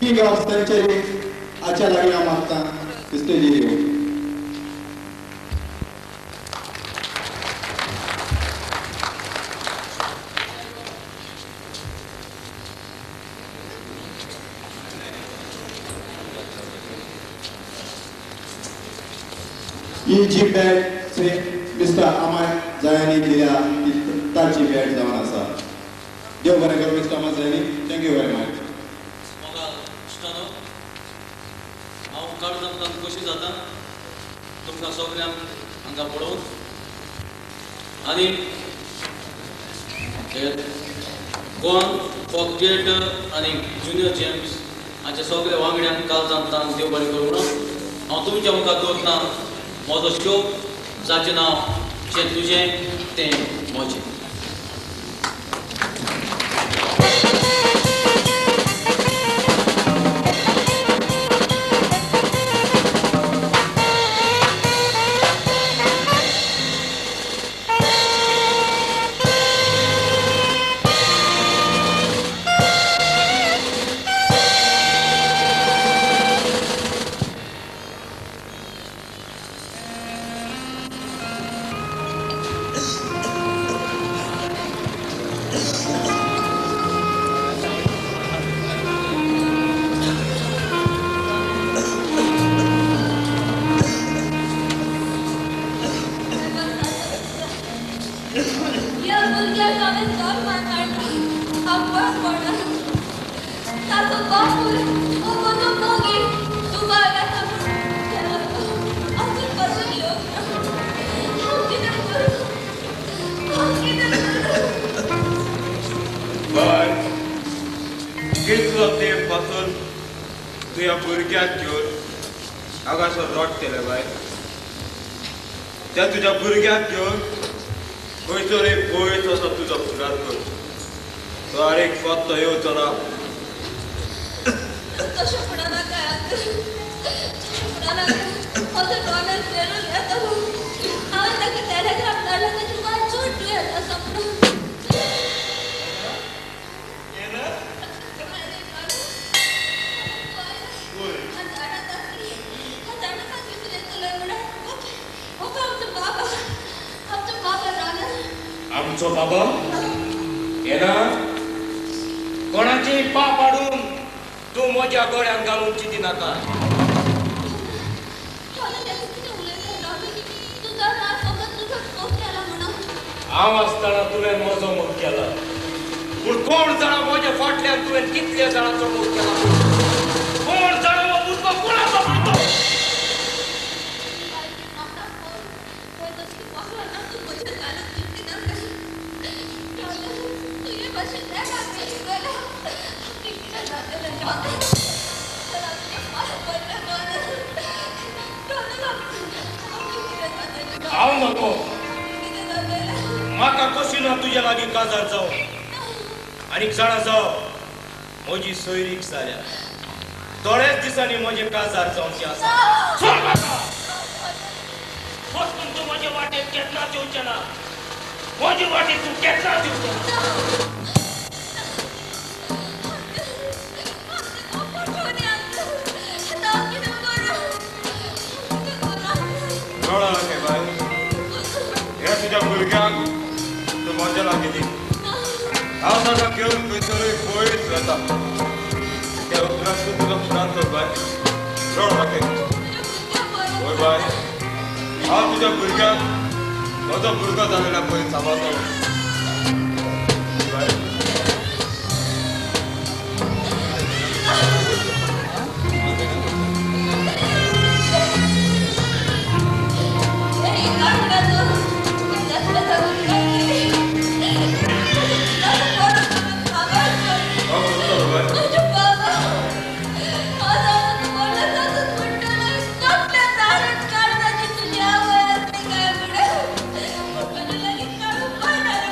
King of century हाच्या लागीं हांव मागता स्टेजीर येवंक. ही जी बॅट श्री मिस्टर अमर जयानी दिल्या ताची बॅट जावन आसा. देव बरें करूं mister Amar Jayani. Thank you very much. म्हाका इश्टानो, हांव काळजांतल्यान खोशी जाता तुमकां सगळ्यांक हांगा पळोवन आनी गोवन फॉक थिएटर आनी ज्युनियर जेम्स हांच्या सगळ्या वांगड्यांक काळजांतल्यान देव बरें करूं म्हणून हांव तुमच्या मुखार दवरता म्हजो शो जाचें नांव जें तुजें तें म्हजें. कितलो तेंप पासून तुज्या भुरग्याक घेवन हांगासर रडटलें बाय. त्या तुज्या भुरग्याक घेवन खंयसर एक पयस असो तुजो फुडार कर. तो आनीक पत्तो येवचो ना. तशें म्हणा नाका, तशें म्हणा नाका. म्हजो डॉनर पेरून येता. हांवें ताका टेलेग्राम धाडला, ताची वाट चड दुयेंत आसा म्हणून. आमचो बाबा येना कोणाची पाप हाडून तूं म्हज्या गळ्यांत घालून चिती नाका. हांव आसतना तुवें म्हजो मोग केला, पूण कोण जाणा म्हज्या फाटल्यान तुवें कितल्या जाणांचो मोग केला. कोण जाणा हो भुरगो कोणाचो भुरगो. हांव नको, म्हाका कशी ना तुज्या लागीं काजार जावं. आनीक जाणा जाव, म्हजी सोयरीक जाल्या थोड्याच दिसांनी म्हजें काजार जावचें आसा. सोड म्हाका, वचून तूं म्हजे वाटेक केन्नाच येवचें ना. म्हजे वाटेक तूं केन्नाच येवचें ना. रडो बाय, हे तुज्या भुरग्यांक तूं म्हज्या लागीं दी. हांव ताका घेवन खंयसरूय पयस वता. त्या उपरांत तूं तुजो फुडार कर बाय. रडो नाका. हय बाय, हांव तुज्या भुरग्यांक म्हजो भुरगो जालेल्या पयस सांबाळटलो. बाय. Bye.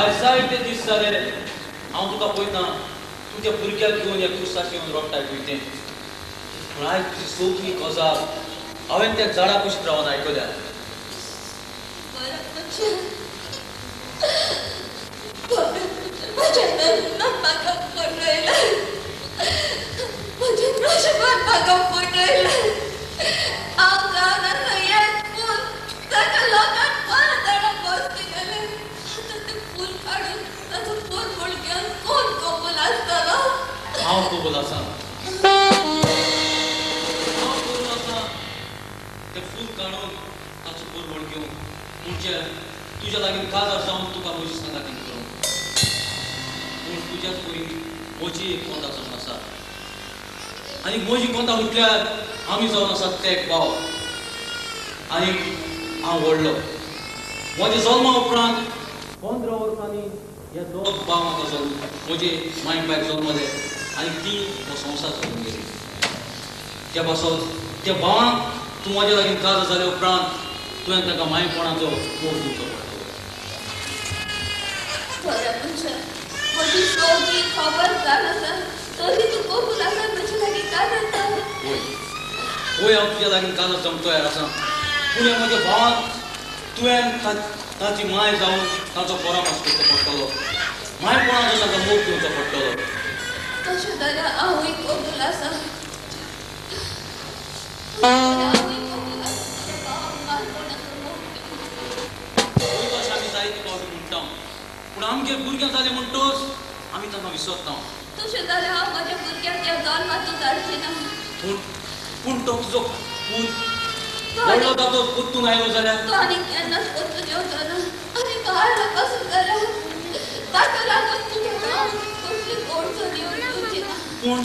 आयज जायते दीस जाले हांव तुका पळयता तुज्या भुरग्याक घेवन ह्या कुर्साक येवन रोडटाय पळयतें. पूण आयज तुजी सगळी गजाल हांवें त्या झाडा कुशीक रावन आयकल्या. म्हाका फटयलें, म्हज्या नशिबान म्हाका फटयलें. हांव जावन आसा हें फूल ताका लोकांक परत हाडून बसती गेलें. आतां तें फूल काडून ताचो फूल म्हूण घेवन कोण कबूल आसतलो? हांव कबूल आसा, हांव कबूल आसा. तें फूल काडून ताचो फूल म्हूण घेवन म्हणजे तुज्या लागीं काजार जावन तुका म्हजी सांगातीन करूं. पूण तुज्याच परी म्हजी एक कोंता जावन आसा आनी म्हजी कोंता म्हटल्यार आमी जावन आसात ते एक भाव आनी हांव व्हडलो. म्हज्या जल्मा उपरांत 15 वर्सांनी हे दोग भाव म्हाका जल्म म्हजे माय बायक जल्मले आनी ती हो संवसार सोडून गेली. त्या पासत त्या भावांक तूं म्हज्या लागीं काजार जाल्या उपरांत तुवें ताका मायपणाचो मोग दिवचो पडटलो. बरें मनशा, म्हजी सगळी खबर जाण आसा तरी तूं कबूल आसा म्हजे लागीं काजार जावंक? वय वय, हांव तुज्या लागीं काजार जावंक तयार आसा. पूण ह्या म्हज्या भावांक तुवें ताची माय जावन ताचो परामर्श करचो पडटलो, मायपणाचो ताका मोग दिवचो पडटलो. तशें जाल्यार हांवूय कबूल आसा, हांवूय कबूल आसा म्हज्या भावाक मायपणाचो मोग दिवंक. अशें आमी जायते फावटी म्हणटा, पूण आमगेर भुरग्यां जालें म्हणटच आमी तांकां विसरता. तशें जाल्यार हांव म्हज्या भुरग्याक ह्या जल्मांतूच हाडचें ना. पूण पूण तो तुजो पूत व्हडलो जातो परतून आयलो जाल्यार? तो आनी केन्नाच परतून येवचो ना. आनी तो आयलो पासून जाल्यार ताका लागून तुज्या भावाक कसलीच अडचण येवन दिवची ना. पूण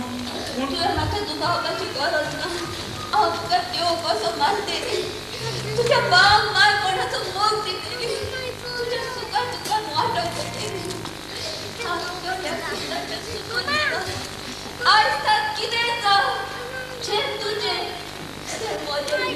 पूण तुवें म्हाका दुबावपाची गरज ना. हांव तुका देव कसो मानतली, तुज्या भावाक मायपणाचो मोग दितली, तुज्या सुखान तुका वांटो करतली. हांव तुका ह्या कुर्साचेर सुतून दितां. आयज सावन कितेंय जावं, जें तुजें तें म्हजें.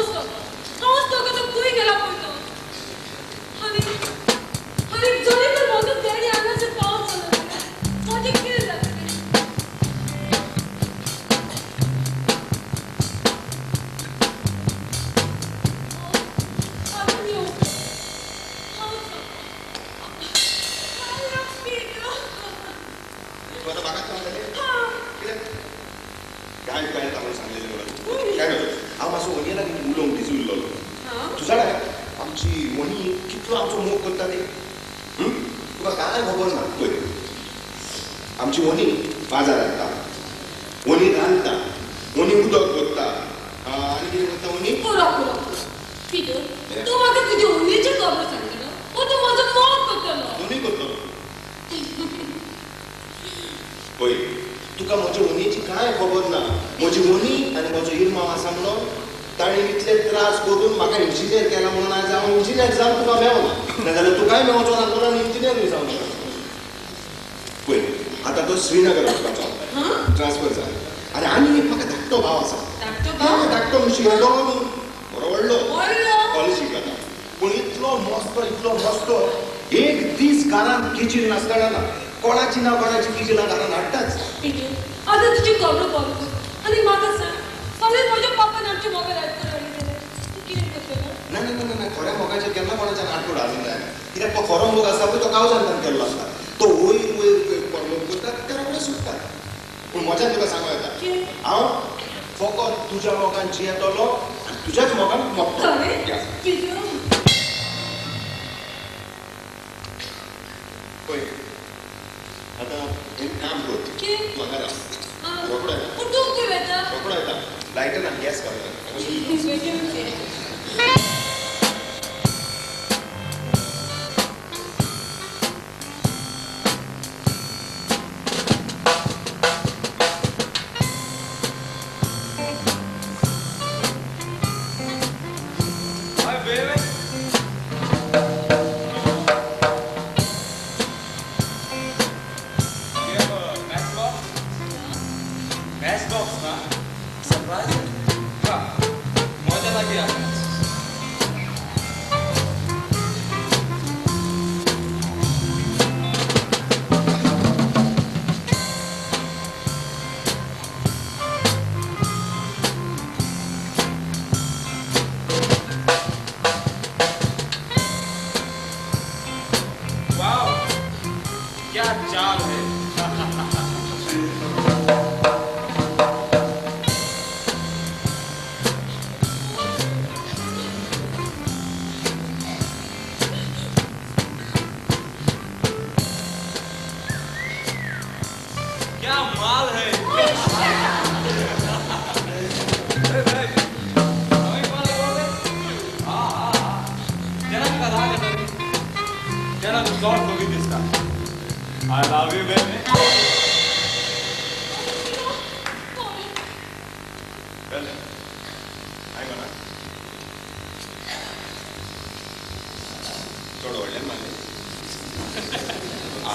हांवच तो तो खंय गेला पळय तो. आनी आनी जरी तर म्हजो डॅडी हांगासर पावत जालो जाल्यार म्हजें कितें जातलें? आतां येवं हांवच I love Peter. तू आतां म्हाकाच सांगलेलें हां. कित्याक काय काय तांदूळ सांगलेलें मला काय न्हय हांव मातसो वणये लागीं उलोवंक बिजी उरलेलो. हां? तूं जाणा आमची वणी कितलो आमचो मोग करता ते, तुका कांय खबर ना. पळय आमची वणी बाजार हाडटा, वणी रांदता, वणी उदक करता, आनी कितें करता वणी? पुरो पुरो पीटर, तूं म्हाका तुजे उमेदीची खबर सांगतलो ओ तूं म्हजो मोग करतलो? दोनूय करतलो. पळय तुका म्हजे वणयेची कांय खबर ना. म्हजी वणी आनी म्हजो इरमांव आसा म्हणून ताणें इतले त्रास करून म्हाका इंजिनियर केला म्हणून आयज हांव इंजिनियर जावन तुका मेवना, नाजाल्यार तुकाय मेवचो ना म्हणून इंजिनियरूय जावंक शकना. पळय आतां तो श्रीनगर वचपाचो, ट्रान्सफर जाला. आनी आनी एक म्हाका धाकटो भाव आसा. धाकटो भाव? धाकटो म्हणजे येदो न्हू, बरो व्हडलो, व्हडलो कॉलेजीक वता, पूण इतलो मस्तो इतलो मस्तो, एक दीस घरांत किचील नासतना ना, कोणाची ना कोणाची किचिलां घरांत हाडटाच. पीटर, आतां तुजी खबर बंद कर आनी म्हाका सांग, फाल्यां म्हज्या पापान आमचे मोगार आडखळ हाडली जाल्यार तूं कितें करतलो? ना ना ना ना, खऱ्या मोगाचेर केन्ना कोणाच्यान आडखळ हाडूंक जायना. कित्याक तो खरो मोग आसता पळय तो कावजांतान केल्लो आसता, तो वयर वयर मोग करता ते रोखडे सुट्टा. पूण म्हज्यान तुका सांगूं येता, हांव फकत तुज्या मोगान जियेतलो आनी तुज्याच मोगान मोगतलो. खरें पीटर? पळय आतां एक काम कर, तूं हांगा राव, रोखडो येता. पूण तूं खंय वता? रोखडो येता, लायटर ना गॅस घालूं. Hi, baby. You have a matchbox? Matchbox, ना? Surprise? हा, मजा लागली आता. वाओ, क्या चाल है. क्या माल है. अरे भाई, हमें माल बोले. हाँ हाँ हाँ, जरा करा के जरा शॉर्ट होगी दिसता. I love you baby. Well, हांवें म्हणा चड व्हडल्यान मारलें.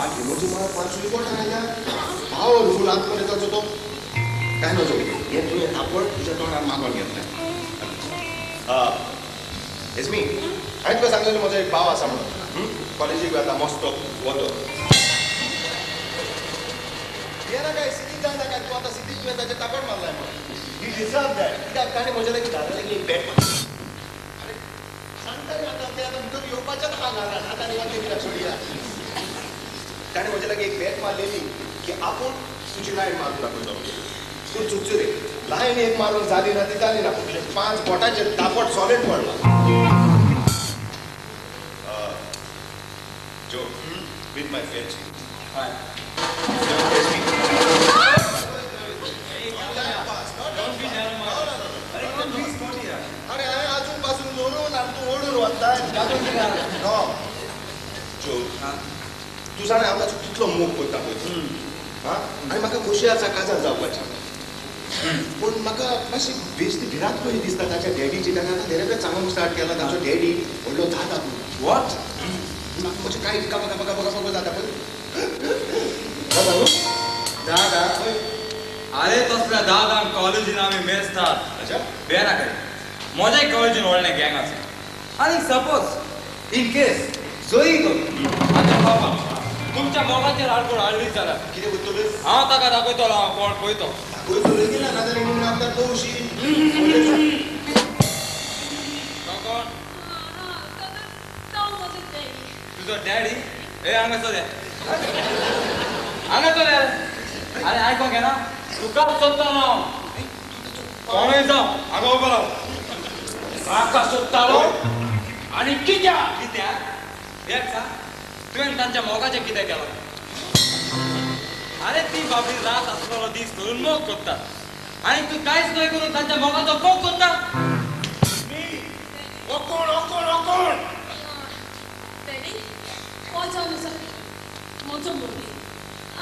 आज इमोजी मला पांचवी बोटां आयल्या, पावरफूल आत्मनेताचो तो. काय नजो हें तुवें थापड तुज्या तोंडार मागोन घेतलें. एस्मी, हांवें तुका सांगलेलें म्हजो एक भाव आसा म्हणून, कॉलेजीक वता, मस्तो वतो. येना काय सिद्धी जायना काय तूं आतां सिद्धी तुवें ताचेर थापड मारलाय म्हणून. He deserve that. कित्याक ताणें म्हज्या लागीं घरा लागीं एक बॅट मारली. आरे सांगता रे आतां तें आतां भितर येवपाचें आहा घरान, आतां आनी तें कित्याक सोडया. ताणें म्हज्या लागीं एक बॅट मारलेली की आपूण तुजी लायन मारून दाखयतलो. पूण चुकचो रे, लायन एक मारून जाली ना ती जाली ना, पूण तुज्या 5 बोटांचेर थापट सॉलीड पडला. Joe, with my friends. Hi. Don't be narrow-minded. अरे don't be sporty यार. अरे हांवें अजून पासून लोरून आनी तूं ओडून वता. नो जो, तूं जाणा हांव ताचो कितलो मोग करता पळय. आं, आनी म्हाका खोशी आसा काजार जावपाची, पूण म्हाका मातशी बेश्टी भिरांत कशी दिसता ताच्या डॅडीची. ताणें आतां धेरेपेच सांगूंक स्टार्ट केला, ताचो डॅडी व्हडलो दादा. What? म्हाका म्हजें कांय कापा कापा कापा कापा जाता पळय. दादा न्हू? दादा? अरे तसल्या दादांक कॉलेजीन आमी मेजतात. अच्छा? बेना काय म्हज्या कॉलेजीन व्हडलें गँग आसा आनी सपोज इन केस जरी तर आतां बाबा तुमच्या मोगाचेर आडकोळ हाडली जाल्यार कितें करतलो? हांव ताका दाखयतलो हांव कोण पळयतो दाखयतलो की ना नाजाल्यार म्हणून आमकां तोवशी तो कोण? तुजो डॅडी? ए हांगा सर हांगा सर. अरे आयकोंक येना तुकाच सोदता हांव. कोणूय जावं हांगा उबो राव. म्हाका सोदतालो आनी कित्याक? कित्याक? एक सांग तुवें तांच्या मोगाचें कितें केलां? अरे ती बाबडी रात आसलेलो दीस धरून मोग करता आनी तूं कांयच न्हय करून तांच्या मोगाचो मोग करता. हो कोण? हो कोण? हो कोण? डॅडी, हो जावन आसा म्हजो मोगी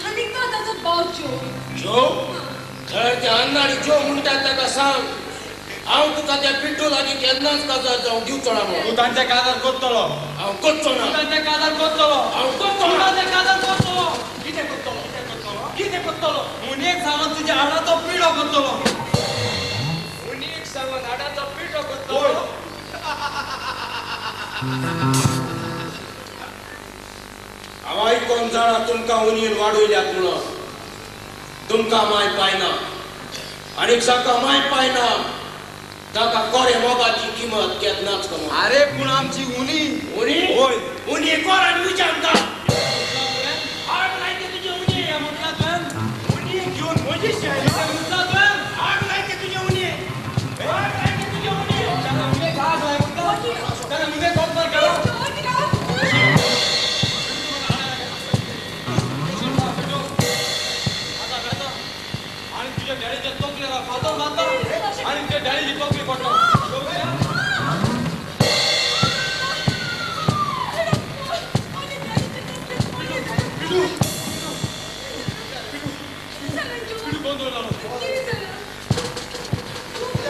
आनी तो ताजो भाव जो. जो? जाल्यार ते अन्नाडी जो म्हणटात ताका सांग हांव तुका त्या पिड्डो लागीं केन्नाच काजार जावंक दिवचो ना म्हणून. तूं तांच्या काजार करतलो. हांव करचो ना. तूं तांच्या काजार करतलो. हांव करचो तूं ना. तांच्या काजार करतलो. कितें करतलो? कितें करतलो? कितें करतलो? मुनयेक सांगून तुज्या हाडाचो पिडो करतलो. मुनयेक सांगून हाडाचो पिडो करतलो. हांव आयकोन जाणा तुमकां उनयेन वाडयल्यात म्हणून. तुमकां माय पायना आनी जाका माय पायना ताका कोरे मोगाची किंमत केन्नाच कमना. अरे पूण आमची उनी उनी? होय उनी कोर आनी विचार आमकां. आग लायते तुजे उनी. म्हटला तुवें उनी घेवन म्हजी म्हटला तुवें आग लायते तुजे उनी. आग लायते तुजे उनी. ताका उनेक आग लाय म्हटला. ताका उनेक कोपमार केलो. आनी तुज्या डॅडीच्या तकलेर फातर मारता आनी तुज्या डॅडीची तकली पडटा.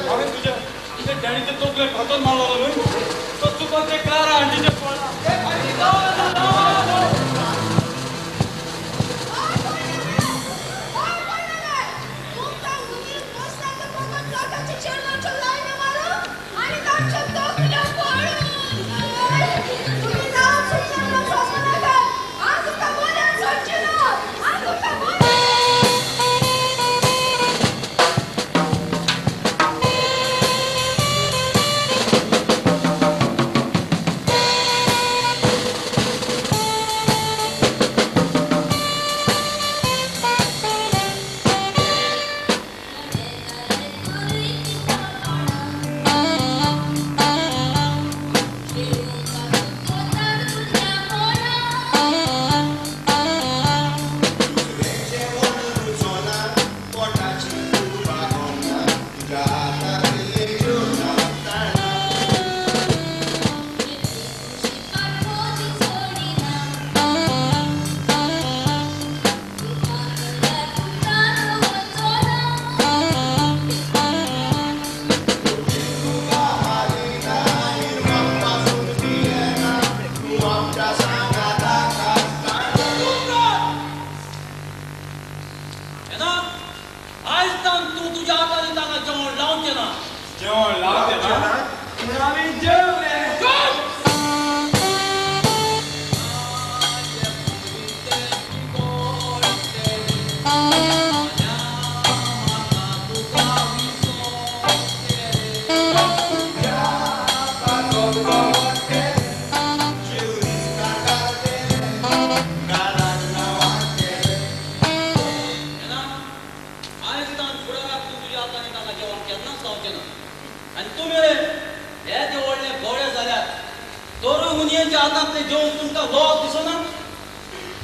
हांवें तुज्या तुज्या डॅडीच्या तकलेर फातर मारलो न्हय तो चुकोन ते क्लारा आंटीचेर पडला.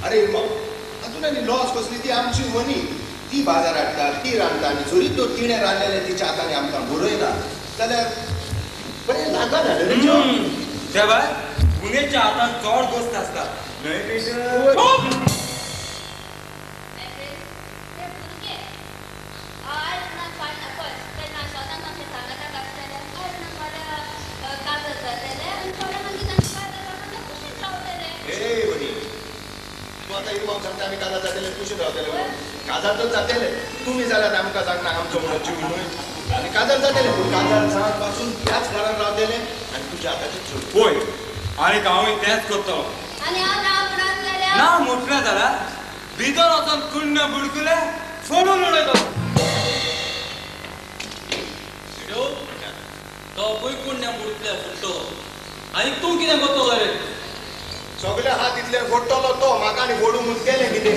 अरे अजून आनी लॉस कसली ती आमची मनी ती बाजार हाडटा ती रांदता आनी जरी तो तिणें रांदलेलें तिच्या हातांनी आमकां बरयना जाल्यार बरें लागना न्हय रे जेवण. ते बाय गुनेच्या हातान चड गोश्ट आसता न्हय पेशंट. सांगता आमी काजार जातले कुशीन रावतले म्हणून काजार तर जातले तुमी जाल्यार आमकां सांगना आमचो म्हणून जीव न्हय. आनी काजार जातलें पूण काजार जावन पासून ह्याच घरान रावतलें आनी तुज्या हाताचें चेडूं. पळय आनी हांवूय तेंच करतलो. आनी हांव ना म्हणत जाल्यार? ना म्हटलें जाल्यार भितर वचून कुण्ण बुडकुले फोडून उडयतलो. तो पळय कुण्ण्या बुडकुले फोडटलो आनी तूं कितें करतलो रे? सगळे हात इतले फोडटलो तो म्हाका आनी फोडूंक मुतकेलें कितें?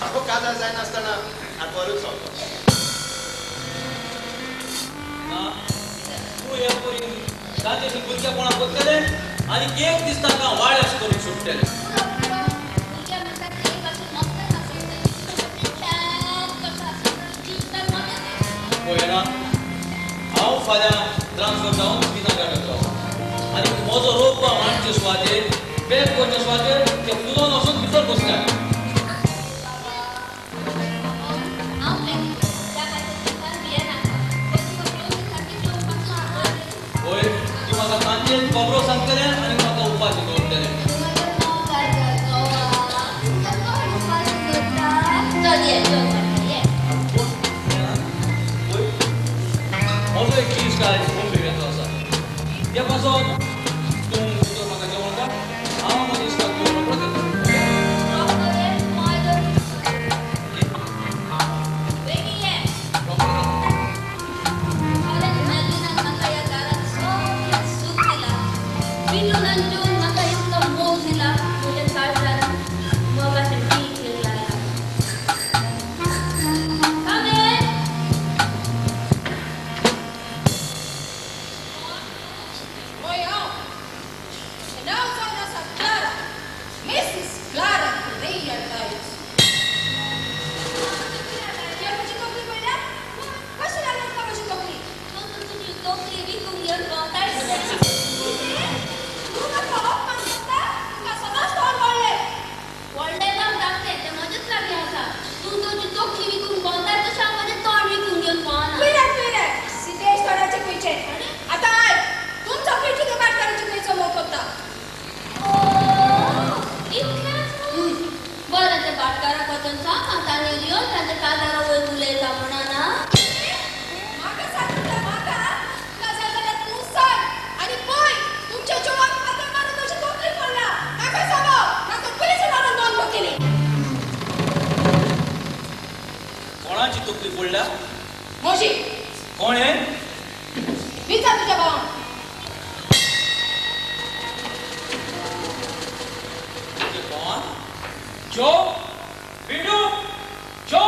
हांव काजार जायनासतना आटवारूच सोंपलो. ना तूं हे परीन ताचे भुरगेपणां करतलें आनी एक दीस तांकां वाळेस करून सुट्टलें. पळयना हांव फाल्यां ट्रान्सफर जावन पिनाकार वतलो आनी म्हजो रोपा मांडचे सुवातेर बॅग करचे सुवातेर ते फुलोन वचून भितर बसल्या. पळय ती म्हाका सांजेन खबरो सांगतलें आनी म्हाका उपाशी दवरतलें. म्हजो एक इश्ट आयज बॉम्बे वेचो आसा ते पासून तूं भितर म्हाका जेवण कर, हांव म्हज्या इश्टाक घेवन रोकडोच येतलो. कोणाची तकली फोडल्या? म्हजी. कोण हे? विचार तुज्या भावान. तुज्या भावान? जो पिडू जो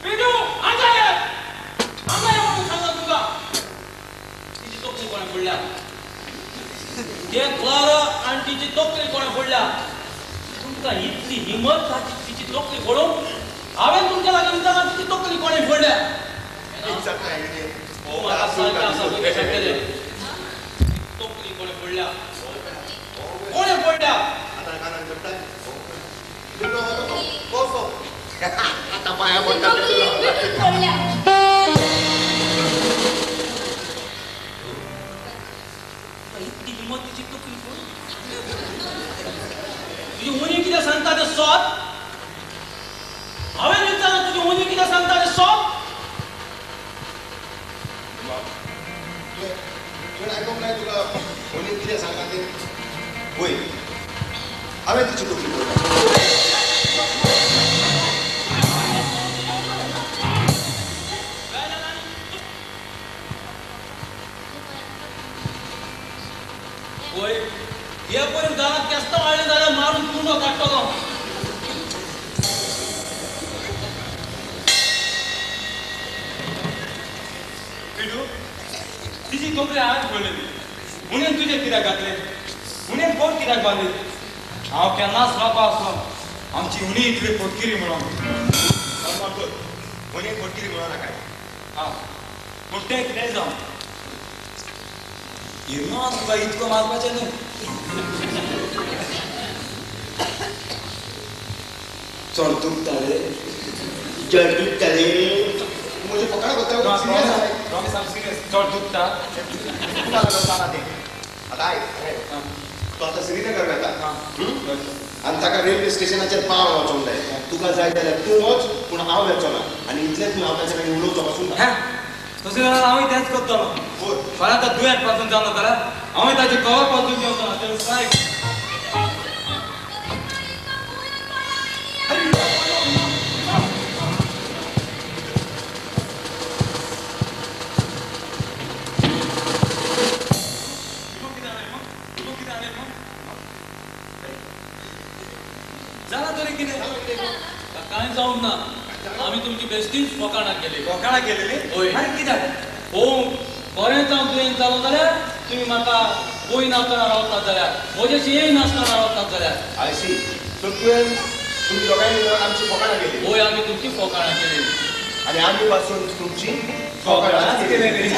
पिडू हांगा ये, हांगा ये म्हणून सांगला तुका. तिची तकली कोणें फोडल्या? ते क्लारा आंटीची तकली कोणें फोडल्या? तुमकां इतली हिंमत ताची तिची तकली फोडूंक? हांवें तुमच्या लागीं विचारलां तिची तकली कोणें फोडल्या? तकली कोणें फोडल्या? कोणें फोडल्या? आतां पांया पडटा. इतली हिंमत तिची तकली फोड? तुजी उणी कितें सांगता तें सोद? हांवें विचारलां तुजी उणी कितें सांगता तें सोद? तुवें आयकूंक ना तुका उणी कितें सांगता तें? वय हांवें तिची तकली फोडल्या. पळय हे परीन घरांत केस्तांव हाडलें जाल्यार मारून कुंडो काडटलो. पिडू तिची तकली हांवें फोडलेली उणेन तुजें कित्याक घातलें? उणेन कोण कित्याक बांदली? हांव केन्नाच रावपा आसलो आमची उणी इतली फटकिरी म्हणून. उणी फटकिरी म्हणून नाका. हां पूण तें कितेंय जावं इर्मा तुका इतको मारपाचें न्हय. चड दुखता रे, चड दुखता रे. म्हजें फकाणां करता? प्रॉमीस आम सिरियस. चड दुखता? तुका लागून जालां तें. आतां आयक, तूं आतां श्रीनगर वता आनी ताका रेल्वे स्टेशनाचेर पाव वचोंक जाय. तुका जाय जाल्यार तूं वच पूण हांव वेचो ना. आनी इतलेंच न्हू, हांव ताचे लागीं उलोवचो पासून ना. तशें जाल्यार हांवूय तेंच करतलो. फाल्यां आतां दुयेंत पासून जालो जाल्यार हांवूय ताचे कवर पासून घेवचो ना. तें सायब जालां तरी कितें? कांय जावंक ना. आमी तुमची बेश्टीच फकाणां केली. फकाणां केलेली? हय. आनी कित्याक? पळोवंक बरेंच हांव दुयेंत जालो जाल्यार तुमी म्हाका पळय नासतना रावतात जाल्यार, म्हजेशी येयनासतना रावतात जाल्यार. I C. सो तुवें तुमी दोगांयनी मेळून आमची फकाणां केली. हय, आमी तुमची फकाणां केली. आनी आमी पासून तुमची फकाणां केली.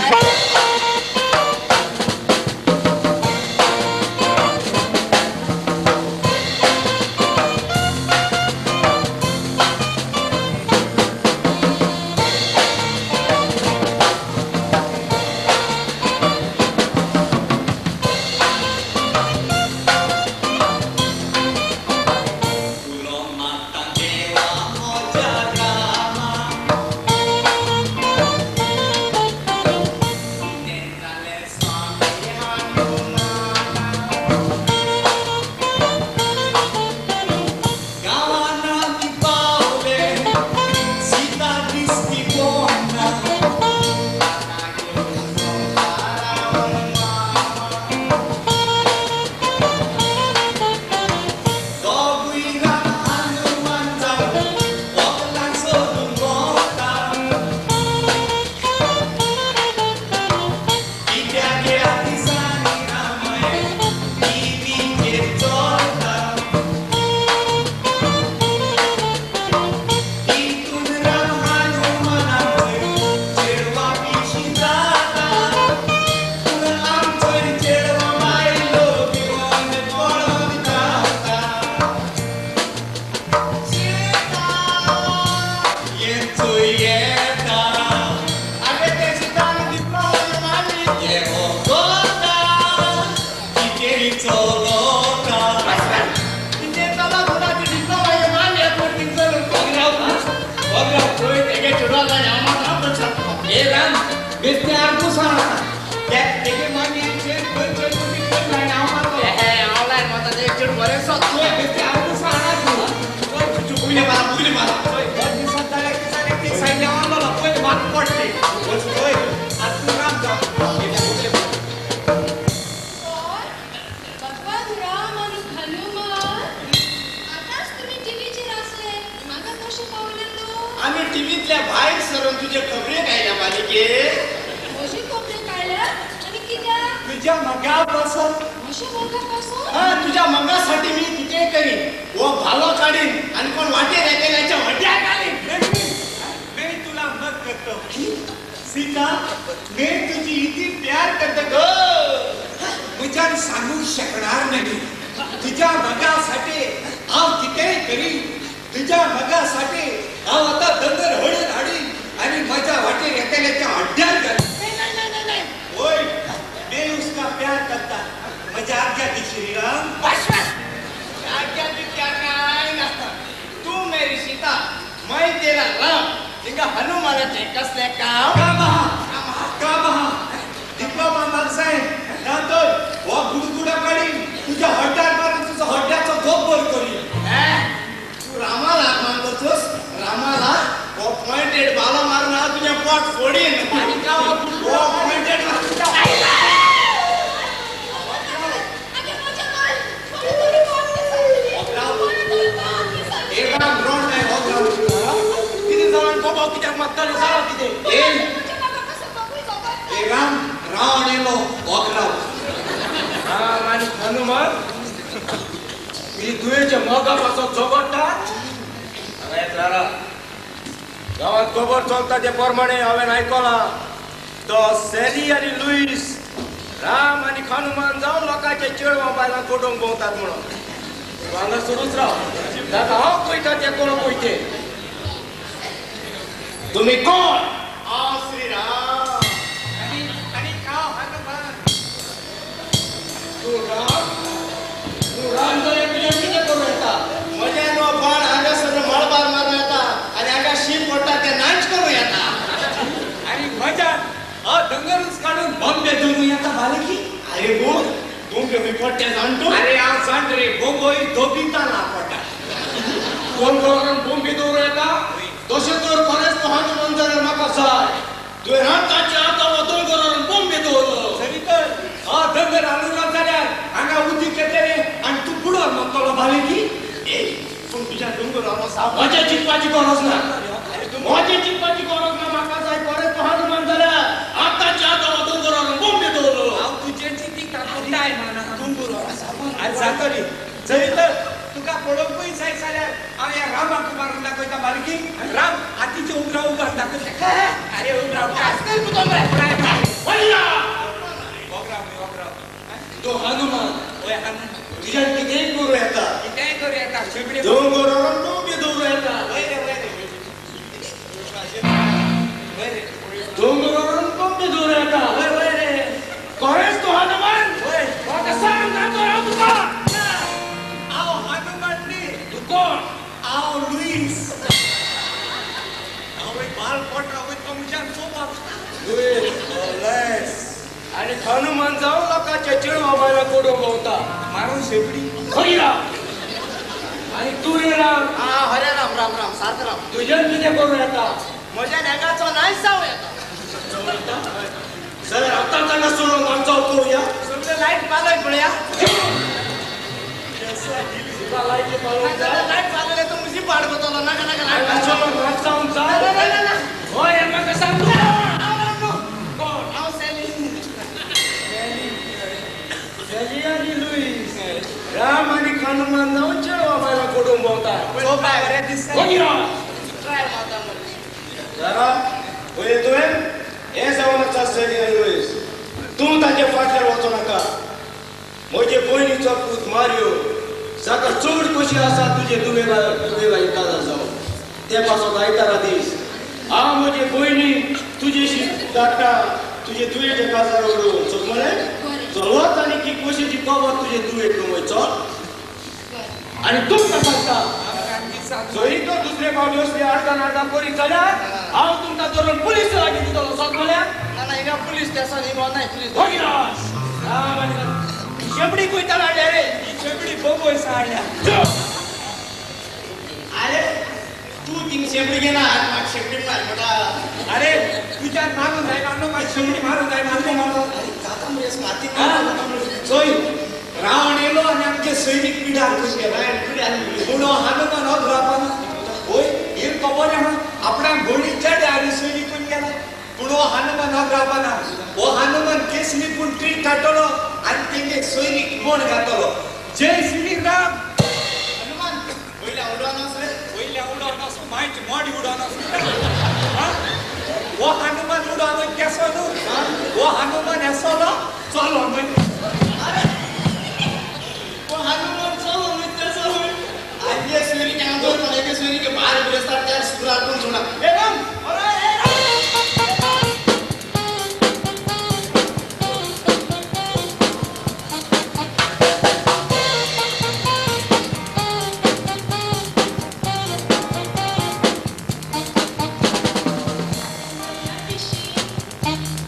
मजा दोंगरूच काडून बॉम्बे दवरून येता बालकी. अरे गो बोंबे खंय पडटा जाण तूं? अरे हांव जाण रे, बोंबोय दोबितान पडटा. दोंगरान बोंबे दवरून येता तशें तर खरेंच तूं हनुमान जाल्यार म्हाका जाय. तुवें आतांचे आतां हो दोंगरान बोंबे दवरलो. सरी तर दोंगर हालून जाल्यार हांगा उदीक येतलें आनी तूं बुडोन मरतलो बालकी. पूण तुज्या दोंगरान साप म्हज्या चिंतपाची गरज ना, म्हज्या चिंतपाची गरज ना. म्हाका जाय खरेंच तूं हनुमान जाल्यार आतांचे आतां हो दोंगरान बोंबे दवरलो. हांव तुजें चिंतीक तांय माना आज जातली. जरी तर तुका पळोवंकूय जाय जाल्यार हांव ह्या रामाक मारून दाखयता बालकी. राम हातीचे उगरा उबार दाखयता. अरे उगरा तो हनुमान तुज्यान कितेंय करूं येता, कितेंय करूं येता. शेगडी दोंगरान बोंबे दवरूं येता, दोंगरान बोंबे दवरूं येता. खरेंच तूं हनुमान? म्हाका सांग जातो हांव तुका. हांव हनुमान न्ही. तूं कोण? हांव लुईस. हांव एक बाल पोटरा वयता म्हज्यान चोवपाक. लुईस आनी हनुमान जावन लोकांच्या चेडवा बायलां कोडूंक भोंवता, मारून शेगडी. खरी राम. आनी तूं रे राम? हरे राम राम राम सारको राम. तुज्यान कितें करूं येता? म्हज्या नेगाचो नायच जावं येता. जाल्यार आतां तांकां सोडून आमचो पळोवया. सगळे लायट पालय पळया. तुका लायटी पालोवंक जाय? लायट पालयल्यार तूं म्हजी पाड करतलो. नाका नाका लायट चलोन नाचावंक जाय? हय म्हाका सांग तूं कोण? हांव सॅली. सॅली आनी लुईस राम आनी हनुमान जावन चेडवा बायलां कोडूंक भोंवता. बरें दिसता. दादा पळय तुवें हें जावन आसा सॅली आनी लुईस. तूं ताचे फाटल्यान वचो नाका. म्हजे भयणीचो पूत मारियो जाका चड खोशी आसा तुजे दुवे लागीं काजार जावन ते पासत आयतारा दीस हांव म्हजे भयणी तुजेशी धाडटा तुजे दुयेचें काजार उडोवन. चल मरे, चल वच आनी की खोशेची खबर तुजे दुयेक कमय. चल. आनी तुमकां सांगता जरी तो दुसरे फावटी असली आडदां नाडदां करीत जाल्यार हांव तुमकां धरून पुलीस लागीं दितलो. चल मरे. ना ना हिंगा पुलीस स्टेशन हिंगा नाय पुलीस. शेंपडी खंयच्यान हाडल्या रे? ही शेंपडी बोंबोय सावन हाडल्या. अरे तूं थिंग शेंपडी घेना म्हाका शेंपडी मार म्हणटा. अरे तुज्यान मारून जायना न्हू, म्हाका शेंपडी मारून जायना. अरे जाता मरे हातीन. चोय रावण येयलो आनी आमचे सैनीक पिडार कशे गेला. पूण हो हनुमान हो रावपाना. वय ही खबर आहा आपणाक गोळी चेडे आनी सैनीक कोण गेला. पूण हो हनुमान हो रावपाना. हो हनुमान केसरी पूण ट्रीट काडटलो आनी तेंगे सैनीक मोण घातलो. जय श्री राम. हनुमान वयल्या उडोवन आस रे. वयल्या उडोवन आसूं मायची मोडी उडोवन आसूं. हो हनुमान उडोवन केसो न्हू, हो हनुमान हेसलो चलो न्हय. अरे हो हनुमान चलो न्हय तेसो न्हय. आनी हे सोयरीक हांगा दवरता, एके सोयरीक बारा बिरेस्तार त्या सुरार कोण सोडना. ए राम, अरे ए राम. Thank you.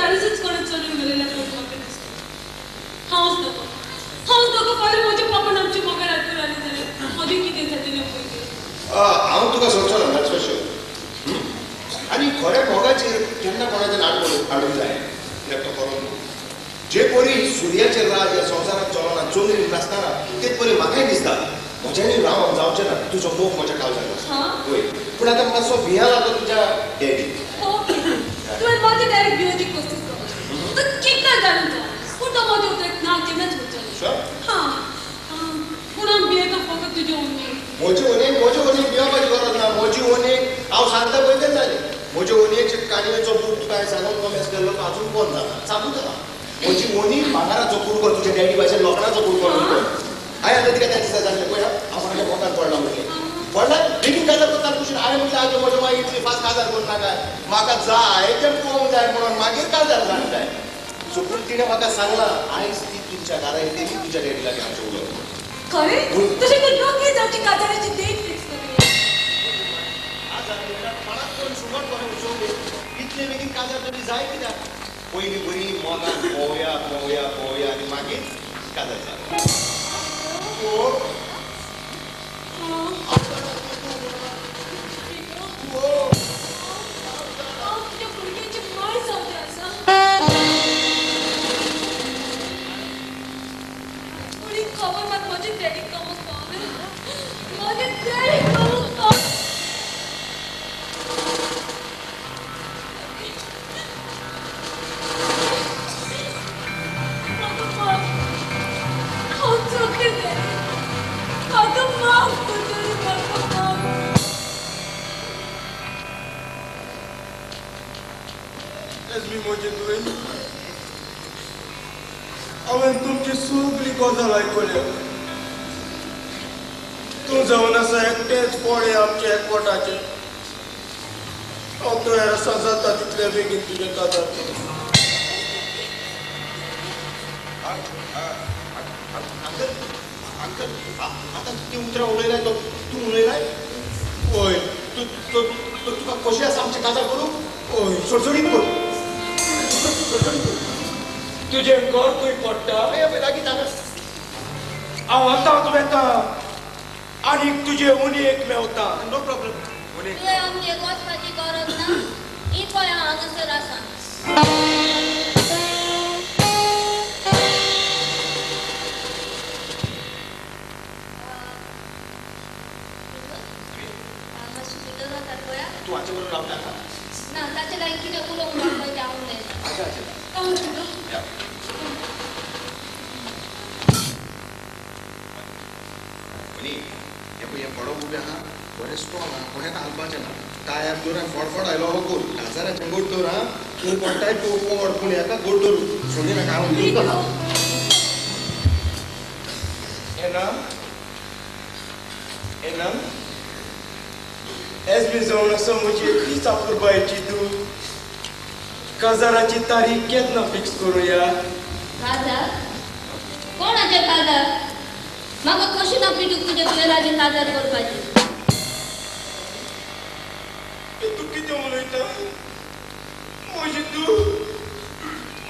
काळीजच कोणा चोरून गेलेल्या म्हाका दिसता. हांवच नको, हांवच नको. फाल्यां म्हज्या पापान आमच्या मोगान हातूर आनी जाल्यार म्हजें कितें जातलें पळय. हांव तुका सोडचो ना, that's for sure. आनी खऱ्या मोगाचेर केन्ना कोणाचें नाट हाडूंक जाय कित्याक तो खरो. जे परी सुर्याचेर राज ह्या संवसारांत चलना, चंद्रीम नासतना, तेच परी म्हाकाय दिसता म्हज्यानी रावंक जावचें ना. तुजो मोग म्हज्या काळजान आसा. वय, पूण आतां मातसो भियान आतां तुज्या डॅडी. तुवें म्हज्या डॅडीक भियोवची कोशिश कर, तूं कितलें जाणून जा, पूण तो म्हज्या उतराक ना केन्नाच म्हणचो. हां, पूण हांव भियेता फकत तुजे उमेद. म्हजे ओनेक, म्हजे ओनेक भियोवपाची गरज ना. म्हजी ओनेक हांव सांगता पळय तें जालें. म्हजे ओनेचे काणयेचो बूक तुका हांवें सांगून कॉमेस केल्लो, तो आजून बंद जाला, चालूच आसा. म्हजी ओनी भांगराचो कुडको, तुज्या डॅडी भाशेन लोखणाचो कुडको. हांवें आतां तिका त्या दिसा सांगलें, पळय हांव कोणाच्या मोगान पडला म्हटलें. पडला बेगीन काजार करता कुशीन. हांवें म्हटलें आगे म्हज्या मागीर इतली फास्ट काजार करूं नाका, म्हाका जाय तें पळोवंक जाय म्हणून मागीर काजार जावंक जाय. सो पूण तिणें म्हाका सांगलां आयज ती तुमच्या घरा येतली, तुज्या डॅडी लागीं आमचें उलोवप. खरें? तशें तर रोखडीच आमची काजाराची डेट फिक्स करुया. काजार म्हणल्यार कोणाक करून सुंगट करून वचोवंक इतले बेगीन काजार तरी जाय कित्याक? पयलीं बरी मोगान पळोवया पळोवया पळोवया आनी मागीर काजार जावया. हांव तुज्या भुरग्याची माय जावचें आसा. पूण ही खबर मात म्हज्या डॅडीक कमूंक पावना, म्हज्या डॅडीक कमूंक पावना. हांव चुकलें डॅडी, म्हाका माफ कर डॅडी, म्हाका माफ. एजमी म्हजे तुवें हांवें तुमची सगळी गजाल आयकल्या. तूं जावन आसा एकटेंच पोळे आमच्या एकवटाचें. हांव तयार आसा जाता तितले बेगीन तुजें काजार करूंक. अंकल, अंकल, आतां ती उतरां उलयलाय तो तूं उलयलाय? हय. तूं तुका खोशी आसा आमचें काजार करूंक? हय. सोडसोडीत कर, सोडसोडीत कर. तुजें घर खंय पडटा? हय लागीं हांगा. हांव आतांच वेता आनीक तुजे उणेक मेवता. No problem. तुवें आमगेर वचपाची गरज ना, ही पळय हांव हांगासर आसा. मातशें भितर वतात पळया. तूं हाचे बरोबर रावता? ना, ताचे लागीं कितें उलोवंक जाय पळय तें हांव उलयतां. अच्छा अच्छा. हें पळय हें पडो उबें आहा, बरें स्ट्रॉंग आहा, कोणें हालपाचें ना. टायर दवर आनी फडफड आयलो हो गोल काजाराचें गोड दवर. आं, तूं पडटाय तूं पड, पूण हेका गोड दवर, सोडी नाका. हांव दिवता. एना, एना, एजमी जावन आसा म्हजी एकलीच आपुरबायेची तूं. काजाराची तारीख केन्ना फिक्स करुया? काजार? कोणाचें काजार? म्हाका कशी ना पिटूक तुज्या तुवें लागीं काजार करपाची. तूं कितें उलयता? म्हजी तूं,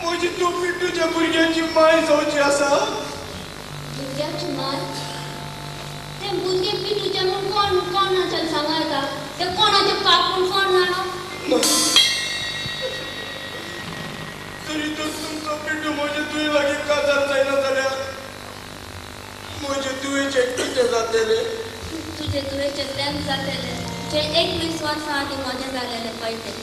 म्हजी तूं पिटूच्या भुरग्याची माय जावची आसा. भुरग्याची माय? तें भुरगें पिटूचें म्हूण कोण कोणाच्यान सांगूं येता? तें कोणाचें पाप म्हूण कोण जाणो? तरी तर तुमचो पिटू म्हजे तुवें लागीं काजार जायना जाल्यार म्हजे तुवेचें कितें जातलें? तुजे तुवेचें तेंच जातलें जें 21 वर्सां आदीं म्हजें जालेलें पळय तें.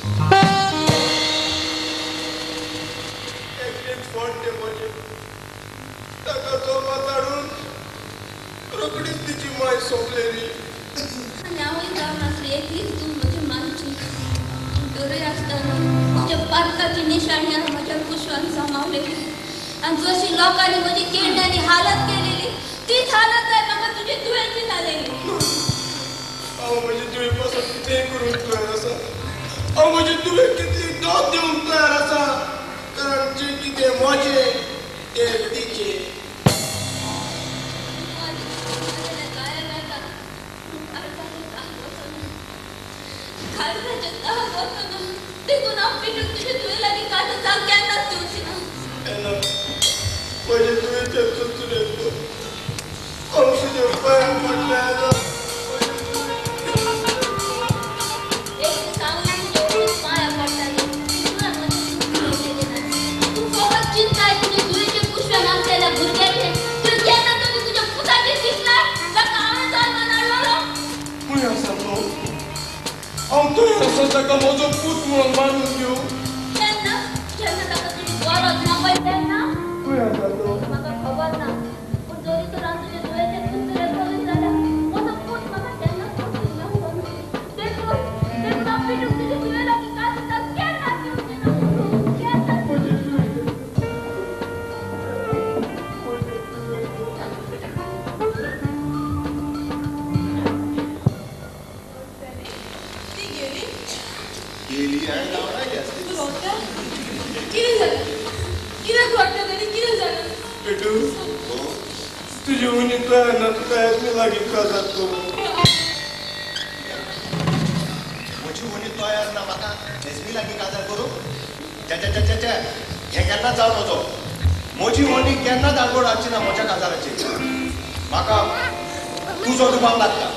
एकलेच फट तें म्हजें, ताका जल्माक हाडून रोखडीच तिची माय सोंपलेली. आनी हांवूय जावन आसली एकलीच तूं म्हजी मांयची. तरूय आसतना तुज्या पातकाची निशाणी हांव म्हज्या कुशवान सामावलेली आनी जशी लोकांनी म्हजी केंड्यांनी हालत केलेली तीच हालत जाय म्हाका तुजी तुवेंची जालेली. हांव म्हजे तुवे पासून कितेंय करूंक तयार आसा. हांव म्हजे तुवे कितली दोत दिवंक तयार आसा, कारण जें कितें म्हजें तें तिचें. काळजाचें दाग वचना. देखून हांव पिटूक तुजे तुवें लागीं काजू जावं केन्नाच दिवची ना. म्हजे तुवें चुकलें, हांव तुज्या पांयां पडलें. एक दीस हांव तुजे पांयां पडटालें, तुवें म्हजें चूक केलें ना. तूं फकत चिंताय तुजे धुवेचे पुष्पे मागतल्या भुरग्याचें. तुवें केन्ना तरी तुज्या पुताचें चिंतलां ताका हांवें जल्मान हाडलेलो? खंय आसा तो? हांव खंय आसा ताका म्हजो पूत म्हणून मानून घेवं? केन्ना जेन्ना ताका तुजी गरज ना पळय तेन्ना. खंय आसा तो? म्हाका खबर ना, पूण जरी तर हांव तुजे धुवेचे कुसरे करीत जाल्यार म्हजो पूत म्हाका केन्नाच सोडून मेळचो ना. देखून देखून हांव पिटूक तुजे धुवे लागीं काजू केन्ना दिवची ना, केन्ना. ती गेली. गेली आनी धांवन आयली आसती. कितें जालें? कितें घडलें तरी? कितें जालें? पेटू, तुजी उनी तयार ना, तुका येसनी लागीं काजार करूं. म्हजी उनी तयार ना म्हाका हेसमी लागीं काजार करूं? च्या च्या च्या च्या, हें केन्ना जावन वचो. म्हजी उनी केन्ना दाडगोड हाडची ना म्हज्या काजाराचेर. म्हाका तुजो दुबाव लागता.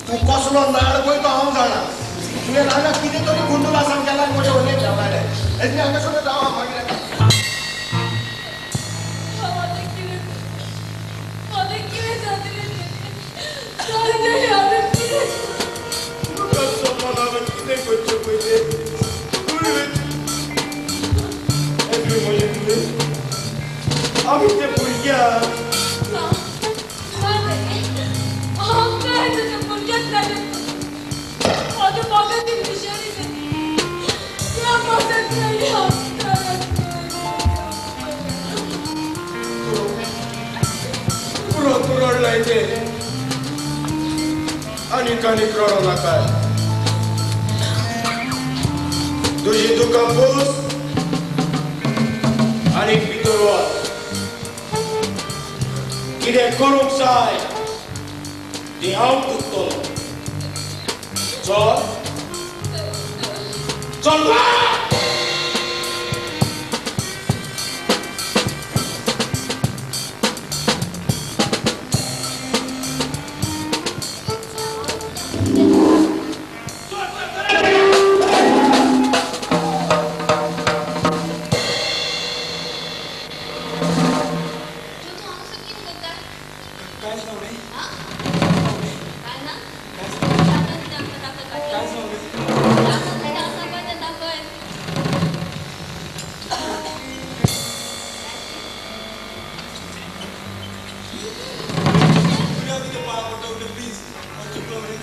तूं कसलो नाड पळय तो हांव जाणा. तुवें हांगा कितें तरी गुंडूल आसा केला म्हज्या व्हडलेक धांवडायलें. हेसनी हांगासर राव, हांव मागीर येता. हांव कितें, हांवें कितें जातलें? जालें हांवें कितें? तुका सपन हांवें कितें करचें पयलें? एसमी म्हजें तुवें आमी ते भुरग्याक. ना ना हांव काय तुज्या भुरग्याक जालें? म्हज्या मोगाची निशाणी जाली त्या पासून तरी हांव पुरो तूं रडलाय तें, आनीक आनीक रडो नाकाय. तुजी दुकां पोस आनीक भितर वच. कितें करूंक जाय तें हांव करतलो. चल चल. तूं हांगासर कितें करता? काय जावं? आं? काय ना? आतां कितें आमकां दाखय काय काडलें? जावं? आतां कितें आसा पळय तें दाखय. प्लीज, हांव चुकलो रे.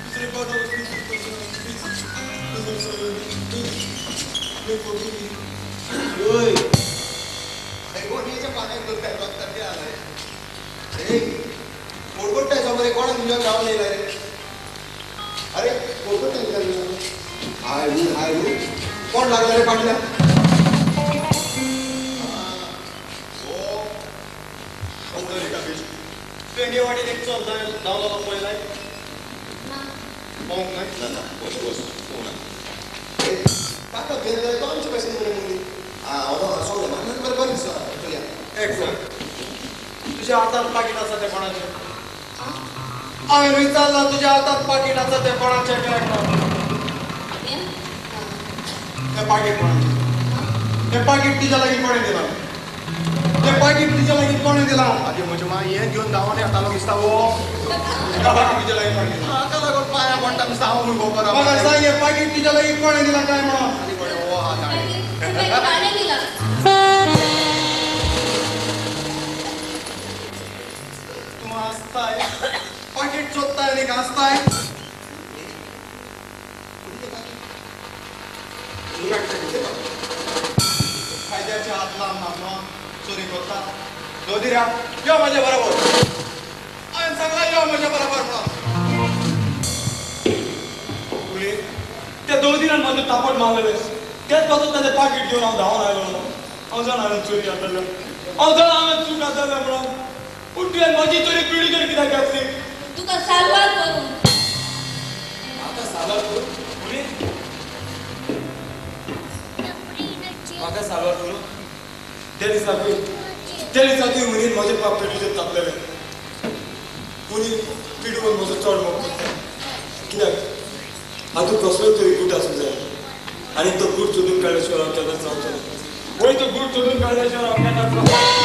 दुसरे पावट please please please forgive me. ओय, होडयेच्या पानाक धरताय रगतार ते आलाय. ए, कोडकोट्टाय समोर कोणाक तुमच्या गांवान येयला रे? अरे कोडकोट्टाय विचारलं. हाय रू, हाय रू, कोण लागला रे फाटल्यान? तुवें वाटेन एक चल धांवलो पळयलाय? ना. पळोवंक ना? ना ना, बस बस, पळोवंक ना. ताका घेतलं तो आमचे पैसे मरे मुली. आं, हांव सोडलें म्हाका बरें बरें दिसता. चलया. एक सांग, तुज्या हातांत पाकीट आसा तें कोणाचें? आं? हांवें विचारलां तुज्या हातांत पाकीट आसा तें कोणाचें काय म्हणून. हें? तें पाकीट कोणाचें? तें पाकीट तुज्या लागीं कोणें दिलां? तें पाकीट तुज्या लागीं कोणें दिलां? आगे म्हज्या मां हें घेवन धांवन येतालो दिसता हो. तें पाकीट तुज्या लागीं कोणें दिलां? हाका लागून पांयां पडटा दिसता हांव भुरगो बरो. म्हाका सांग हें पाकीट तुज्या लागीं कोणें दिलां काय म्हणून? आनी कोणें हो हात हाणें. मागीर ताणें दिलां. तूं हांसताय, पाकीट सोदताय आनी हांसताय. फायद्याचे हात लांब ना न्हू, चोरी करता. दोदिरा यो म्हज्या बरोबर. हांवें सांगलां यो म्हज्या बरोबर म्हणून. उलय त्या दोदिरान म्हाजो तापट मारलेलें. तेच पासून ताजें पाकीट घेवन हांव धांवन आयलो. हांव जाणा हांवें चोरी जातलें, हांव जाणा हांवें चूक जातलें म्हणून. पूण तुवें म्हजी चोरी पिळगेर कित्याक घातली? तुका साल्वार करूं. म्हाका साल्वार करूं? उलय साल्वार करूं. त्या दिसाकूय त्या दिसाकूय हुनीन म्हजें पाप पेटूचेर तापलेलें. हुनीन पिडून म्हजो चड मोग करता. कित्याक हातूंत कसलोय तरी गूट आसूंक जाय आनी तो गूट सोदून काडल्या शिवाय हांव केन्नाच रावचो ना. वय तो गूट सोदून काडल्या शिवाय हांव केन्नाच रावचो.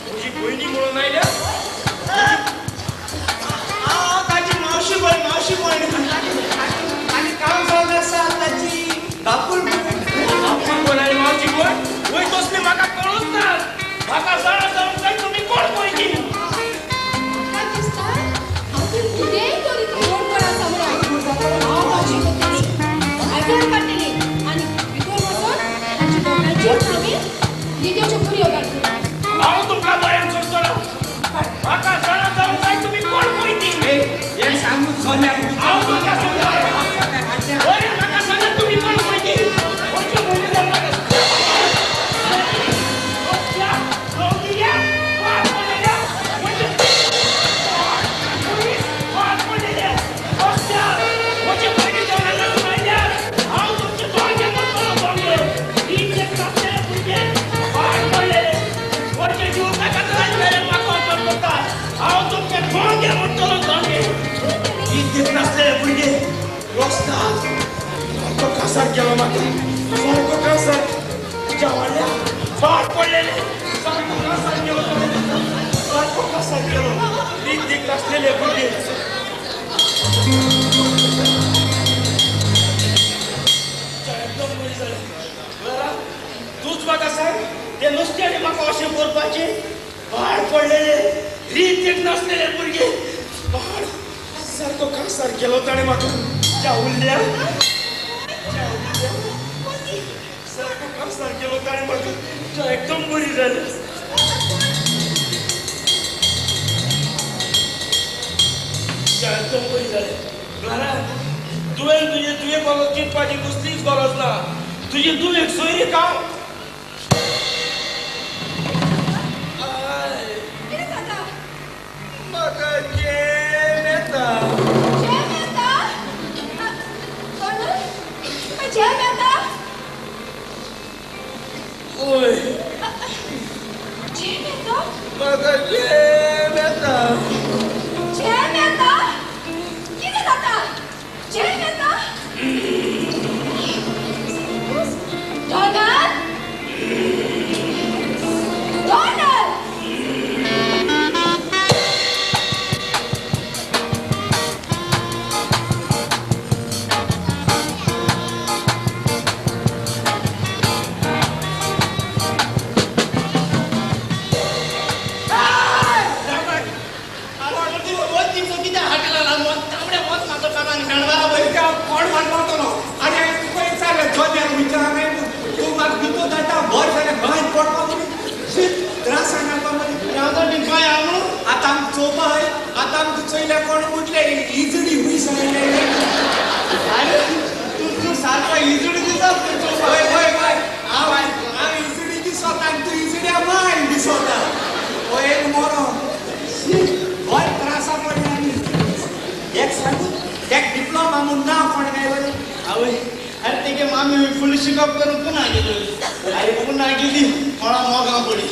म्हजी भयणी म्हणून आयल्या. कोण आनी मावशी कोण? वय तसली म्हाका कळूच ना. म्हाका जाणा जावंक जाय तुमी कोण पळयची. म्हाका दिसता हांव तूं कितेंय करीत व्हडपण आसा म्हणून. हांव ताची आयकून काडटली आनी भितर वचून ताची दोगांयची हांवें लिद्याच्यो पुरयो काडटली. हांव तुमकां बऱ्यान सोडचो ना. म्हाका जाणा जावंक जाय तुमी कोण पळयची. हे सांगू सोन्या. हांव तुमकां सांगता. बरें म्हाका सांगात तुमी कोण पळयची. कासार केलो म्हाका, सारको कासार. तुज्या व्हडल्या पाड पडलेले सारको कासार केलो, सारको कासार केलो. रीत दीक नासलेले भुरगे. एकदम बरी जालें. तूंच म्हाका सांग, ते नुस्त्याने म्हाका अशें करपाचें? पाड पडलेले रीत दीक नासलेले भुरगे. पाड सारको कासार केलो ताणें म्हाका. तुज्या उरल्या सारको कासार केलो ताणें म्हाका. एकदम बरी जालें. एकदम बरी जालें. क्लारा, तुवें तुजे तुवें गरज चिंतपाची कसलीच गरज ना. तुजी तूं एक सोयरी काम. म्हाका जेम येता. जेम येता? तुका जेम येता? ओय जेम येता? म्हाका जेम येता. जेम येता? कितें जाता? जेम येता? डॉनर? डॉनर! कोण मानपाचो आनी हांवें तुका विचारलें जोन्याक विचार तूं म्हाका भितर धाडटा भर जाल्यार गोंयांत पडपा त्रासान घालपा मरे. काय हांव आतां आमकां चोवपा हय. आतां आमकां चोयल्यार कोण म्हटलें इजडी हुंय सांगलें. आरे तूं सारको इजडी दिसता. हय हय हय, हांव हांव इजडी दिसता आनी तूं इजड्या माय दिसता. पळय मरो भर त्रासा पडले. आनी एक सांगू, एक डिप्लोमा म्हूण नांव कोण काय बरें? आवय, अरे तेगे मामी फुल शिकप करून पुना गेली. अरे पुना गेली कोणा मोगां पडली,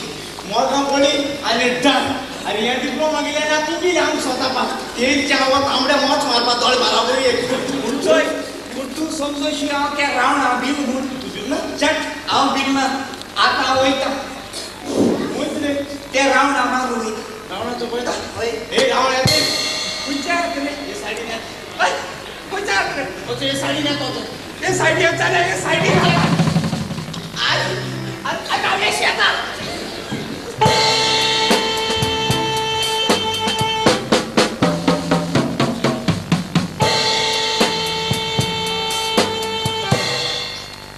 मोगां पडली आनी डन. आनी हे डिप्लोमा गेले आनी आतां गेली आमकां स्वता तेंच्या हांव तांबड्या मोच मारपा दोळे बराबर एक. पूण चोय, पूण तूं समजशी हांव त्या रावणा बील म्हूण. तूं बील ना? चट, हांव बील ना. आतां हांव वयता. वयता रे? ते रावणा मारून वयता. रावणाचो पळयता? हय. हे रावण येता खंयच्या येतले? हे सायडीन येता. हय, खंयच्या येतले? हे सायडीन येता. हे सायडीन येता. हे सायडीन आतां शेता.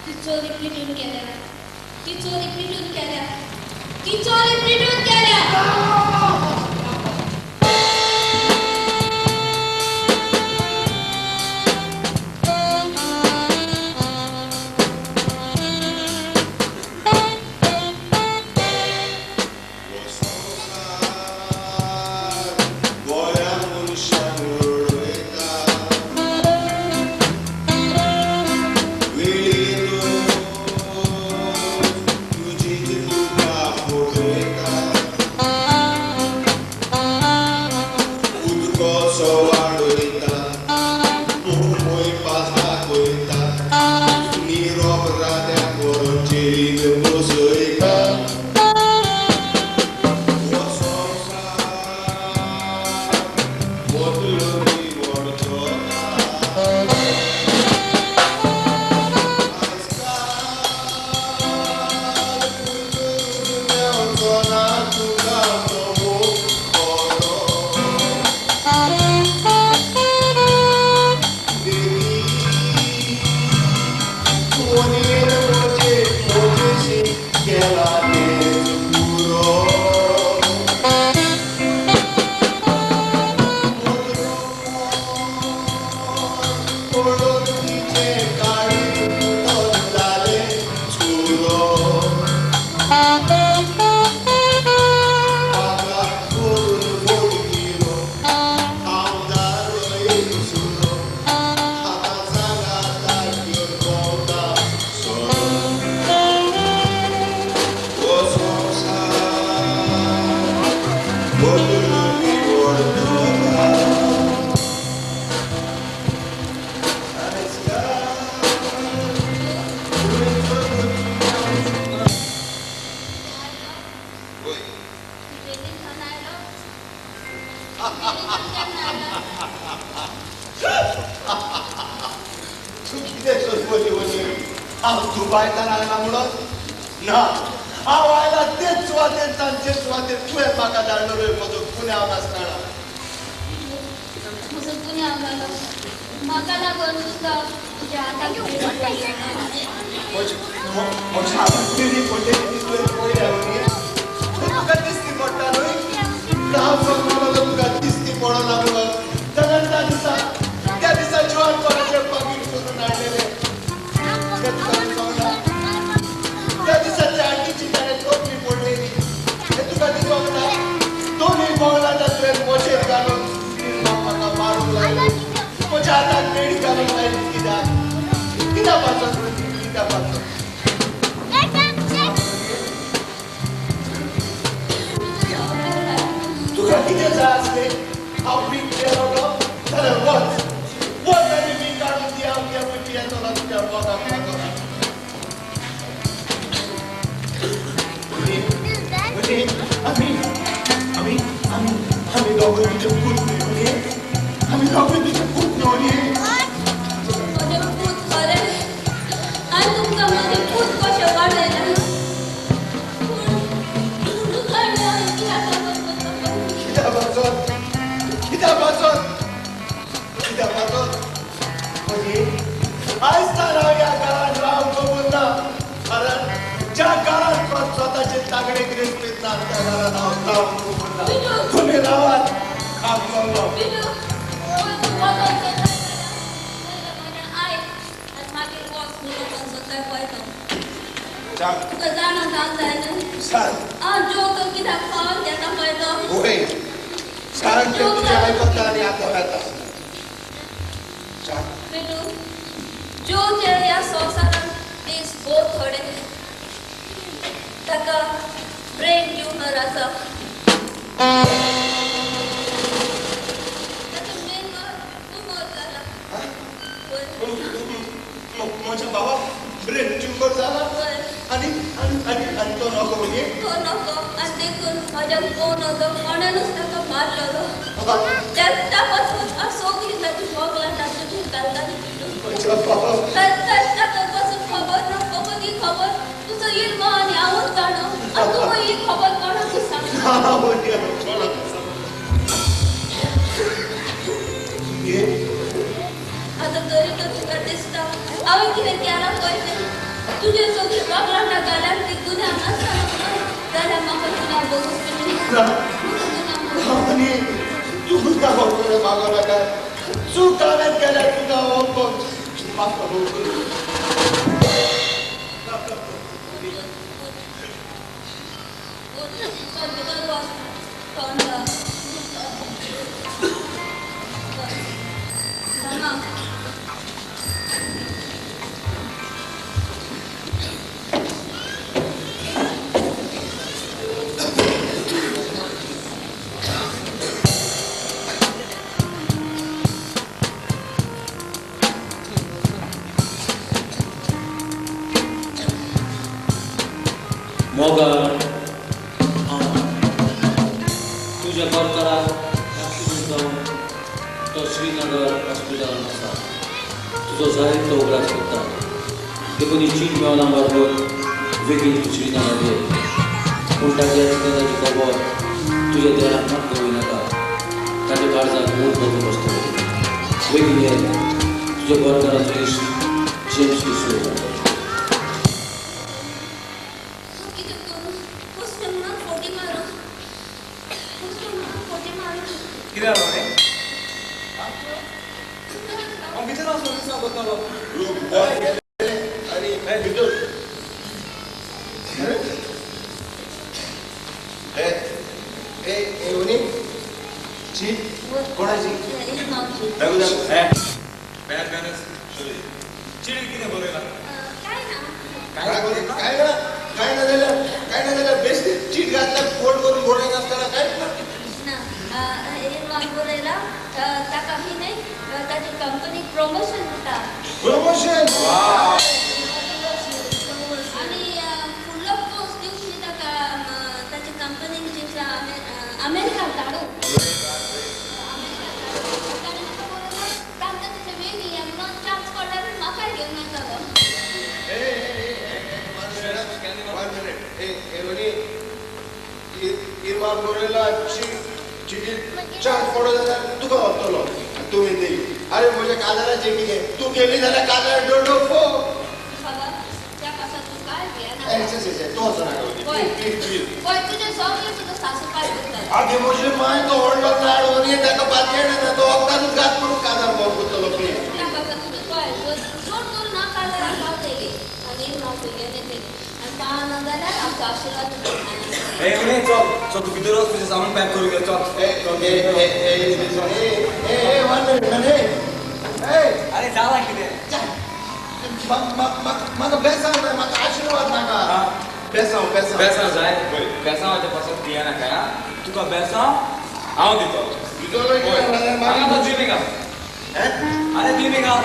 ती चोरी पिटून केल्या, ती चोरी पिटून केल्या, ती चोरी पिटून केल्या. तुझी तुका फुटयता. तूं कितें सोदपली वनी? हांव दुबायतान आयला म्हणून ना, हांव आयला तेच सुवातेर, तांचे सुवातेर तुवें म्हाका धाडलो रे म्हजो गुन्यांव नासतना. म्हजो गुन्यांव जालो, म्हाका लागून तुका तुज्या हाताक म्हज्या हाताक पेडी पडलेली ती तुवें पळयल्या वनी? तुका दिसती पडटा न्हय? तुका दिसती पडना म्हणून जाल्यार त्या दिसा, त्या दिसा जिवान कोणाचें पाकीट करून हाडलेलें तें तुका दिसोंक ना? त्या दिसा त्या आंटीची ताणें तकली पडलेली तें तुका दिसोंक ना? दोनूय बोंगलाटां तुवें मोजेर घालून म्हाका मारूंक लागली, म्हज्या हाताक बेडी घालूंक लायली. कित्याक? कित्याक पासत? कित्याक पासत? तुका कितें जाय आसलें? हांव वीख पियेलो जाल्यार वच, वच आनी वीख काडून दी. हांव तें पियेतलो तुज्या मोगाक लागून. आमी आमी आमी आमी दोगूय तुजे पूत न्हय? आमी दोगूय तुजे पूत न्हय? म्हजे पूत खरें, आनी तुमकां म्हजे पूत कशें वाडयला, पूण तुका कित्या पासत? कित्या पासत? कित्या पासत? आयज तर हांव ह्या घरान रावंक खबर ना, कारण ज्या घरान स्वताचे तागडेक रेस्पेद ना त्या घरान हांव रावंक खबर ना. तुमी रावात, हांव चल्लो. तुका जाणा जावंक जाय न्हय? हांव जोक कित्याक खावन घेता पळय तो. सांग तें तुजें आयकता आनी आतां वेता. बिटू, जोचे ह्या संवसारांत दीस भोव थोडे. ताका ब्रेन ट्युमर आसा. ताका मेंदवार ट्युमर जाला. म्हज्या भावाक ब्रेन ट्युमर जाला आनी आनी आनी तो नको म्हणजे? तो नको, आनी देखून म्हज्या कोण होतो कोणानूच ताका मारलेलो. त्या पासून हांव सगळीं ताची मोगलां तुजी घालताली बिटू. ताका पासून खबर ना, फकत ही खबर तुजो इल्लो आनी हांवूच जाणा, आनी तूं ही खबर कोणाकूच सांगना. आतां तरी तर तुका दिसता हांवें कितें केलां पळय तें. तुजे सगळीं मोगलां घाल्यार ती गुन्यांव नासतना जाल्यार म्हाका गुन्यांव भोगूंक. तूं तुका मागो नाका. चूक हांवें केल्यार तुका म्हाका मोगाळ, हांव तुज्या घरकाराक एक्सिडंट जावन तो श्रीनगर हॉस्पिटलांत आसा. तुजो जायतो उगडास करता, देखून ही चीट मेळना बरोबर बेगीन तूं श्रीनगर ये. पूण ताच्या एक्सिडंटाची खबर तुज्या देराक मात कळूं नाका, ताच्या काळजाक मूळ करून बसतलो. बेगीन ये. तुज्या घरकाराचो इश्ट जेम्स डिसोजा. कितें जालें रे? हांव भितर आसलो दिसता वतालो. आनी भितर ए ए उनी चीट कोणाची? दाखव दाखव. Bad manners. चीट कितें बरयलां? काय ना. काय ना? काय ना जाल्यार, काय ना जाल्यार बेश्टी चीट घातल्यार फोल्ड करून बरयनासतना काय ना. बरयला ताका ही न्हय ताची कंपनीक प्रमोशन दिता. प्रमोशन? आनी फुडलो पोस्ट दिवची ताका ताची कंपनीन अमेरिकाक धाडूं. इरमान बरयला चिटी चार पडो जाल्यार तुका व्हरतलो तुमी दी. अरे म्हज्या काजाराचें कितें तूं गेली जाल्यार काजार डोडो फो. तूं वचनाका. आगे म्हजे माय तो व्हडलो नाड व्हरये ताका पातयें ना तो वखदानूच घात करून काजार बंद करतलो. प्लीज चल तूं भितर वच तुजें सामान पॅक करून घे. चल. अरे जालां कितें म्हाका बेसांव जाय म्हाका आशिर्वाद नाका. बेसांव बेसांव बेसांव जाय. बेसांवाच्या पासत दियनाका. तुका बेसांव हांव दितो. दिमी घाल. अरे दिमी घाल.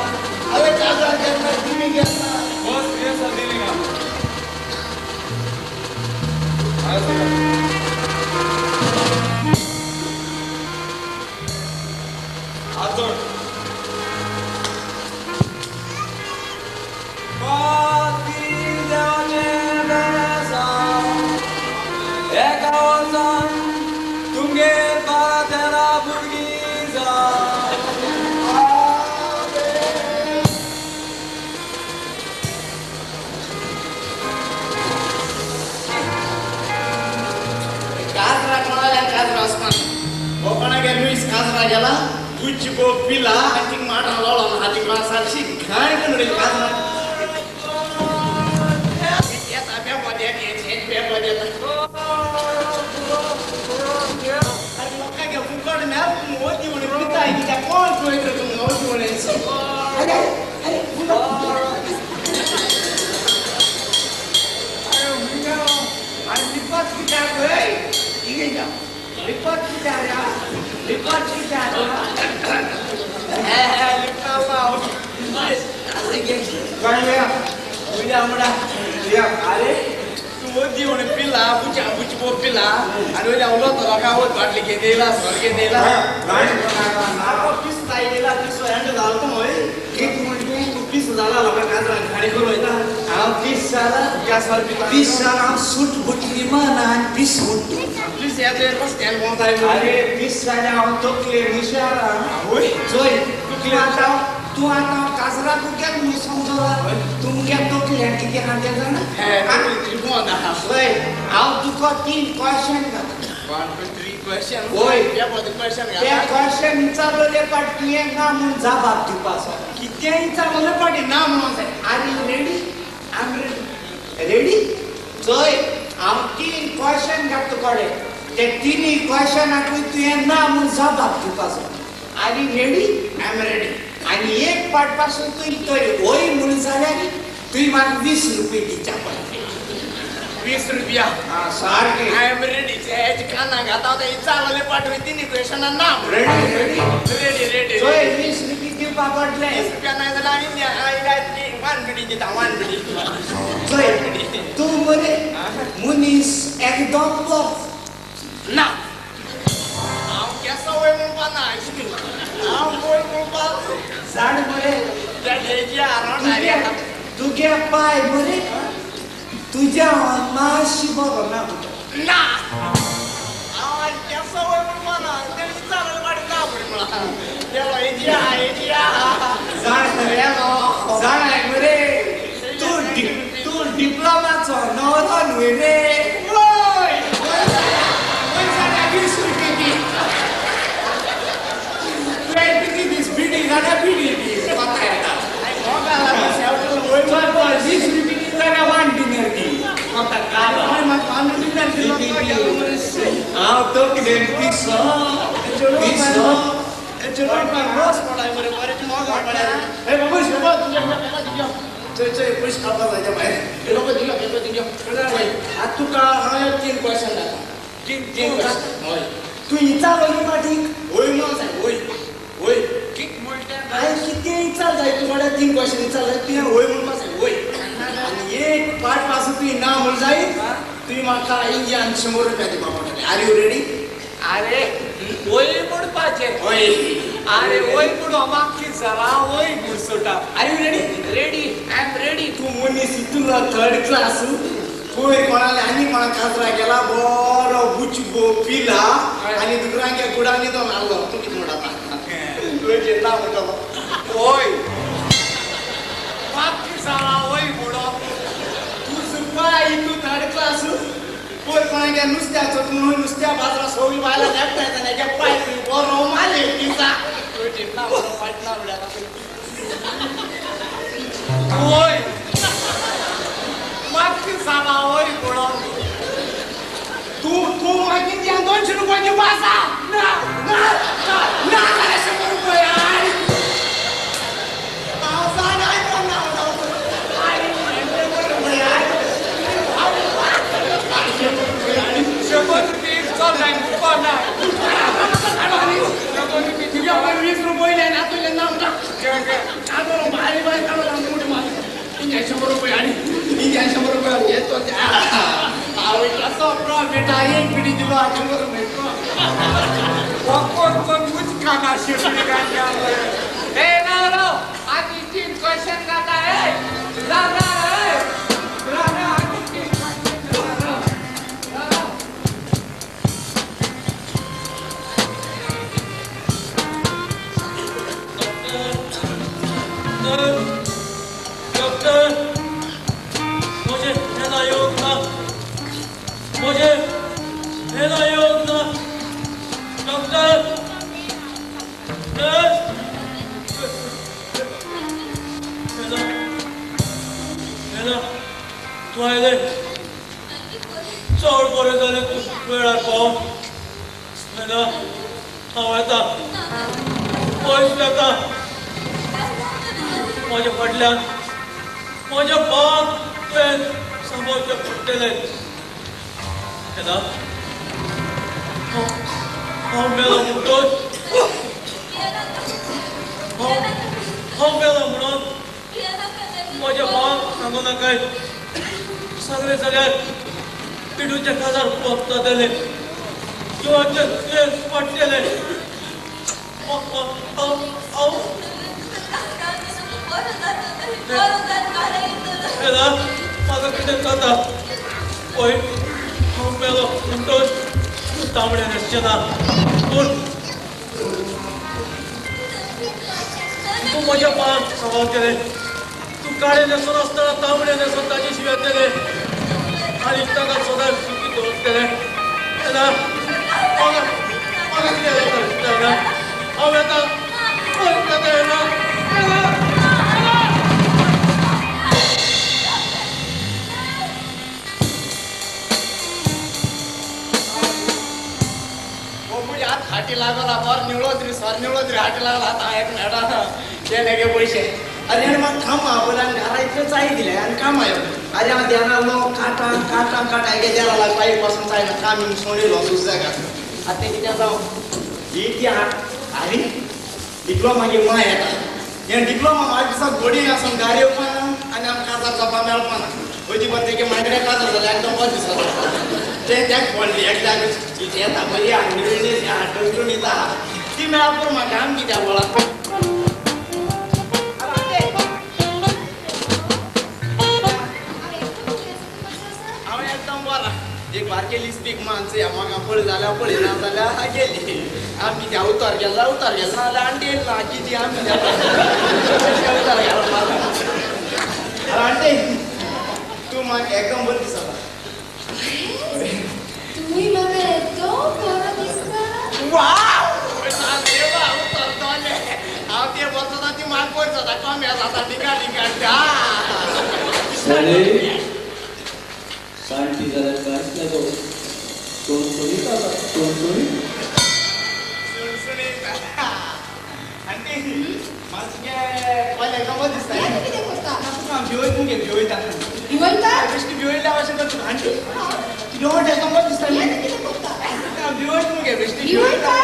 अरे काजार केन्ना दिमी केन्ना बस बेसांव दिमी घाल. हात जोड. एका वर्सान तुमगेर 12 13 भुरगीं जावं. काजरा कोणाल्या काजरा वचपाक कोणागे लुईस काजरा गेला तुजी बो पिला आनी तिका माडां लोळोन आहा तिका सारशी घाण करून उडयली काजरा. येता बेबो येता बेबो येता. अरे लोकांगे फुकट मेळ मोदी म्हणून पिताय कित्याक कोण पळयता तूं मोदी म्हणून. अरे अरे अरे लिपत कित्याक गय लिपत कित्याक लिपत कित्याक लिपा. अरे तूं मोदी म्हणून पिला बुची बुची बो पिला आनी वयल्या उलोवता लोकां वत बाटली घेवन येयला सोर घेवन येयला पीस जाय येयला पीस एंड जालो तूं हय कितें म्हणटा तूं पीस जाला लोकां काजरान खाणी करून वयता. हांव पीस जाला गॅसार पिता पीस जाला. हांव सूट बुटली मन आनी पीस उठ्ठा. पीस येता रस्त्यान भोंवताय. अरे पीस जाल्यार हांव तकले हुशार. हय चोय तूं तूं आतां काजराक कित्याक म्हणून समजला तुमगे तकल्यान कितें आहा तें जाणा. चोय हांव तुका 3 क्वेश्चन घालता. 1 2 3 क्वेश्चन. हय क्वेश्चन ते क्वेश्चन विचारलेले पाट तुवें ना म्हूण जबाब दिवपाचो. कितें विचारलेले पाटी ना म्हणून जाय. Are you ready? I am ready. Ready? चोय हांव 3 क्वेश्चन घालता तुकडे ते 3 क्वेश्चनाकूय तुवें ना म्हूण जबाब दिवपाचो. Are you ready? I am ready. आनी एक पाट पासून तुवें तरी वय म्हणून जाल्यार तुवें म्हाका 20 रुपये दिवच्या पडले. 20 रुपया. सारकें. I am ready. काना घाता ते विचारलेले पाट 3 क्वेश्चनां ना. Ready ready ready ready. चोय 20 रुपये दिवपा पडले. 20 रुपया ना जाल्यार 1 बिडी दिता 1 बिडी. चोय तूं मरे मनीस एकदम बरो ना. हांव केसो वय म्हणपा ना. हांव वय म्हणपा जाण मरे तुगे पाय मरे तुज्या मातशी बरो ना. ना हांव केसो वय म्हणपा ना. तें विचारलें पाटी ना म्हणला गेलो एजिया एजिया जाणाय मरे तूं तूं डिप्लोमाचो न्हवरो न्हय रे. वय वय जाल्यार 20 रुपये दी. तुवें कितें दीस बिडी जाल्यार बिडी दी कोता येता. 20 रुपये दी जाल्यार 1 डिनर दी. कोता काय हांव तकलेन पिसो पिसो. चोय चोय पयशे काडपाक जाय ते भायर. आतां तुका हांव 3 क्वेश्चन घालता. 3 क्वेश्चन. हय तूं विचारलो पाटीक वय म्हणून जाय. वय वय कितें म्हणटा हांवें कितें विचार जाय तुका 3 क्वेश्चन विचार जाय तुवें वय म्हणपाक जाय. वय आनी एक पाट पासून तुवें ना म्हूण जाय तुवें म्हाका इंडियान 100 रुपया दिवपा पडटले. Are you ready? अरे वय म्हणपाचें. वय. अरे वय म्हणून मागीर जाला वय घुसोटा. Are you ready? Ready. I am ready. तूं मनीस इतलो थर्ड क्लास. पयर कोणाले आनी कोणा काजरा गेला बरो बुचबो पिला आनी दुकरांच्या कुडांनी तो मारलो. तूं कितें म्हणटा तुवें चिंता म्हणटलो. होय बाकी सारा वय म्हणो तूं सुपाय तूं थर्ड क्लास. पयर कोणागे नुस्त्याचो म्हणून नुस्त्या बाजारा सगळीं बायलां एकठांय जाल्या पाय बरो माले दिसा. तुवें चिंता म्हणो फाटना म्हणल्यार. होय मागीर साला वय म्हणो तूं तूं मागीर त्या 200 रुपयाची वासा ना ना ना ना जाल्यार 100 रुपया. हांव जाणा ना 100 रुपये चल नाही मुको नाही. तुज्या 20 रुपये ना तुजे नांव ना भारी बाय काडून मोठी मार 100 रुपये आणि 100 रुपये येतो. हांव कसो प्रॉफिट एक पिढी दिलो 100 रुपये. कोण कोण मुचकाना शिवडी ए ना रो आधी 3 क्वेश्चन जाता है रा रा रा रा आधी 3 क्वेश्चन रा रा. डॉक्टर म्हजें हेना येवंक ना, म्हजें हेना येवंक ना. डॉक्टर नर्स हेना हेना तूं आयलें चड बरें जालें तूं वेळार पावोन. हेना हांव येता पयस येता. म्हज्या फाटल्यान म्हज्या बाग तुवें सांबाळचें पडटलें. येता हांव मेलो म्हणटोच हांव मेलो म्हणून म्हज्या बाग सांगू नाकाय. सगळें जाल्यार पिडूच्या काजार पोंपता जालें जिवाचें तुवें पडटलें. हांव येता म्हाका कितें जाता पळय. हांव मेलो म्हणटोच तांबडें न्हेसचें ना. पूण तूं म्हज्या पांयांक सांबाळटलें. तूं काळें न्हेसून आसतना तांबडें न्हेसून ताजी शिंवेतलें आनी ताका सदांच सुखी दवरतलें. येता म्हाका म्हाका कितें जाता. हांव येता पयस येता. येता हाटी लागला बर निवळोच रे सर निवळोच रे हाटी लागला. आतां एक मेळटा ते गे पयशे. अरे आनी म्हाका काम आपयलें आनी घरा इतलें चाय दिलें आनी काम आयो. अरे हांव ध्याना लो काटा काटा काटा एके देरा लाग पांय पासून चायना काम येवन सोडिल्लो सुसेगाद. आतां तें कितें जावं ही ती आरे डिप्लोमा मागीर माय येता. हें डिप्लोमा म्हाका दिसा गोडी आसून गाडी येवपाना आनी आमकां काजार जावपा मेळपाना. पयलीं पण तेगे मागीर काजार जालें एकदम बरें दिसता तें त्याक पडली एकल्याक येता बरी आंगणी हाटून येता ती मेळप म्हाका आम कित्याक वळा. हांव एकदम बरो एक बारके लिस्पीक मानसे म्हाका पळय जाल्यार पळय ना जाल्यार गेली. आम कित्याक उतर गेला उतर गेला जाल्यार आंटी येयला ना कितें आम कित्याक उतर गेला. आंटी तूं म्हाका एकदम बरें दिसता. तूंय म्हाका एकदम बरो दिसता. वाव हांव ते बसता ती म्हाका पयस जाता कमी जाता डिका डिका. शांती जाल्यार कांयच नजो. चणचणीत जाता चणचणीत. चणचणीत आंटी म्हाका तुगे पयलें एकदम बरें दिसता. कितें करता तुका भिवयता मुगे भिवयता भिवयता बेश्टी भिवयल्या भशेन करता आंटी. तुजें एकदम बरें दिसता. कितें करता भिवयता मुगे बेश्टी भिवयता.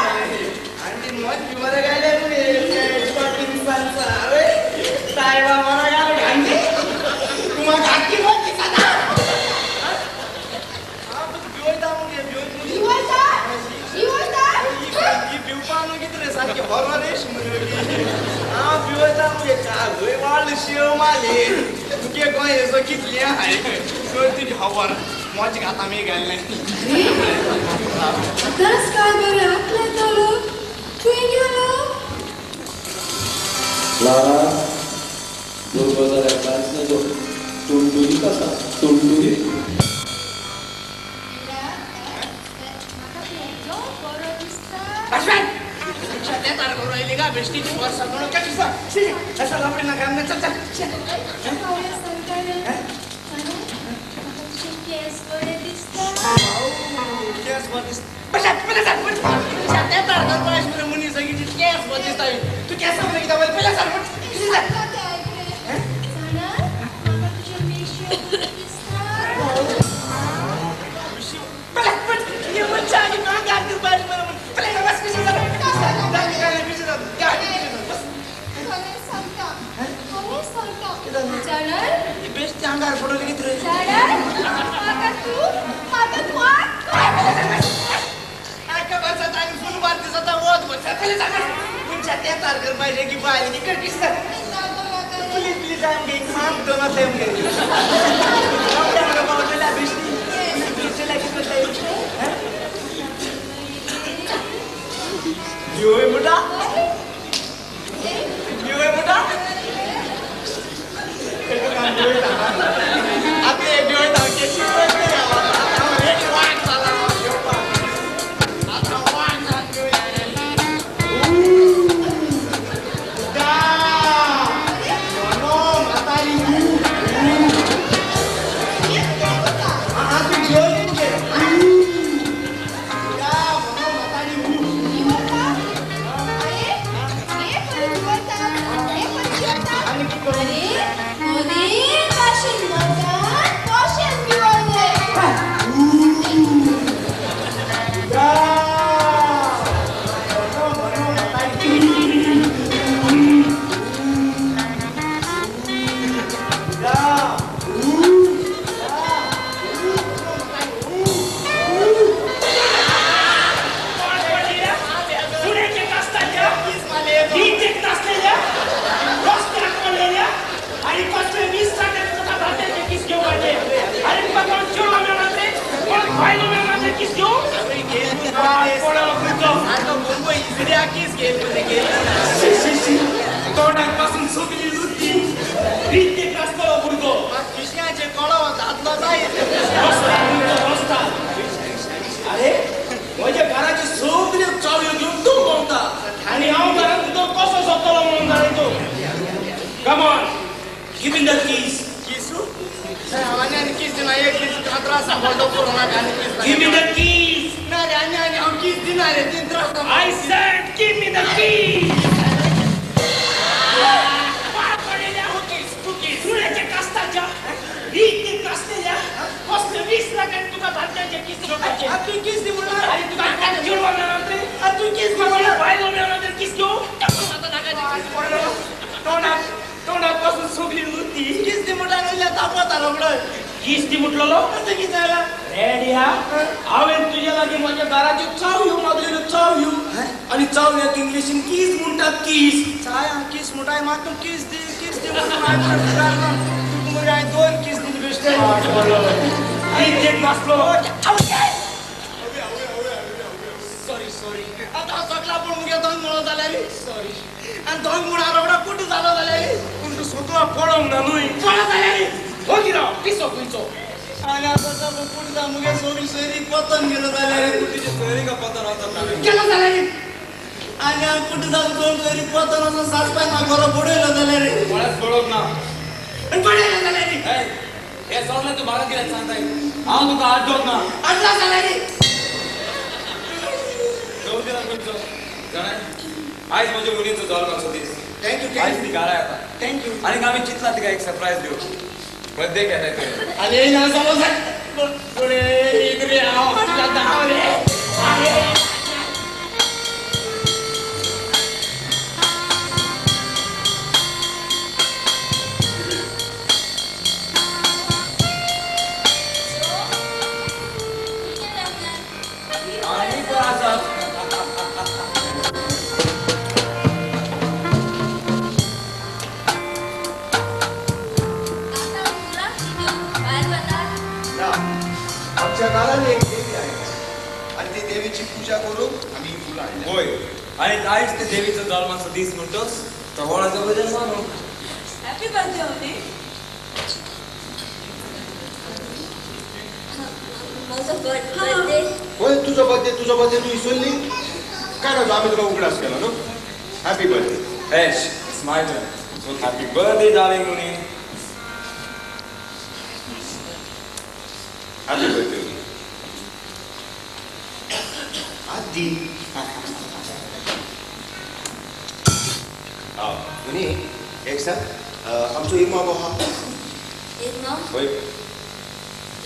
आंटी मज भिवरा घायले मुगे अरे सायबा मरा घालो आंटी. तूं म्हाका आख्खी मज दिसता. भिवयता मुगे भिवयता भिवयता भिवयता. पिवपा न्हू कितें रे सारकें बरो रेश मुगे हांव पिवयता मुगे काजूय वाडलो शेव मारली तुगे गोंय हेजो कितली आहाय सो तुजी खबर मोज घाता आमी घाल्लें आतांच काय बरें आकलें जालो खंय गेलो लारा भुरगो जाल्यार कांयच नजो टुणटुणीत आसा टुणटुणीत घरान एक देवी आहे आनी ती देवीची पूजा करून आमी ही फुलां हाडल्या. होय, आनी आयज ते देवीचो जल्माचो दीस म्हणटोच तो व्हडाचो भजन मानू. हॅपी बर्थडे उनी. म्हजो बर्थडे. होय, तुजो बर्थडे, तुजो बर्थडे तूं विसरली काय ना? आमी तुका उगडास केलो न्हू. Happy birthday. Ash, it's my turn. So happy birthday darling Uni. Happy birthday Uni. आदी उनी एक सांग, आमचो इरमाव आहा. इरमाव? होय.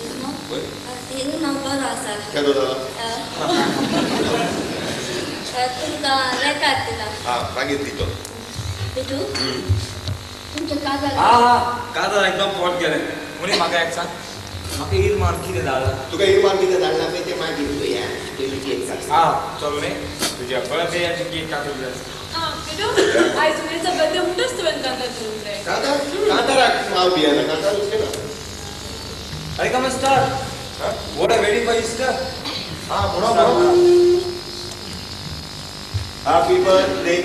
इरमाव? होय. इरमाव बरो आसा. केदो जाला? तुमकां रेकाद दिला. हां, मागीर दितो. बिटू, तुमचें काजार. हां हां, काजार एकदम पोट गेलें. उनी म्हाका एक सांग, म्हाका इरमान कितें धाडला? तुका इरमान कितें धाडला पळय तें मागीर पळया. पयलीं केक काप. हां चल उनी, तुज्या बर्थडेयाची केक कापूंक जाय. हां बिटू, आयज उनीचो बर्थडे म्हणटच तुवें काजार करूंक जाय. काजार? काजाराक हांव भियेना, काजार उस्केना. अरे come star, what are waiting for Easter. हां म्हणो म्हणो. Happy birthday.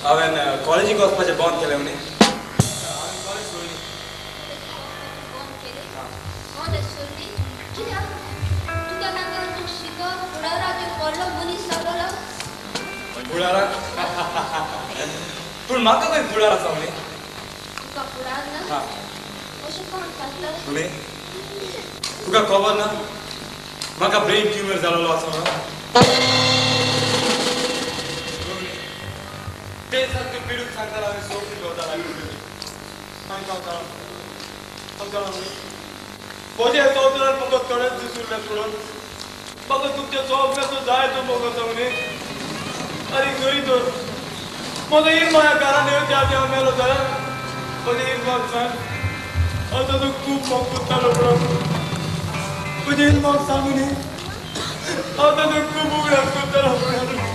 हांवें कॉलेजीक वचपाचें बंद केलें म्हणे. कोण सोडली कित्याक तुका नाका तूं शिकोन फुडाराक एक व्हडलो मनीस जातलो. फुडाराक? पूण म्हाका खंय फुडार आसा म्हणे? तुका फुडार ना? अशें कोण सांगता? म्हणे तुका खबर ना म्हाका ब्रेन ट्युमर जालेलो आसा म्हणून? ते सारकें पिडूक सांगताना हांवें सोंपली गवता लागली. हांव जाणा म्हजे संवसारांत म्हाका थोडेच दीस उरले सोडून म्हाका तुमच्या सगळ्याचो जाय तो मोग आसा म्हणे. आनी खरी तर म्हाका एक माया घरान येवच्या आदी हांव मेलो जाल्यार म्हजें एक माग सांग, हांव ताचो खूब मोग करतालो म्हणून. म्हजें एक माग सांग न्ही, हांव ताचो खूब उगडास करतालो म्हणून.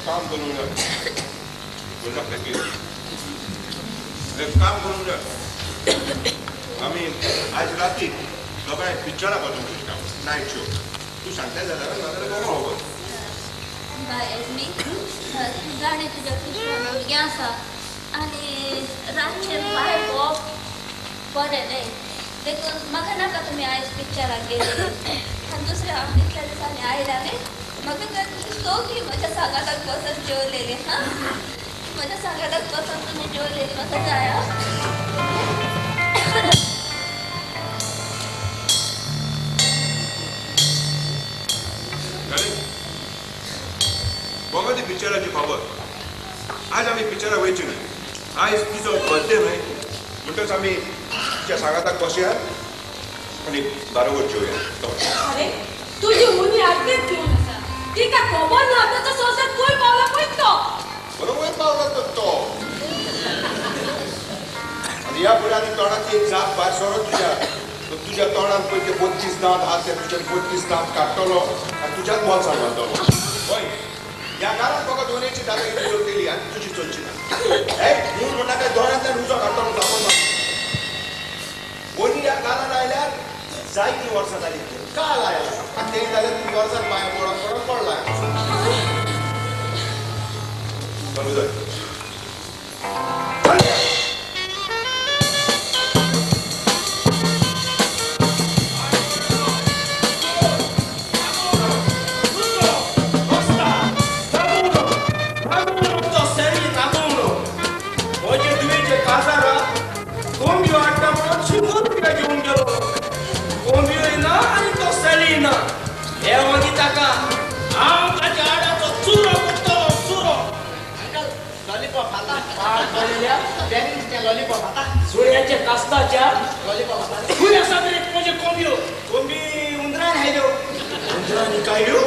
काम करूंक जाय, एक काम करूंक जाय. आमी आयज राती दोगांय पिक्चराक वचूंक सोदता, नायट शो. तूं सांगता जाल्यार नाजाल्यार बरो खबर. बाय एजमी, तूं जाणें तुज्या कुसमान भुरगें आसा आनी रातचें भायर भोंवप बरें न्हय, देखून म्हाका नाका तुमी आयज पिक्चराक गेले. आनी दुसरें हांव इतल्या दिसांनी आयला न्ही, म्हाका तर सगळीं म्हज्या सांगाताक बसून जेवलेली. हां, म्हज्या सांगाताक बसून तुमी जेवलेली म्हाका जाय. म्हाका ती पिक्चराची खबर. आयज आमी पिक्चराक वयची न्हय, आयज तिचो बर्थडे न्हय, म्हणटच आमी तिच्या सांगाताक बसया आनी बारोबर जेवया. अरे तुजी उनी आदलीच घेवन आसा, तिका खबर ना ताचो संवसार खंय पावला पळय तो. बरोबर पावला तर तो. आनी ह्या फुडें आनी तोंडाची एक जाप भायर सरत तुज्या, तुज्या तोंडान पळय ते 32 दांत आहा ते तुज्या 32 दांत काडटलो आनी तुज्याच बोल्सान घालतलो. हय, ह्या घरांत फकत दोनयची दादागिरी चलतली आनी तुजी चलची ना. हे म्हूण म्हणटा काय दोळ्यांतल्यान उजो काडटलो जापन. वनी ह्या घरान आयल्यार जायतीं वर्सां जालीं, काल आयला आनी तें जाल्यार तूं वर्सान पांय पडोन पडोन पडला. चालू जाय. सुण्याच्या कास्ताच्या खूंय आसा तरी म्हजे कोंबयो? कोंबी उंदरान हायल्यो. उंदरान काडल्यो?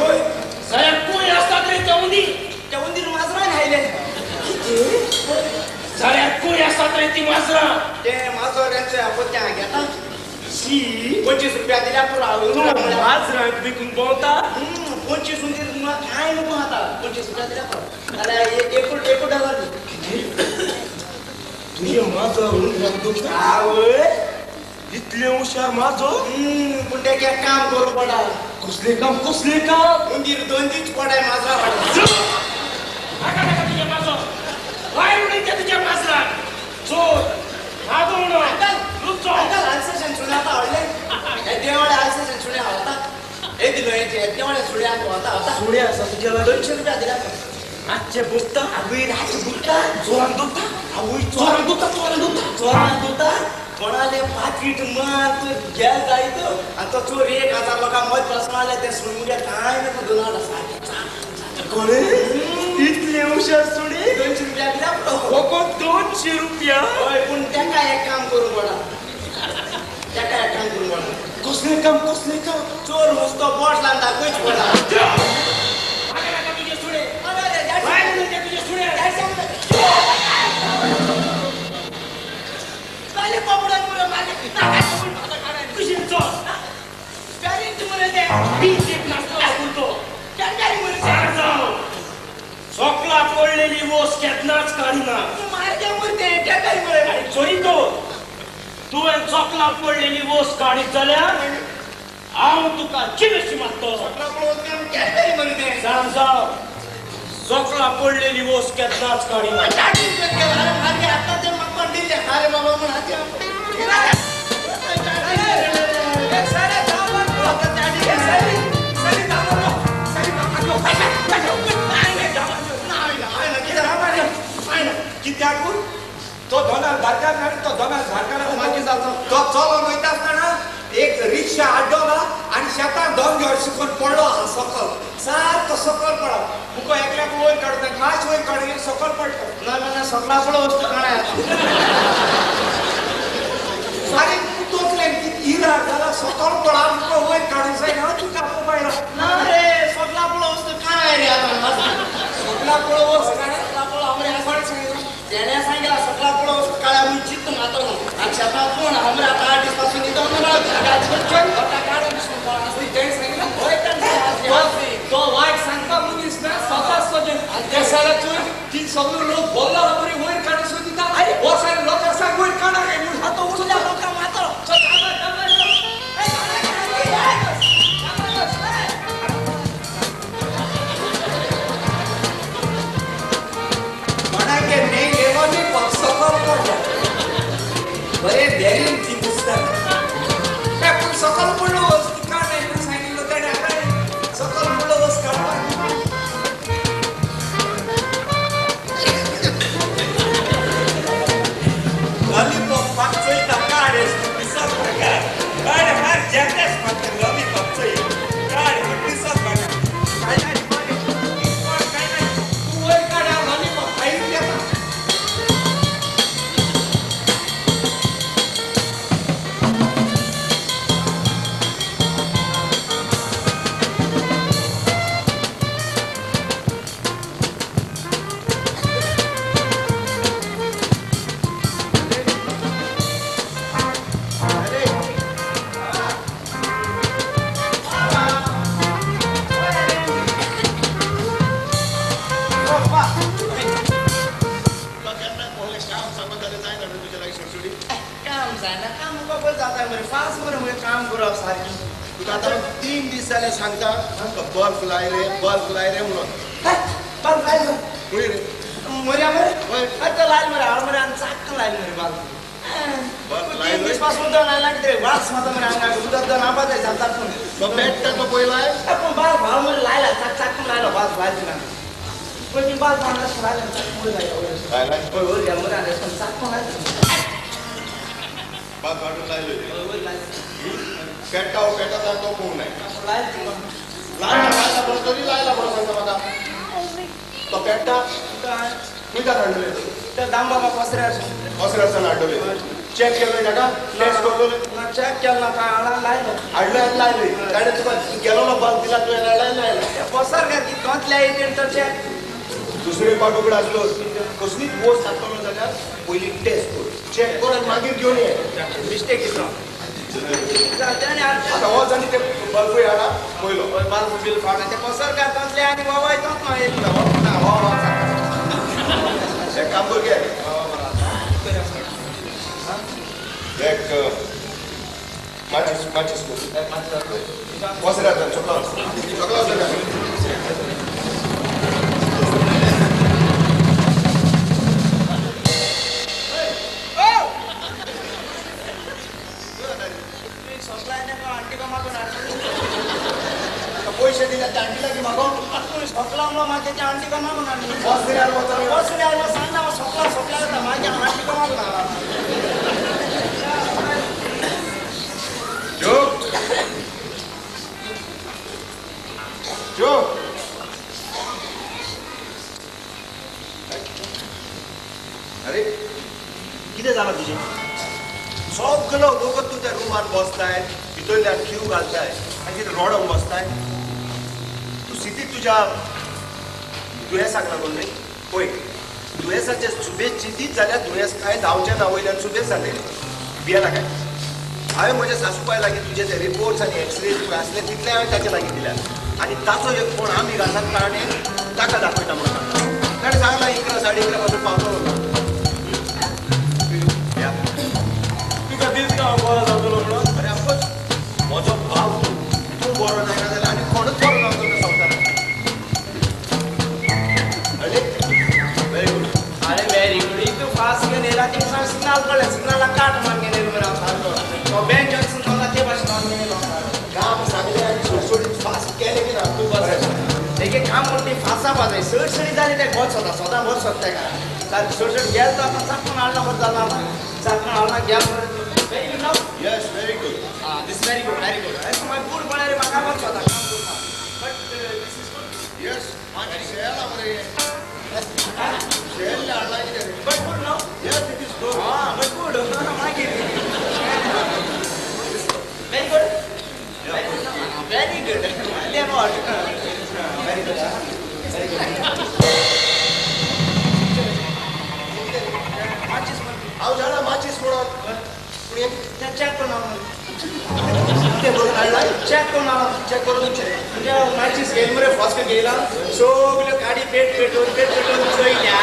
सगळ्या खूंय आसता तरी त्या उंदीर? त्या उंदीर माजरान हायले. सगळ्या खूंय आसता तरी ती माजरां? ते माजर यांचे त्या घेता शी 25 रुपया दिल्या पुरो. माजरांक विकून भोंवता? 25 उंदीर कांय नको आता. 25 रुपया दिल्या पुरो जाल्यार एक डॉलर. तुजें माजर उंदराक दुखता? आवय इतलें हुशार माजर? पूण तेका एक काम करूं पडा. कसलें काम? कसलें काम? उंदीर 2 दीस पडाय माजरा वाडा. नाका नाका तुजें माजर भायर उडयता तुज्या माजराक. चोर रागोवणो लुचो. अंकल आल्सेशन सुणे आतां हाडले. देवाळे आल्सेशन सुणे व्हरता. हे दिलो हेचे देवाळे सुणे आतां व्हरता. सुणे आसा तुज्या लागीं? 200 रुपया दिल्या. रातचे बुकता? आवय रातचे बुकता. चोरांक दुखता? आवय चोरांक दुखता. चोरांक दुखता. चोरांक दुखता. कोणाले पाकीट मार गेल जायत आनी तो चोर 1000 लोकांक मत प्रस्न आले ते सुणमुगे कांय नको दोन आसा. कोणे इतले हुशार सुणे? 200 रुपया दिल्या पुरो. फकत 200 रुपया? हय, पूण तेका एक काम करूं पडा. तेका एक काम करूं पडा. कसलें काम? कसलें काम? चोर मुस्तो बोट लावन दाखयच पडा. तुजे सुणे तुजे सुणे सोकला पडलेली वोस केन्नाच काडिना. चोरी तो तुवें चोकला पडलेली वोस काडीत जाल्यार हांव तुका जिवेशी मारतलो. जाण जाव सकला पडलेली वस्त केन्नाच काडिना. अरे बाबा म्हण कित्याक तो दोनार धारकार आनी तो दोनार झारकार तो चलोन वयता आसतना एक रिक्षा आड्डोला आनी शेतान दोन घर शिकून पडलो आहा सकल सारको सकल पडप मुको एकल्याक वयर काडून मातशें वयर काडून सकल पडलो. ना ना ना सकला पडो वस्तू काणाय सारी तोतलें इराक जाला सकल पडा मुको वयर काडून जायना तुका पळयला. ना रे सकला पडो वस्तू काणाय रे आतां सकला पडो वस्त काणाय सकला पडो हमरे तेणे सांगितला सकला पडो वस्तू काळ्या म्हणून चित्त मातलो आनी शेतां कोण हमरे आतां 8 दीस पासून तो वायट सांगता मनीस ना स्वताच तो ती सगळे लोक बोलला बरी वयर काडून सोदिता वसाय लोकांक सांग वयर काडा काय म्हणून हातो उरल्या लोकांक मातलो. कोणाके नाही गेलो न्ही पण सकल पडलो बरे धैर्य ती दिसता. पूण सकल पडलो वस्त काडय म्हणून सांगिल्लो तेणें सकल पडलो वस्त काडपाक. लॉलीपॉप चोयता काड दिसत म्हाका काड हार जेतेच म्हाका लॉलीपॉप चोय काड दिसत म्हाका काय ना काय ना तूं वयर काड लॉलीपॉप खायत येता. काम जायना काम खबर जाता मरे फास्ट मरे मुगे काम करप सारकें. तुका आतां 3 दीस जाले सांगता बल्ब लाय रे बल्ब लाय रे म्हणून. बल्ब लायलो खंय रे मर्या मरे आतां लायल मरे हाड मरे आनी चाक्क लायल मरे बल्ब. बल्ब 3 दीस पासून उदक लायला कितें वास मारता मरे आंगाक उदक दोन आबाज जाता. पूण तो पेट्टा तो पयलो पूण बल्ब हाड मरे लायला चाक चाक्क लायलो बल्ब लायल तुका पयलीं बल्ब हाडला लायला चाक वयर लायला वयर वयर मरे आनी चाक्क लायलो बल्ब हाडून लायलो पेट्टा पेट्टा तो पळोवंक नाय लायला लायला बरो तरी लायला बरो सांगता म्हाका तो पेट्टा खंयच्यान हाडलें ते दामबाबा पसऱ्यार पसऱ्यार हाडलें. चॅक केलो ताका टेस्ट करलो ना चॅक केलो ना काय हाडला लायलो हाडलो आनी लायलो ताणें तुका गेलोलो बल्ब दिला तुवें हाडला लायलो पसर काय तोंतल्या येते तो चॅक. दुसरे पाट उगड आसलो कसलीच वस्त हाडटलो जाल्यार पयलीं टेस्ट कर चॅक कर आनी मागीर घेवन ये. मिस्टेक कितलो आतां वच आनी ते बल्बूय हाडा पयलो बल्ब बील फावट ते पसर काय तोंतले आनी बाबा तोंत ना येयलो ना हो एक काम कर घे एक माचीस माचीस पसऱ्यार सकला सकला पैसे दिले त्या आंटी लागीं मागो. सकला मागीर त्या आंटीका मागून हाडली. पसऱ्यार पसऱ्यार सांगना सकला सकला जाता मागीर आंटीका मागून हाडला. जो जो अरे कितें जालां तुजें? सगलो वखद तूं त्या रुमान बसताय भितरल्यान खीव घालताय आनी कितें रडोंक बसताय. तूं सिटीत तुज्या दुयेंसाक लागून न्ही पळय दुयेंसाचे सुबेज चिंतीत जाल्यार दुयेंस कांय जावचें ना वयल्यान सुबेज जालें भियेना काय. हांवें म्हज्या सासूबाय लागीं तुजे ते रिपोर्ट्स आनी एक्सरे तुका आसले तितले हांवें ताचे लागीं दिल्यात आनी ताचो एक कोण आमी घालतात ताणें ताका दाखयता म्हणून ताणें सांगलां 11 साडे 11 पासून पावतलो. तुका दिसता हांव बरो जातलो म्हणून? अरे ऑफकोर्स म्हजो भाव तूं बरो जायना जाल्यार आनी कोणूच बरो जावचो ना संवसारांत. थिंगसान सिग्नल पडलें सिग्नलाक काट मारून गेलेलो मरे हांव सारको तो बॅन जॉन्सन चलता ते भाशेन हांव गेलेलो काम सांगलें आनी सोडसोडीत फास्ट केलें की ना तूं बरें एक काम म्हणटी फास्ट जावपा जाय सडसडी जाली तें गोत सोदा सदां बरें सोदता तेका सारकें सडसड गेल तो आतां चाकून हाडला बरें जालां आतां चाकून हाडला गेल बरें Very good now? Yes, very good. Ah, this is very good, very good. As my good पळय रे म्हाका बरें सोदा काम करता But this is good. Yes, मातशें शेल मरे शेल हाडला कितें But good now? Yes, it is good. Ah, but good. मागीर Very good. Very good. Very good. Then what? Very good. Very good. माचीस हांव जाणा माचीस म्हणून पूण चॅक करून आलो कितें करून हाडला चॅक करून आलो चॅक करून तुमचें म्हणजे माचीस घेयली मरे फस्क घेयला सगल्यो गाडी पेट पेटोवन पेट पेटोवन चोयल्या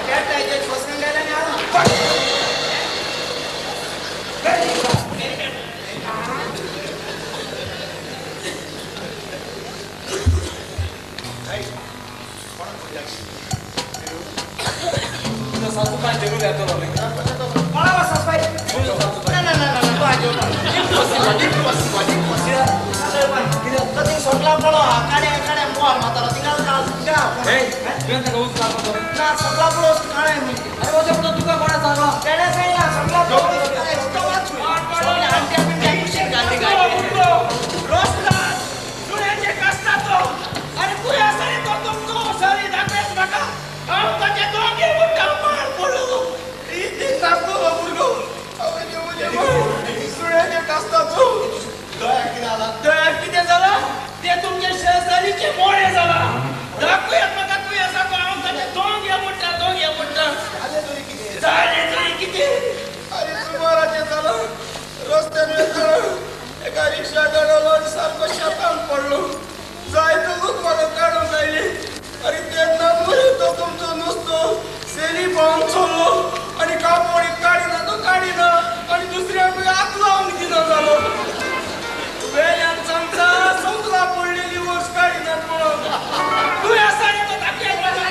पेट फस्कान गेल्या आनी हांव सासू काय जरूर येतो कोणा सासू ना ना ना ना तूं आजेवता इम्पॉसिबल इम्पॉसिबल इम्पॉसिबल थिंग सोटला पळो काड्या काड्या मोल मारतालो थिंगा ना सोटला पळो काळे अरे वचो पळो तुका कोणा सांगला तेणें सांगला सोटला पळो आमच्या पिंट्या कुशीन घातली गाडी रोसलास सुण्याचे कसता तो अरे तूं आसा रे तो तुमचो सरी दाखयत म्हाका हांव ताचे दोगे मुट्टा मार पडलो इतली नासलो भुरगो सुण्याचे कसता तूं दयाक कितें जाला दयाक कितें जाला ते तुमचे शेजारीचे मोळे जाला दाखयात म्हाका तूं आसा तो हांव ताचे दोंगे मुट्टा दोंगे मुट्टा जालें तरी कितें जालें तरी कितें अरे सुमाराचें जालां रस्त्यान वेताना एका रिक्षा गाडवलो आनी सारको शेतान पडलो जायतो लोक म्हाका काडूंक आयले आनी तेन्ना मरे तो तुमचो नुस्तो सेली पावून चल्लो आनी कापोडी काडिना तो काडिना आनी दुसऱ्याकूय हात लावंक दिना जालो वेल्यान सांगता सोकला पडलेली वस्त काडिनात म्हणून तूं आसा रे तो दाखयात म्हाका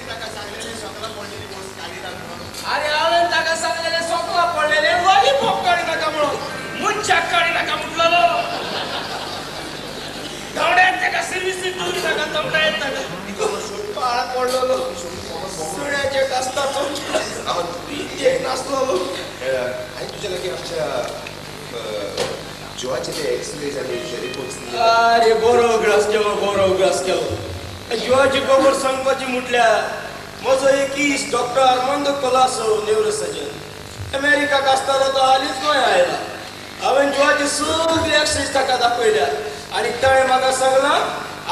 ताका सांगलेलें सोकला पडलेली वस्त काडिनात म्हणून अरे हांवें ताका सांगलेलें सोकला पडलेलें लॉलीपॉप काडिनाका म्हणून मनशाक काडिनाका म्हटलेलो धांवड्याक ताका सर्विसीक दवरी नाका दमडायत ताका पाळ पडलेलो सुण्याचे कास्ता तो एक नासलेलो आनी तुज्या लागीं आमच्या जिवाचे ते एक्सरेज आनी रिपोर्ट्स अरे बरो उगडास केलो बरो उगडास केलो जिवाची खबर सांगपाची म्हटल्यार म्हजो एक इश्ट डॉक्टर आर्मांदो कोलासो न्युरोसर्जन अमेरिकाक आसतालो तो हालींच गोंय आयला हांवें जिवाची सगळी एक्सरेज ताका दाखयल्या आनी ताणें म्हाका सांगलां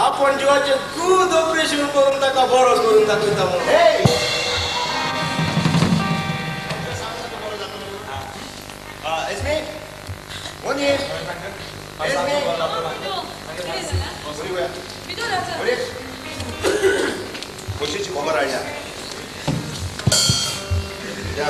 आपण जिवाचें खूद ऑपरेशन करून ताका बरो करून दाखयता म्हणून एस्मी मोनी एस्मी पयशेची खबर हाडल्या ते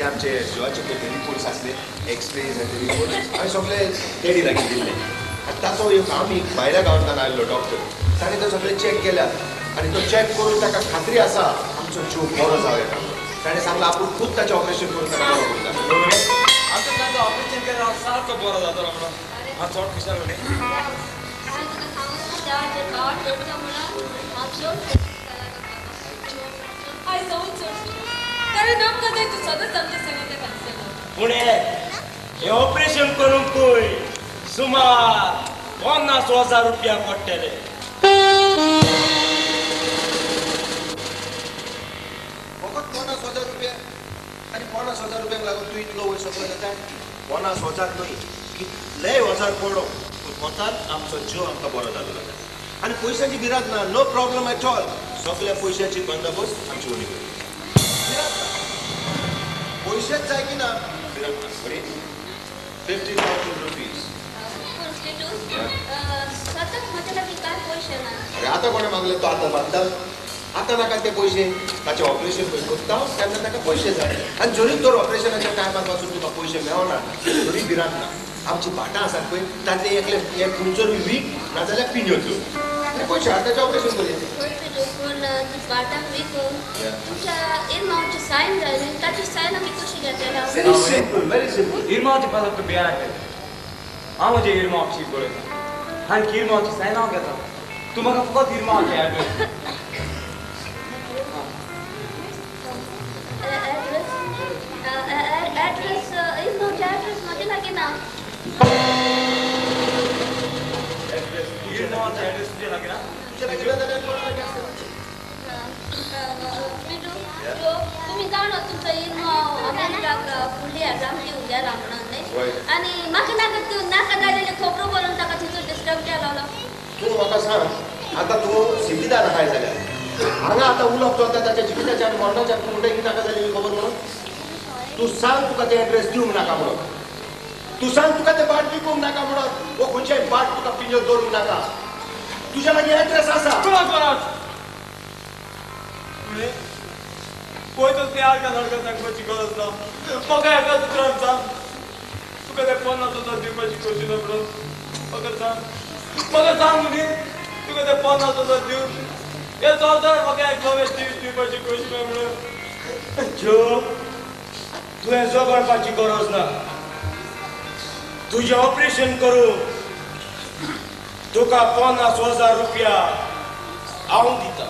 आमचे जिवाचे पळय रिपोर्ट्स आसले एक्सरेज आनी रिपोर्ट्स हांवें सगळे डॅडी लागीं दिल्ले आनी ताचो एक आमी भायल्या गांवांतल्यान आयिल्लो डॉक्टर ताणें तो सगळें चॅक केल्या आनी तो चॅक करून ताका खात्री आसा आमचो जीव बरो जावं येता ताणें सांगलां आपूण खूब ताचें ऑपरेशन करून ताका बरो करता आमचें तांकां ऑपरेशन केल्यार सारको बरो जातलो म्हणून हांव चड खुशाल न्ही पूण हें ऑपरेशन करूंक पळय सुमार 50,000 रुपया पडटले फकत 50,000 रुपया आनी 50,000 रुपयांक लागून तूं इतलो वयर सकयल जाता 50,000 न्हय कितलेय हजार पडो पूण कोतान आमचो जीव आमकां बरो जालो जाता आनी पयशांची भिरांत ना नो प्रॉब्लम एट ऑल सगल्या पयशांची बंदोबस्त आमची उणी करता भिरांत ना पयशेच जाय की ना भिरांत ना बरी 50,000 रुपीज अरे आतां कोणें मागले तो आतां मागता आतां नाका ते पयशे ताचें ऑपरेशन पळय करता तेन्ना ताका पयशे जाय आनी जरी तर ऑपरेशनाच्या टायमार पासून तुका पयशे मेळना तरी भिरांत ना आमची भाटां आसात पळय तांतले एकले एक खंयचो वीक नाजाल्यार पिन्यो त्यो आनी पयशे हाताचें ऑपरेशन करूया. पूण बाटाक विकून तुमच्या इरमांवची सायन जाय न्ही, ताची सायन आमी कशी घेतले? Very simple, very simple. इरमांवची पासत तूं भियानाक. हांव म्हजे इरमांवची बरयता आनी इरमांवची सायन हांव घेता. तूं म्हाका फकत इरमांवचें ऍड्रेस. ऍड्रेस ऍड्रेस इरमांवचें ऍड्रेस म्हजे लागीं ना. इरमांवचें ऍड्रेस तुजे लागीं ना? तुजे लागीं ना जाल्यार कोणा लागीं आसतलें? तुमी जाणा तुमचो इरमांव अमेरिकाक फुडली एग्जाम दिवंक गेला म्हणून न्ही, आनी म्हाका नाका नाका जालेले खबरो बरोवन ताका थंयसर डिस्टर्ब केलो. तूं म्हाका सांग आतां तूं सिटीदार आहाय जाल्यार हांगा आतां उलोवप चलता ताच्या जिविताच्या आनी मरणाच्या, तूं म्हणटा की नाका जालेली खबर म्हणून? तूं सांग तुका ते एड्रेस दिवंक नाका म्हणून, तूं सांग तुका ते बाट विकूंक नाका म्हणून, वो खंयच्याय बाट तुका पिंजर दवरूंक नाका. तुज्या लागीं एड्रेस आसा. पळय तसली आडकां नाडकां सांगपाची गरज ना. म्हाका एकाच उतरान सांग तुका ते 50,000 दिवपाची खोशी ना म्हणून. म्हाका सांग, म्हाका सांग मुगे तुका ते 50,000 दिवन हे संवसारात म्हाका एक नवें जीव दिवपाची खोशी ना म्हणून. जो तुवें झगडपाची गरज ना. तुजें ऑपरेशन करूं तुका 50,000 रुपया हांव दिता.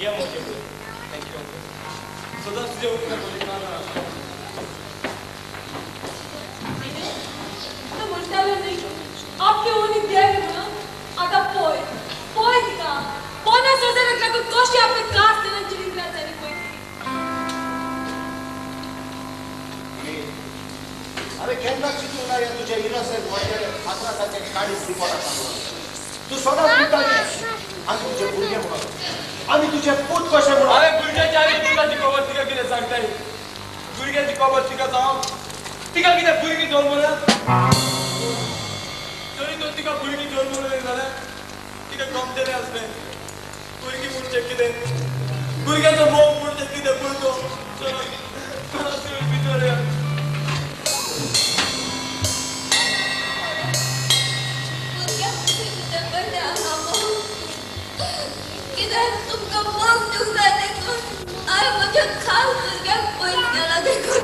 ये म्हजें thank you. सदांच तुजे उपकार पळयतना तूं म्हणटालें न्ही आपली ओनी देवी म्हणून, आतां पळय पळय तिका 50,000 लागून कशी आपली कास दिना चिरिंद्रा जाली पळय ती. अरे केन्ना चिंतूंक ना ह्या तुज्या इनोसंट फातरासारकें काळीज रिपोर्ट आसा म्हणून. तूं सदांच म्हणटालें आमी तुजे भुरगे म्हणून, आमी तुजे पूत कशे म्हणून. अरे भुरग्याची आनी पुताची खबर तिका कितें सांगताय? भुरग्याची खबर तिका सांग, तिका कितें भुरगीं जल्मल्या? जरी तर तिका भुरगीं जल्मलें जाल्यार तिका गमतलें आसलें. भुरगीं म्हणचें कितें, भुरग्याचो मोग म्हणचें कितें भुरगो. चल भितर या. कित्याक तुमकां मोग दिवंक जाय देखून हांवें म्हज्या खास भुरग्याक पयस केला देखून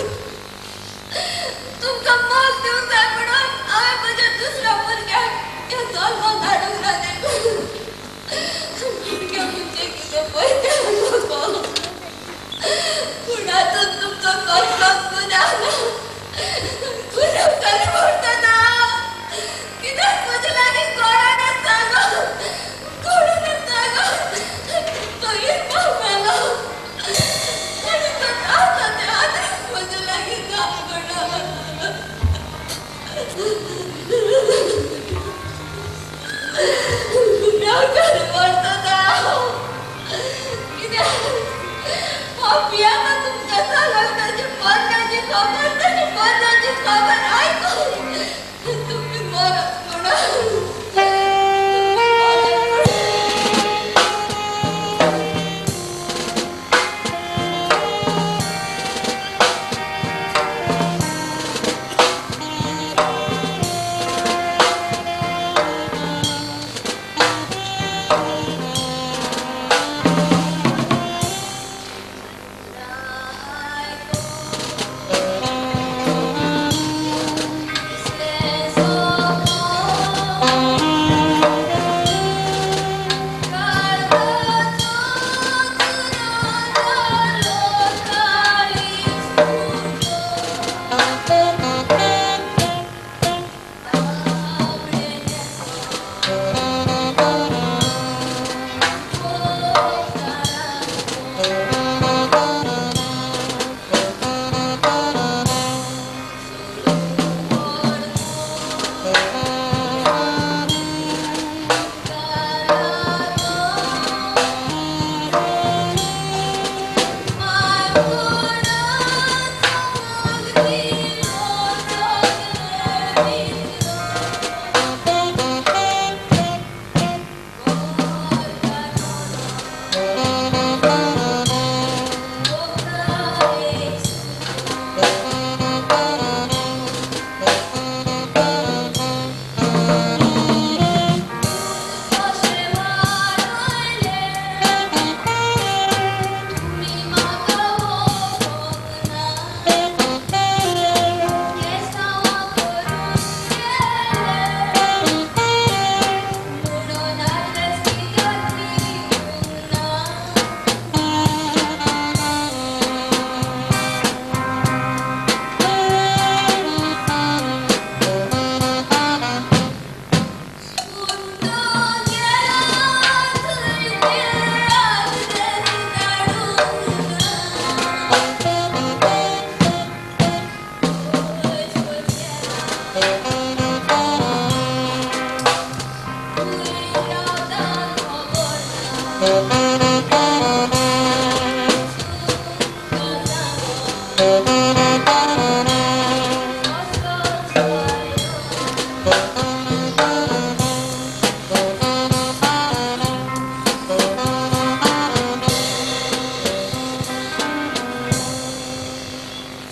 तुमकां मोग दिवंक जाय म्हणून हांवें म्हज्या दुसऱ्या भुरग्याक ह्या जल्माक हाडूंक ना देखून भुरग्यां म्हणजे कितें पळय नको. पूण आतां तुमचो कसलो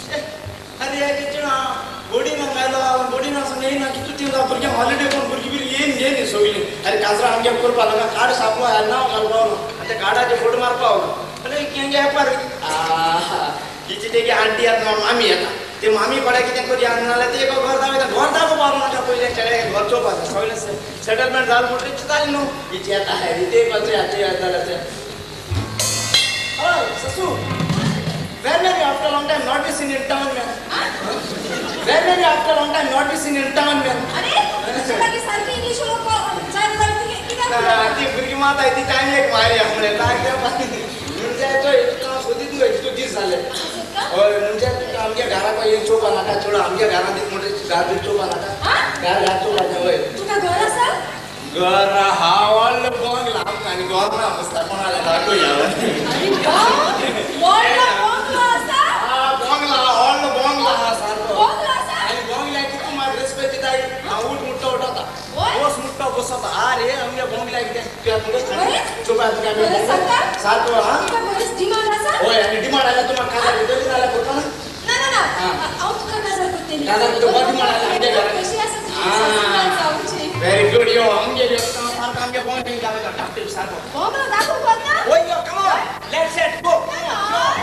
अरे किचना बोडी ना मेलो बोडी ना सांग येयना कितू तीन भुरग्यांक हॉलिडे कोण भुरगीं बिरगीं येयन येयन सगळीं. अरे काजरा आमगे करपा लागा कार्ड सापलो नांव घालपा आनी त्या कार्डाचे फोटो मारपा अरे हेंगे हेपार हिची तेगी आंटी येता मामी येता ते मामी कडेन कितें करी नाल्यार ते घर दाखयता घर दाखोवपा नाका पयलें चेड्याक घर चोवपा सगळें सेटलमेंट जालें म्हणटकीर जालें न्हू हिची येता ते कचरे येता जाल्यार. हय ससू, where were you after long time not be seen in town man? Where were you after long time not be seen in town man? अरे तुझ्या सारखी इंग्लिश उलोवपाक जाय जाल्यार ती भुरगीं मात ती टायम एक मारया म्हणलें म्हणजे तुका सोदीत न्हय इतको दीस जाले. हय म्हणजे तुका आमच्या घराक येवन चोवपा नाका चोड आमच्या घरांत म्हणटा घर बी चोवपा नाका घर घर चोवपा हय. तुका घर आसा? घर हा व्हडलो बंगला आमकां आनी घर ना बसता कोणाल्या दाखोवया. बंगला व्हडलो बंगला आहा सारको आनी बंगल्याक कितू मागीर रेस्पेद दिताय. हांव उठ मुट्टो उठता बस मुट्टो बसता. आरे आमगे बंगल्याक कितें चोवपा तुका सारको. हा हय आनी डिमांड आयल्यार तुका काजार करतली नाल्यार करता ना. हांव तुका काजार करतली. काजार करता बरो डिमांड आयल्यार आमगे घराक. Very good. यो आमगे सारको आमगे बंगल्याक दाखयता डॉक्टर सारको बंगलो दाखोवपाक ना. हय यो come on let's set go. Come on.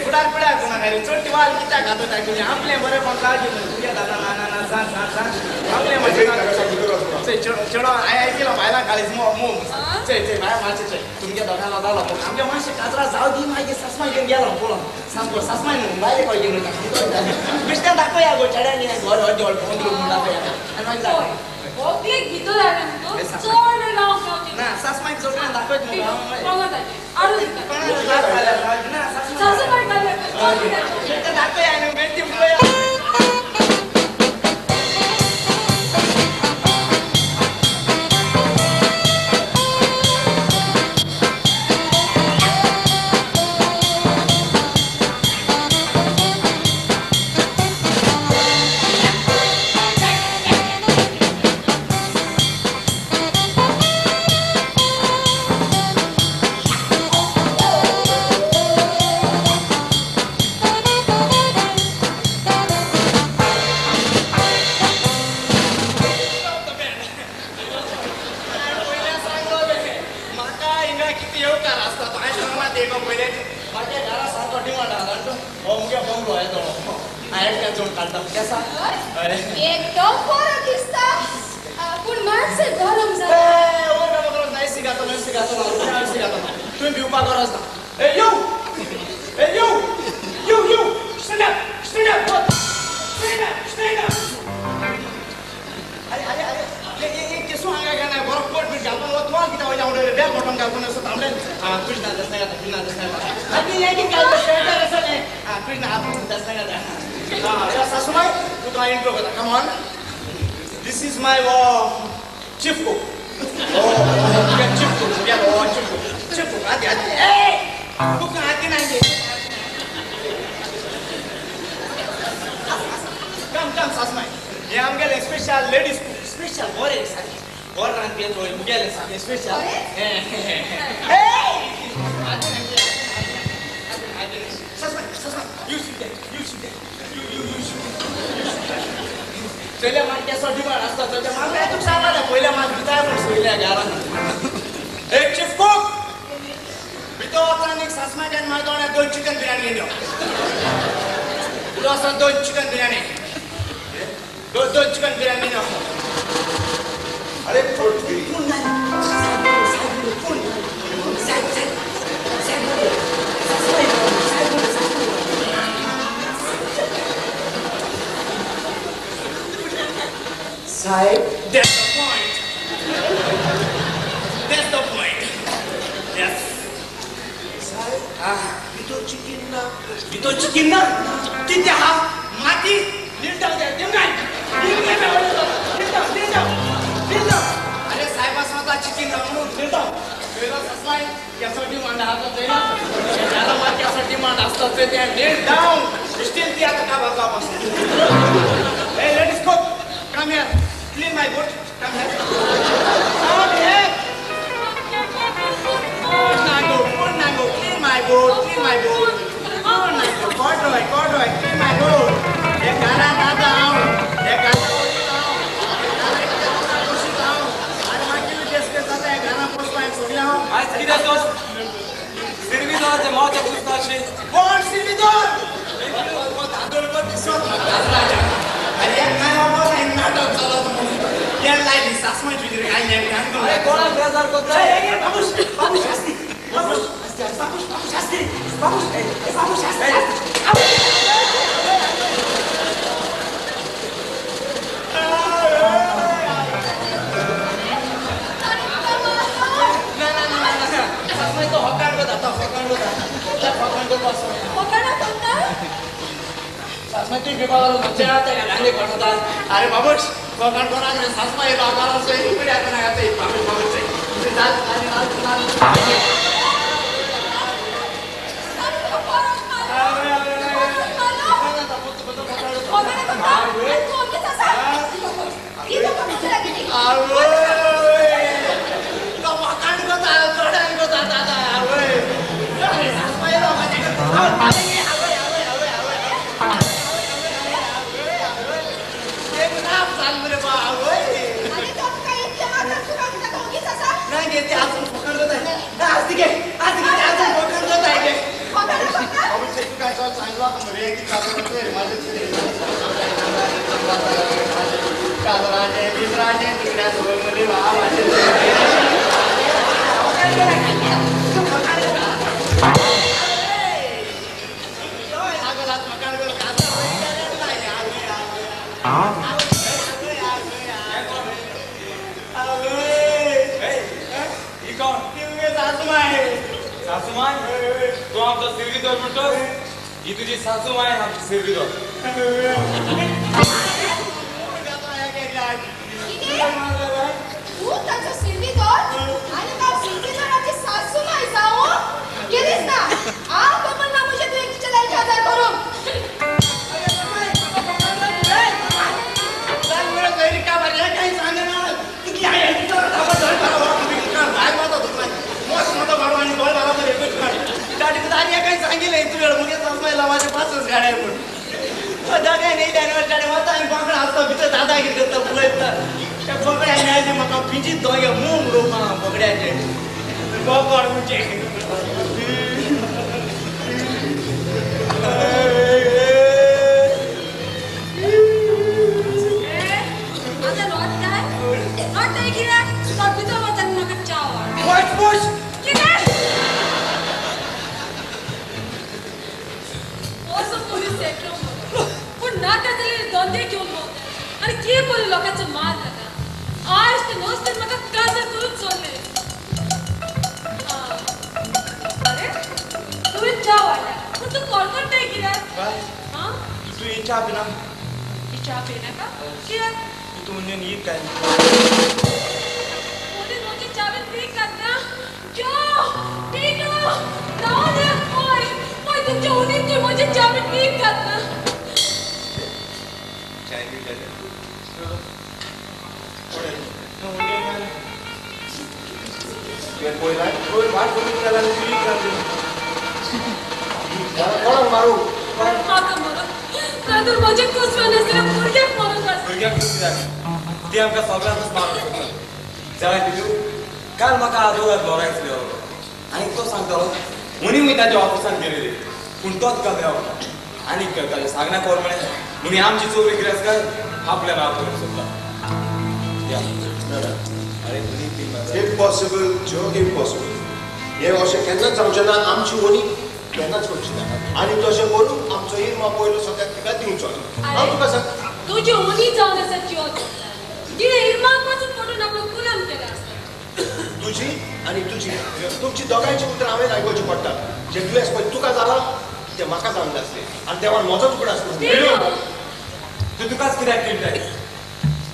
फुडार फुडार कोणा चड वाल कित्याक घातो आपलें बरें पण काळजी तुमगे दादा ना ना ना. जा जा जा आमले मातशें चेडो हांवें आयकिलां बायलां काळीज मोम चय चय बाय मातशें चय तुमगे दोगांलो जालो आमगे मातशें काजरा जावं दी मागीर सासमाय घेवन गेलो पळोवन सामको सासमाय न्हू बायले खंय घेवन वयता बेश्टें दाखोवया गो चेड्यांनी घर घर जेवण पळोवन दाखोवया आनी मागीर दाखय होकलेक भितर हाडलें न्हू चड वेळ रावंक जावचें ना सासमाय चड दाखयत मुगो दाखोवया न्हू बेश्टी पळोवया. काजराचें बिजराचें तिकड्या सोय बाबाचें सासूमाय तूं आमचो सिर्विदोर म्हणटोस ही तुजी सासूमाय आमची सिर्विदोर. तूं ताचो सिर्विदोर आनी हांव सिर्विदोराची सासूमाय जावं केलीच ना. हांव खबर ना म्हजें तुवें तिच्या लागीं काजार करूंक. काही सांगितलं तुवेळ मुगे सासमायला माझ्या पाचच गाड्या म्हूण काय नाही त्याने वता आनी बोकडा आसता भितर दादागिरी करता पळयता त्या बोकड्याने आयले म्हाका पिंजीत दोगे मूग उडोवपा बोकड्याचे बोकड म्हणजे आतां रोडटाय रोडटाय कित्याक तुका भितर वता म्हाका च्या वाड. पश कितें असो पोलीस सेटलो पूण नाका जाल्यार धंदे घेवन भोंवता आनी कितें पळय लोकांचो मार खाता. आयज ते नोस तर म्हाका काजार करून सोडलें. अरे तुवें च्या वाडल्या पूण तूं कडकडटाय कित्याक? आं तूं ही च्या पिना? ही च्या पिनाका कित्याक? तूं म्हणजे ही काय पोलीस म्हजी च्या बीन पी घालना. जो टिटू जावन एक पळय पळय तुमच्या उणीक तुवें म्हजी च्या बीन पी घालना. कोणाक मारू? म्हाका मारू नातर म्हजें कुसवें नासतना भुरग्याक मारूंक आसा. भुरग्याक कशी जाय ती आमकां सगळ्यांकूच मारूंक शकता. जाणां टिटू काल म्हाका आदोगाद लोरायस मेळ्ळो आनी तो सांगतालो म्हणून मी ताच्या ऑफिसान गेलेली पूण तोच तुका मेळना आनी ताच्या सांगण्या कोर म्हळें म्हणून आमची चोरी गिरेस्कार आपल्या नांव करूंक सोदता. इम्पॉसिबल जो इम्पॉसिबल हें अशें केन्नाच जावचें ना. आमची वनी केन्नाच करची ना आनी तशें करून आमचो इरमा पयलो सद्याक तिका दिवचो ना. हांव तुका सांग तुजी उनी जावन आसा ज्योत तिणें इरमाक पासून पडून आपलो गुलाम केला आसता. तुजी आनी तुजी तुमची दोगांयची उतरां हांवें आयकुची पडटा. जें दुयेंस पळय तुका जालां तें म्हाका जावंक नासलें आनी देवान म्हजो तुकडो आसलो. तूं तुकाच कित्याक किणटाय?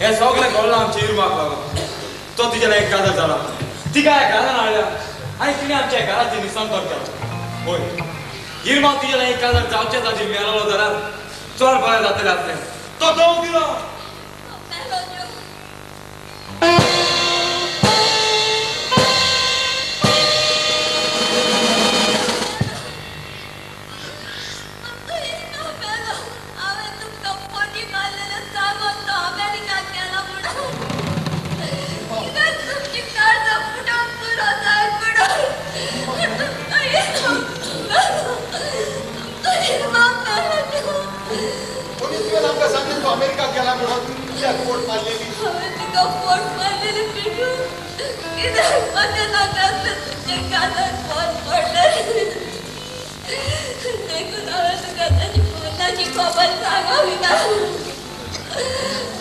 हें सगळें घडलां आमच्या इरमाक लागून. तो तुज्या एक काजार जाला तिका ह्या घरान हाडल्या आनी तिणें आमच्या घराची निसंतर केला. होय इरमा तुज्या एक काजार जावचेच आदी मेळलो जाल्यार चड बरें जातलें आसलें. तो दोग दिलो. अमेरिका गेला म्हणून कित्याक पोट मारलेली? हांवें तुका पोट मारलेली पिटू कित्याक म्हाका नाका आसलें तुमच्या कानार पोट पडलें देखून हांवें तुका ताची मरणाची खबर सांगली ना.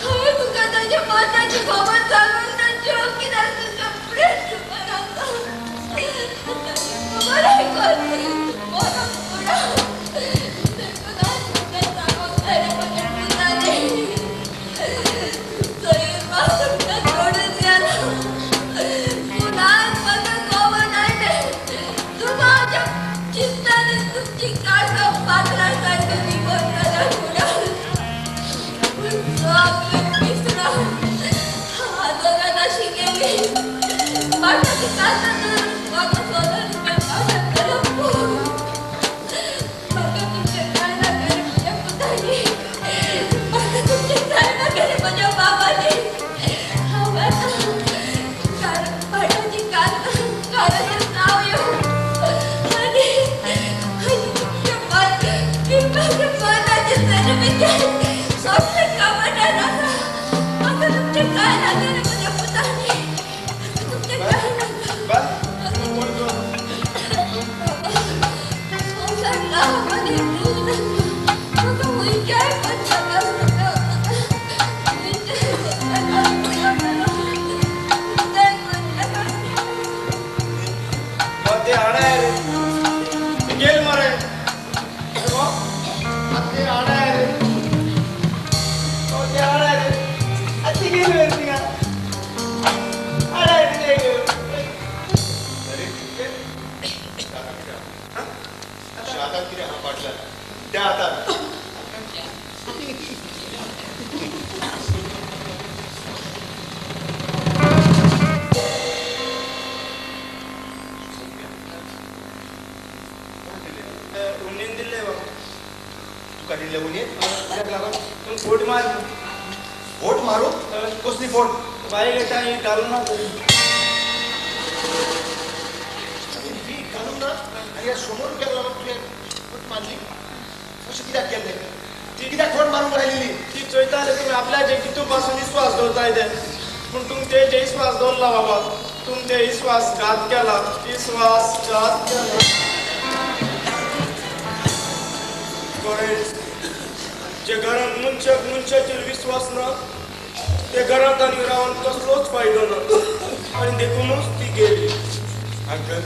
हांवें तुका ताच्या मरणाची खबर सांगूंक ना ज्यो कित्याक तुमच्या फुडें सुमार आसा ताची खबर आयकून बरो फुडो देखून हांवें तुका सांगूंक जाय म्हज्या पुतांनी. धरिल्ले उणें कित्याक लागून? तूं फोट मार. फोट मारू? कसली फोट? बायले तांणी घालूं ना तरी. घालूंक ना आनी ह्या 100 रुपयाक लागून तुवें फोट मारली? अशें कित्याक केलें? ती कित्याक फोट मारूंक लायलेली? ती चोयताले तुमी आपल्याचे कितू पासून विस्वास दवरताय ते, पूण तुमी तेजे विस्वास दवरला बाबा, तुमी ते विस्वासघात केला, विस्वासघात केला. कळ्ळें? जे घरांत मनशाक मनशाचेर विस्वास ना ते घरांत आनी रावन कसलोच फायदो ना, आनी देखूनच ती गेली. अंकल,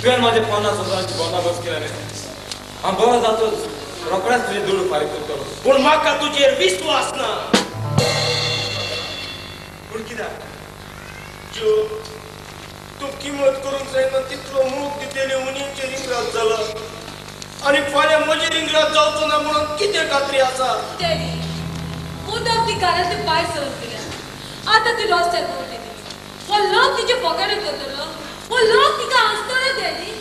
तुवें म्हाजे 50,000 बंदोबस्त केला न्ही? हांव बरो जातोच रोखडेच तुजे दुडू फारीक करतलो. पूण म्हाका तुजेर विस्वास ना. पूण कित्याक? ज्यो तूं किंमत करूंक जायना तितलो मोग दितेले उणीचेर इंग्राज जाला, आनी फाल्यां म्हजेर इंग्राज जावचो ना म्हणून कितें खात्री आसा? डॅडी, मुद्दाम ती घरांतली भायर सरून दिल्या, आतां ती रस्त्यार भोंवली. हो लोक तिचे पगार करतलो, हो लोक तिका हांसतलो. डॅडी,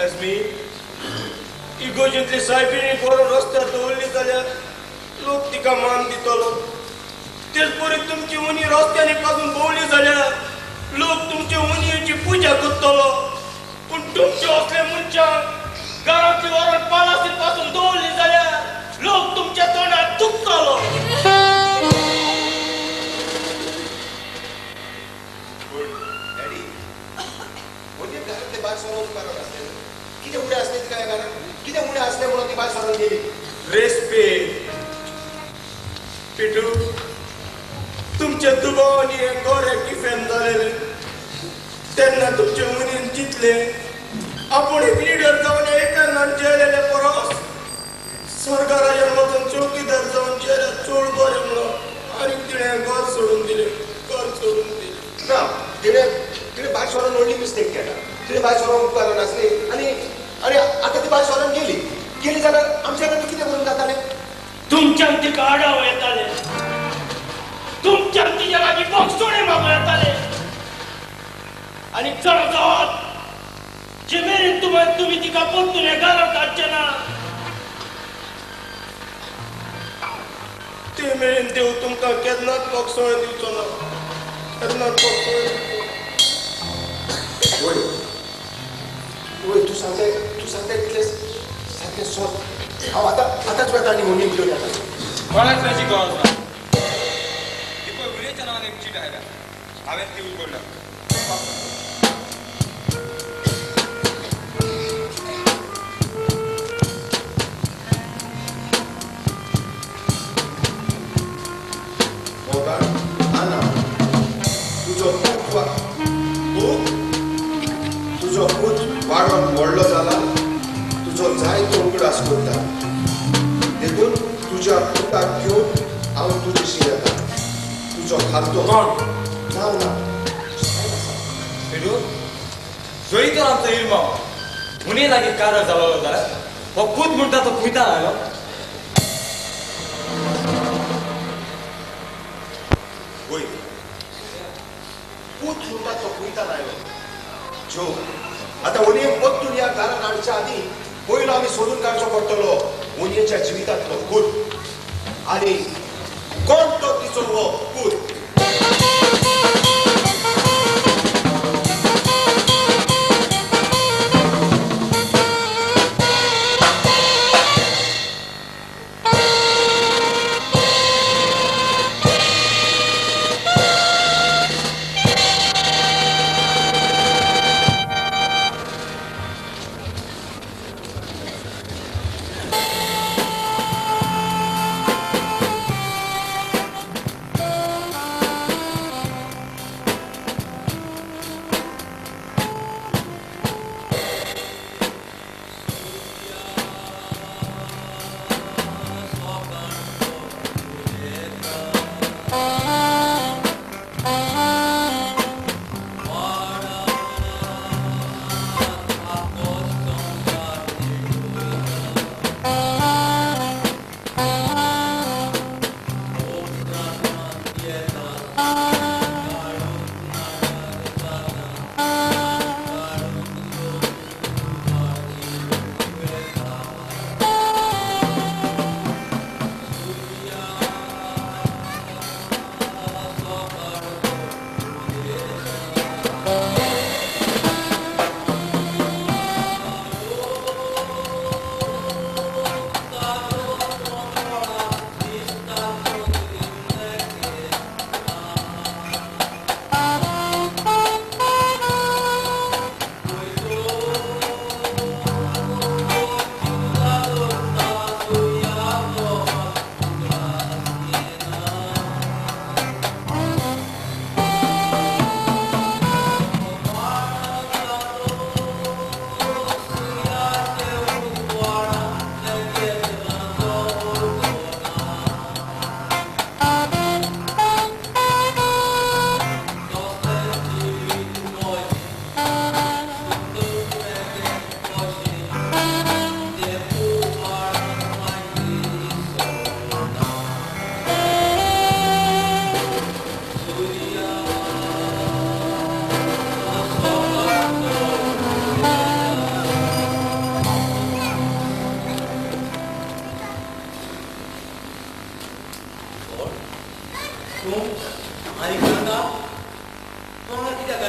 एसमी, इगोजेंतली सायबिणी बरो रस्त्यार दवरली जाल्यार लोक तिका मान दितलो. तेच परी तुमची उनी रस्त्यांनी पासून भोंवली जाल्यार लोक तुमचे उनयेची पुजा करतलो. पूण तुमचे असले मनशांक घरांतली व्हरून पालासी पासून दवरली जाल्यार लोक तुमच्या तोंडार थुकतलो. पूण डॅडी, व्हडली घरांतले भायर सरोन उपकार आसलें कितें उणें आसलें तिका ह्या घरांत? कितें उणें आसलें म्हणून ती भायर सरोन गेली? रेस्पेद पिटू, तुमच्या दुबावांनी हें गोरे किफेन जालेलें तेन्ना तुमचे उणीन चिंतलें आपूण एक लिडर जावन एकान जेलेले परस सरकाराचेर वचून चौकीदार जावन जेल्यार चड बरें म्हणून, आनी तिणें घर सोडून दिलें, घर सोडून दिलें. ना, तिणें तिणें भायर सरोन व्हडली मिस्टेक केल्या. तिणें भायर सरोन उपकार नासली आनी आनी आतां ती भायर सरोन गेली. गेली जाल्यार आमच्या घरांत कितें करूंक जातालें? तुमच्यान तिका आडाव येताले, तुमच्यान तिच्या लागीं बोगसोणे मागूं येताले, आनी चड जावत जे मेरेन तुमी तिका परतून ह्या घरांत हाडचे ना ते मेरेन देव तुमकां केन्नाच बोगसोणे दिवचो ना, केन्नाच बोगसोणे दिवचो ना. वय वय, तूं सांगताय, तूं सांगताय तितलें सारकें सोद. हांव आतां आतांच वता आनी उणीक घेवन येता. कोणाक ताची गरज ना. ती पळय विरेच्या नांवान एक चीट आयल्या, हांवें ती उगडल्या. मोगाळ आना, तुजो पूत तुजो पूत वाडोन व्हडलो जाला, तुजो जायतो उगडास करता, देखून तुज्या पुताक घेवन हांव तुजेशी येता. तुजो खातो कोण? नांव ना. पेडू, जरी तर आमचो इरमांव उणे लागीं कारवार जालो जाल्यार हो पूत म्हणटा तो कुयता आयलो. वय, पूत म्हणटा तो कुयतान आयलो. जो आतां ओनयेक परतून ह्या घरांत हाडच्या आदीं पयलो आमी सोदून काडचो पडटलो ओनयेच्या जिवितांतलो पूत आनी कोण तो तिचो हो पूत.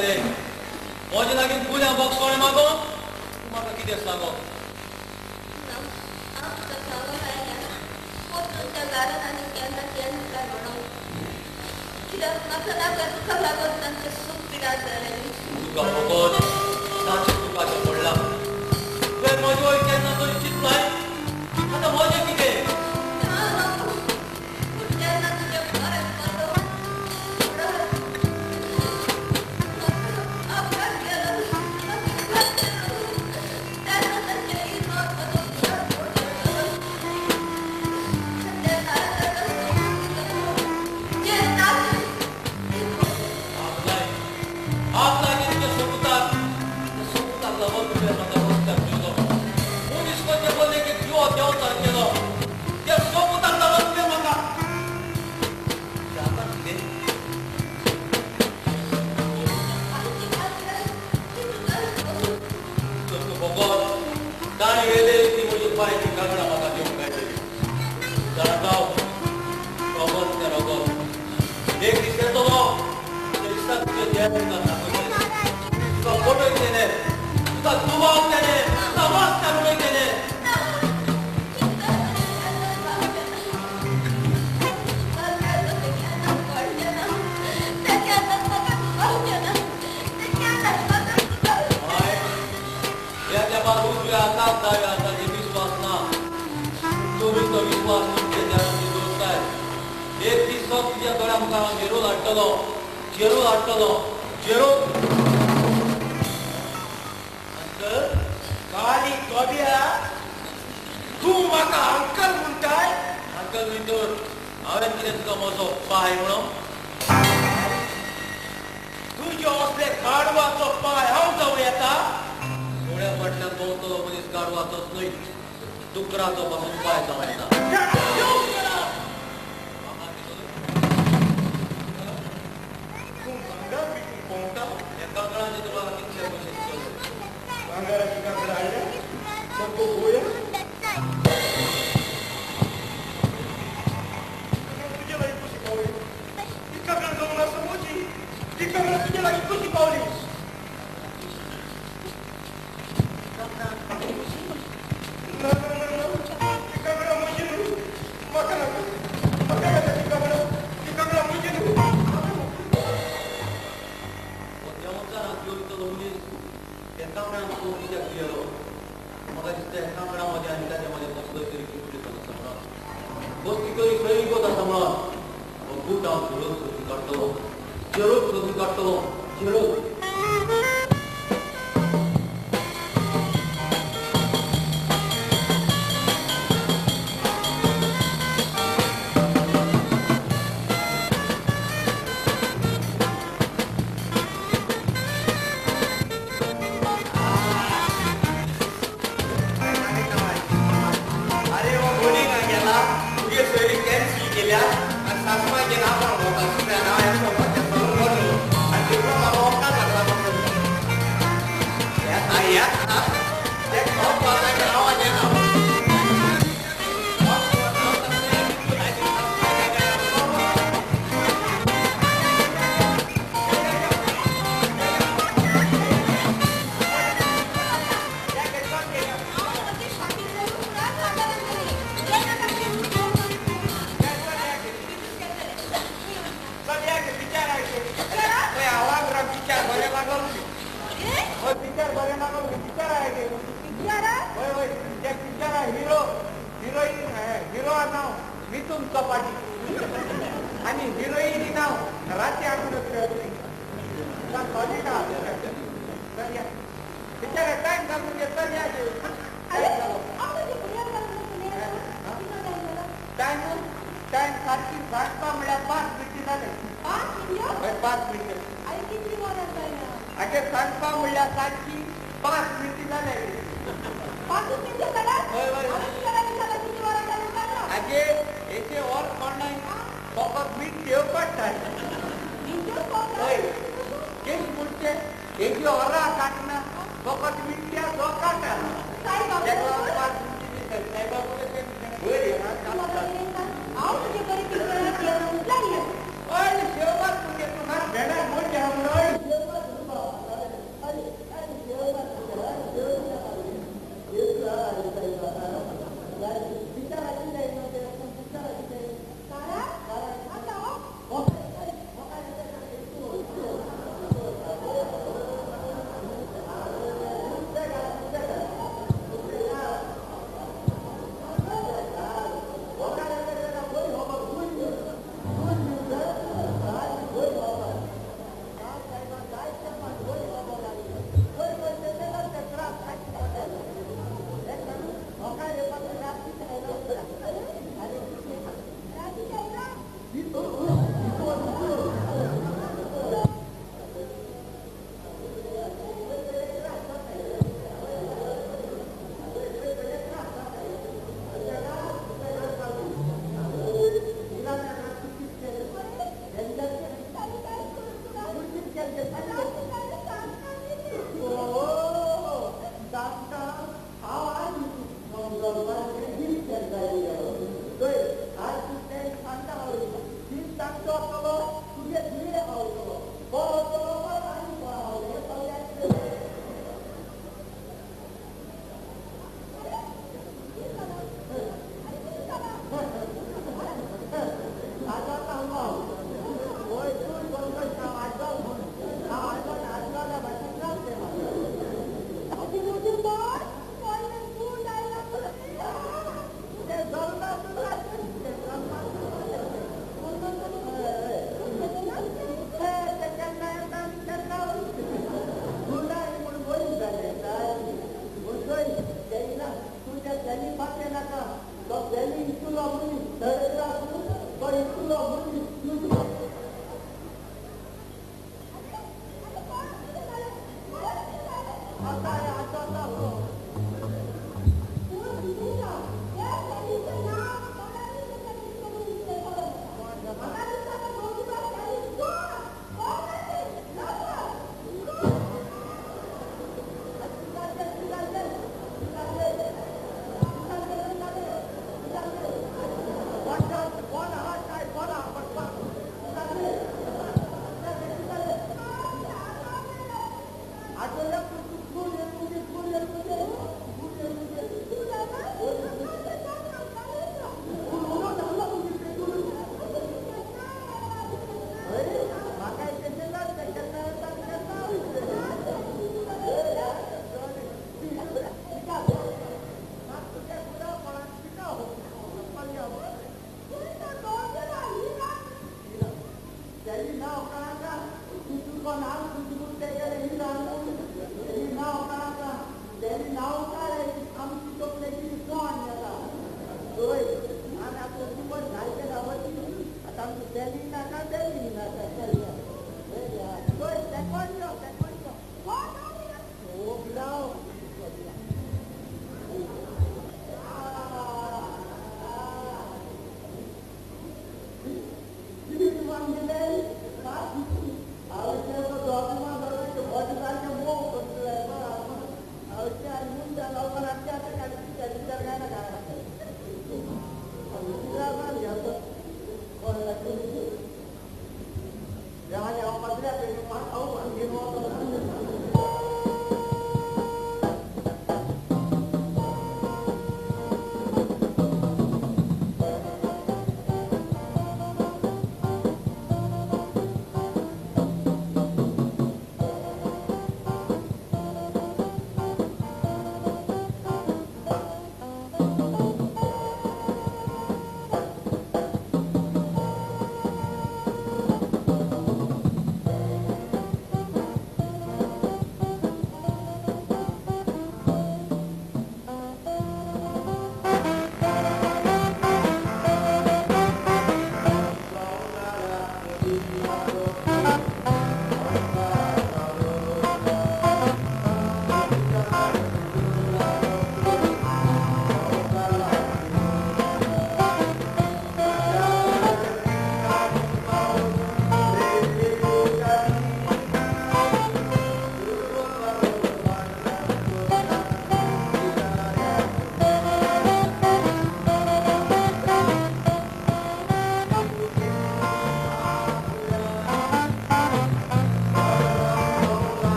आयले म्हजे लागीं गुल्या बॉक्स मागो तूं म्हाका कितें सांगो तुका फकत ताचें तुकाचें पडलां तुवें म्हजे वयर केन्ना तरी चिंतलाय आतां म्हजें कितें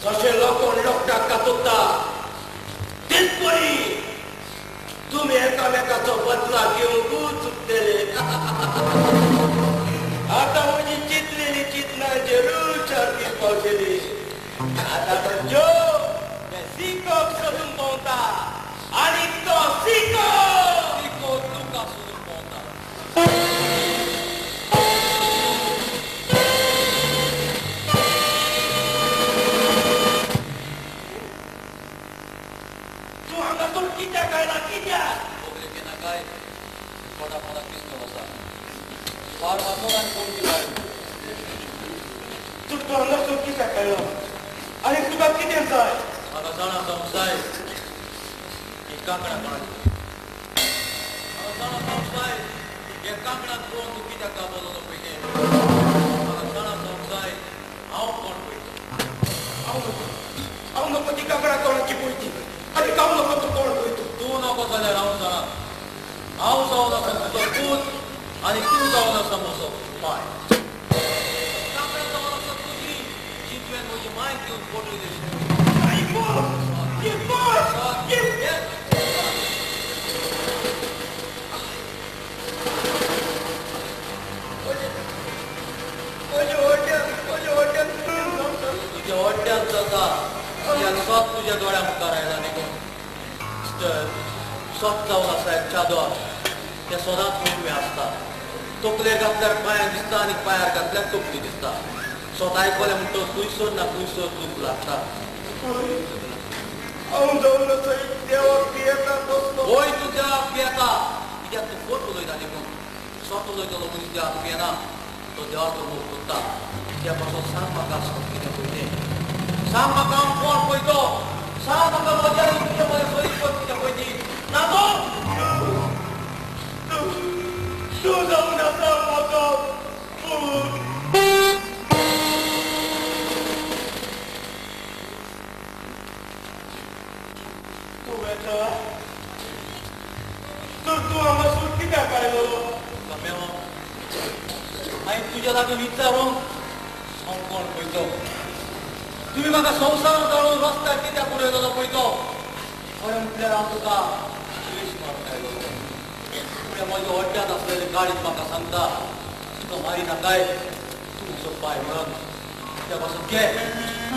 तशें पोटाक कातोता तेचपरी तुमी एकामेकाचो बदला घेवंकूच चुकतले. आतां म्हजी चिंतलेली चिंतना जरूर चार दीस पावतली. आतां तो जो सिकोक सोदून भोंवता आनी तो सिको तुका सोदून भोंवता. तूं हांगासून कित्याक आयला कित्याक? खबरेक येना काय तोंडा पोंदा पिस्तोल आसा. फार मारलो आनी कोणती भायर. तूं हांगासून कित्याक आयलो आनी तुका कितें जाय? म्हाका जाणा जावंक जाय ही कांकणां कोणाची. म्हाका जाणा जावंक जाय हे कांकणां पळोवन तूं कित्याक काबलो पयलें. म्हाका जाणा जावंक जाय हांव कोण पळयतो. हांव नको ती कांकणां कोणाची पळयती आनी हांव नको तूं कोण पळयतो. तूं नको जाल्यार हांव जाणा. हांव जावन आसा तुजो पूत आनी तूं जावन आसा म्हजो पाय. कांकणां जावन आसा तुजी जी तुवें म्हजी मायक घेवन पटयली. तुज्या हड्ड्यान जाता सत तुज्या दोळ्या मुखार आयला निगून. सत जावन आसा एक चादर तें सदांच उजवें आसता. तकलेर घातल्यार पांयार दिसता आनी पांयार घातल्यार तकली दिसता. सत आयकलें म्हणटकच खंयसर ना खंयसर दूख लागता. हांव जावन आसा एक देवाक भियेता तसलो. होय तूं देवाक भियेता कित्याक तूं फट उलयता निगून. सत उलयतलो मनीस देवाक भियेना, तो देवाचो मोग करता. त्या पासून सांग म्हाका सत कितें पळयतें. सांग म्हाका हांव कोण पळयतो. सांग म्हाका म्हज्या आनी तुज्या मदें सोयरीगत कितें पळयती. ना तूं तूं जावन आसा म्हजो पूत. तूं वेता तर तूं हांगासून कित्याक आयलो? मेवो हांवें तुज्या लागीं विचारूंक हांव कोण पळयतो. तुमी म्हाका संवसारांत धाडून रस्त्यार कित्याक उडयतलो पळयतो. खरें म्हटल्यार हांव तुका द्वेश मारूंक आयलो. म्हळ्यार म्हज्या हड्ड्यांत आसलेले गाडीत म्हाका सांगता तुका मारी नाकाय, तूं म्हजो पाय म्हणून. त्या पासून घे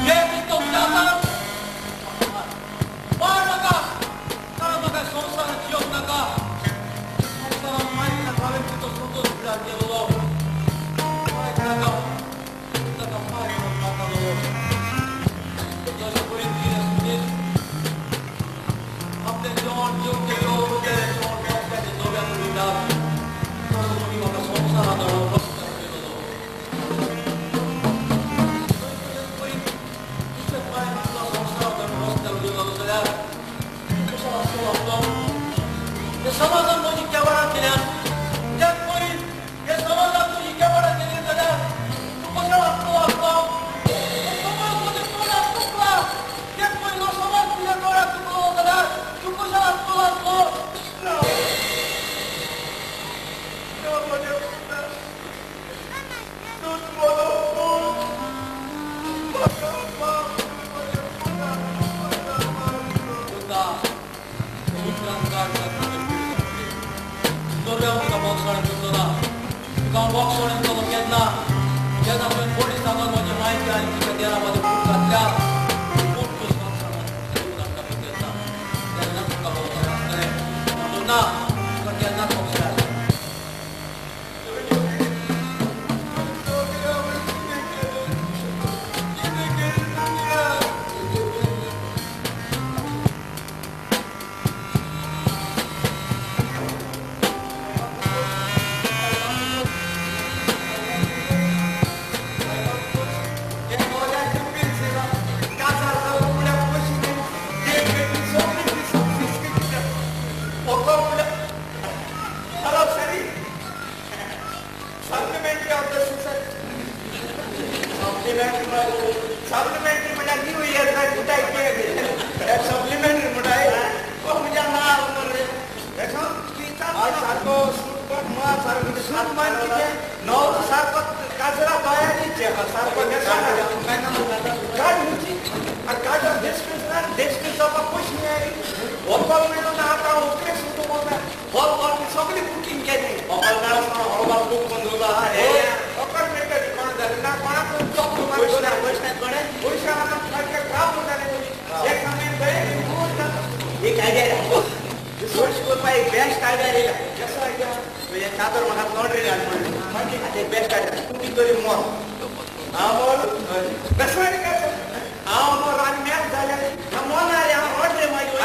घे पिस्तोल तुज्या हातांत, मार म्हाका. कारण म्हाका संवसारांत जियोंक नाका. संवसारांत मारी नाका. हांवें तुजो संतोश पिडार केलो. मायक नाका ताका पाय म्हणून मारतालो. जशें पळयत कितें सुनील आपलें जेवण जेवचें उरलेलें जेवण रस्त्याचे दोब्यान उडयतात तसो तुमी म्हाका संवसारांत धाडून रस्त्यार उडयतलो. दुसरे पांय तुका संवसारांत धाडून रस्त्यार उडयतलो जाल्यार कसो आसतलो आपलो? हे समाजान म्हजी केवाळां केल्यात त्याच परी हे समाजान तुजी केवाळां केली जाल्यार तूं कसो आसतलो आपलो? समाज म्हज्या तोंडाक तुकला तेच परी हो समाज तुज्या तोंडाक तुकलो जाल्यार तूं कसो आसतलो आपलो? ना म्हज्या पुता, तूंच म्हजो पूत. म्हाका माफ कर म्हज्या पुता, म्हाका माफ कर. तुका उतरान काडटा तुजें पीळ सोंपलें. दर्या तुका बोगसणें करचो ना. तुका हांव बोगसणें करतलो केन्ना जेन्ना तुवें फटी सांगून म्हजी मायती आनी तुज्या देरा मदें फूट घातल्या. फूट तूं संवसारांत दिवन हाडटा पळय तेन्ना तेन्ना तुका बोगसणें आसतलें. पूण ना तुका केन्नाच बोगसणें आसतलें. सप्लिमेंटरी म्हणल्यार न्यू इयर सप्लिमेंटरी म्हणटाय म्हज्या नांव मरे सारको सूट सूट मान कितें नवरो सारको काजरा बायांनी सारको काड मुची काड भेस. तरी मोर हांव मोर हांव मोर आनी मॅच जाल्यार मोना रे हांव रडले मागीर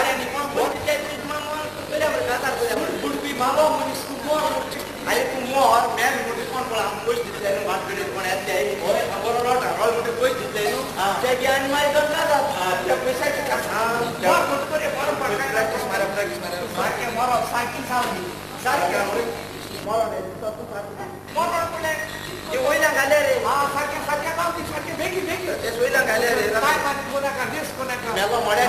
बुडपी मालो मनीस तूं मोर आरे तूं मोर मॅल म्हणटा कोण पळय आम पयशे दितले न्हू वाटकडे कोण येतले हांव बरो रडटा रड म्हणटा पयशे दितले न्हू ते आनी मागीर गंगा जाता त्या पयशाचे मोर म्हणटा बरें बरो प्रॅक्टीस मारप प्रॅक्टीस मारप सारकें मरप सारकी सावली सारकें मरण मरण म्हणलें ते वयल्यान घाले रे आं सारकें सारकें पावती सारकें बेगी बेगी तेच वयल्यान घाले रे काय पाणी कोणाका रिस्क कोणाका मेलो मड्या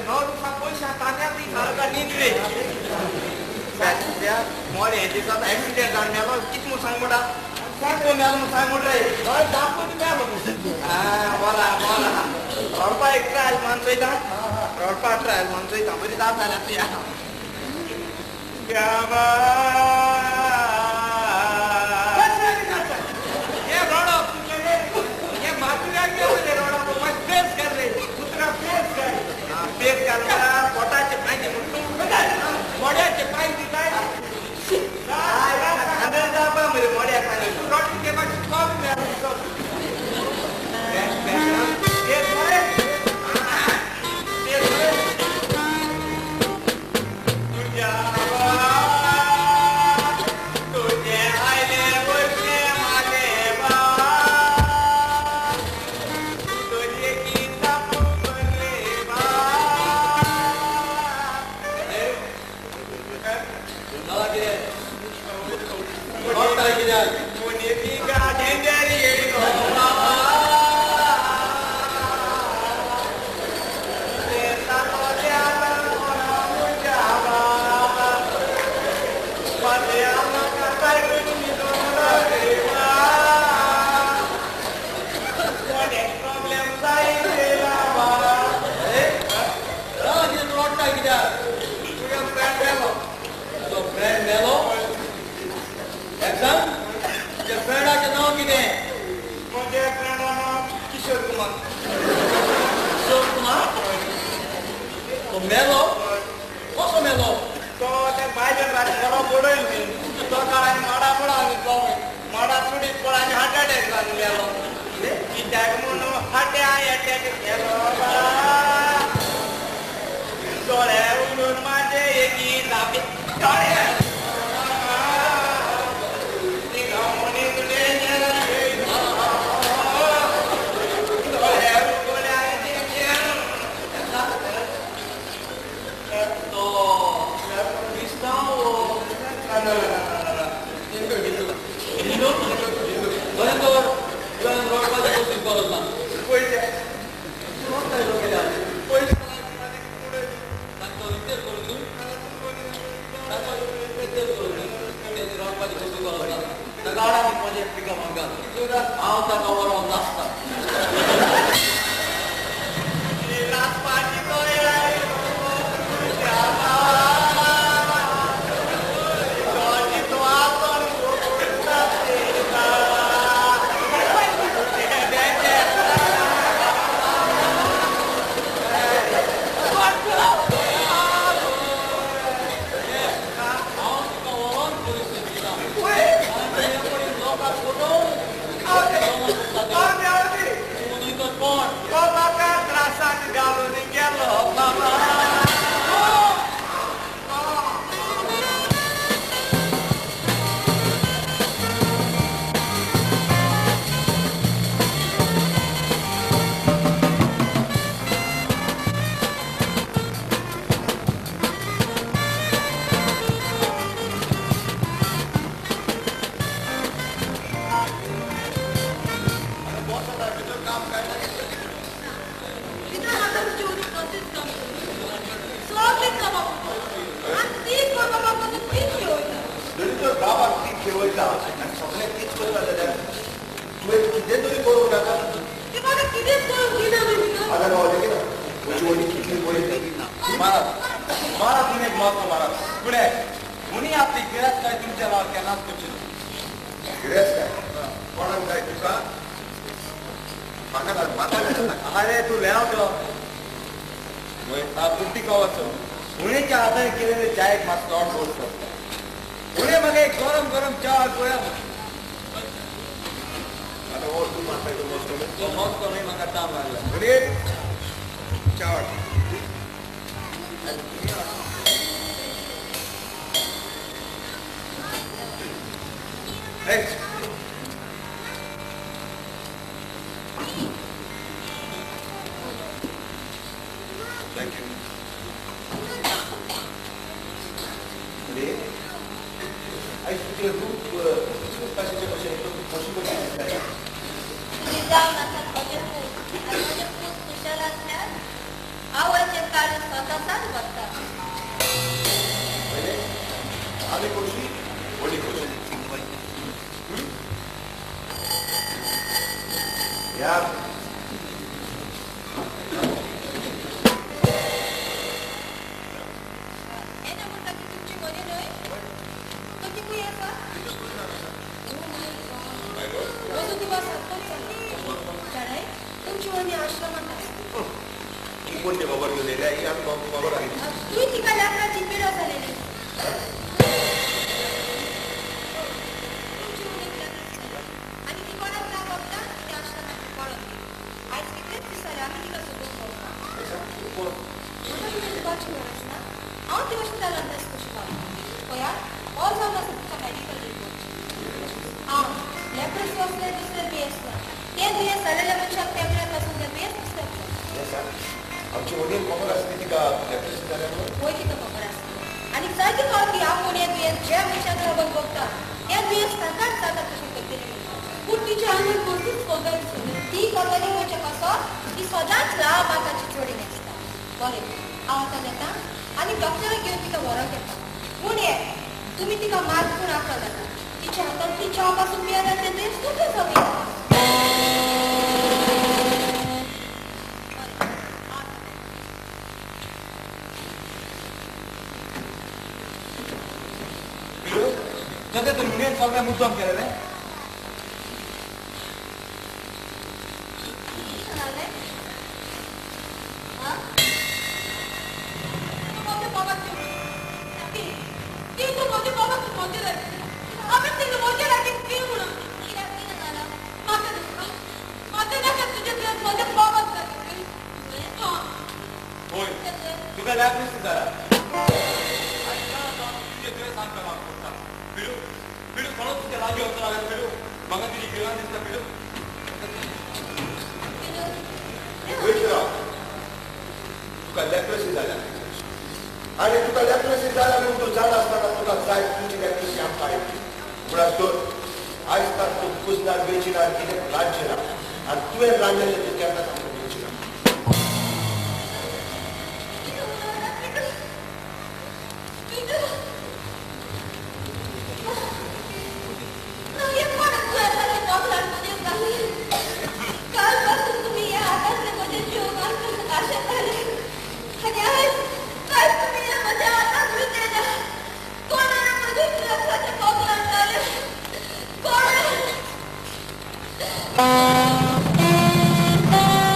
णव दिसा पयशे तान्या बी सारका न्हीद रे मोरे हे दिसा एक्सिडेंट जावन मेलो कितें म्हूण सांग म्हणटा सांग मेलो म्हूण सांग म्हणटा रे हय दाखोवन मेलो आं बरा बरा रडपा एक ट्रायल मान चोयता रडपा ट्रायल मान चोयता बरी जात जाल्यार तुया पोटाचे पांय मोड्याचे पांय दिताय मरे मोड्या पांय मेलो कसो मेलो तो ते बायलेन राती बरो बडयल न्ही तो काळ माडा पडा आनी तो माडा चुडीत पड आनी हार्ट अटॅक जावन मेलो कित्याक म्हणून हार्ट अटॅक केलो दोळे उडून माझे एकी दाबे दोळे अरे तू लेव तो हुणेच्या हाताने केलेले चायक मात तोंड गोड करता. हुणे म्हाका एक गरम गरम च्या गोया तूं मारता तो मस्त मस्त न्हय म्हाका ताण लागला. अरे चार Hey. Thank you. अरे आयज तुजें रूप कशाचें कशें कशी कशी दिसता? तुमी जावन आसात म्हजें पूत आनी म्हजें पूत खुशाल आसल्यार आवयचें कार्य स्वताचाच वता. आमी खोशी व्हडली खोशी. यार मुद्दाम केलें तुका लॅपरेसी जाला. पिडू कोणूच तुज्या लागीं वचूं लागले पिडू म्हाका तुजी गिराण दिसता पिडू. तुका लॅपरेसी जाल्या आनी तुका लॅपरेसी जाल्या म्हणून तूं जाणा आसतना तुका जाय तुजी लॅपरेसी आमकां आयली. म्हळ्यार तर आयज ताक तूं कुजनार वेचिनार कितें रांदचें ना आनी तुवें रांदलेलें तूं केन्नाच आमकां दिवचें ना. Thank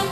you.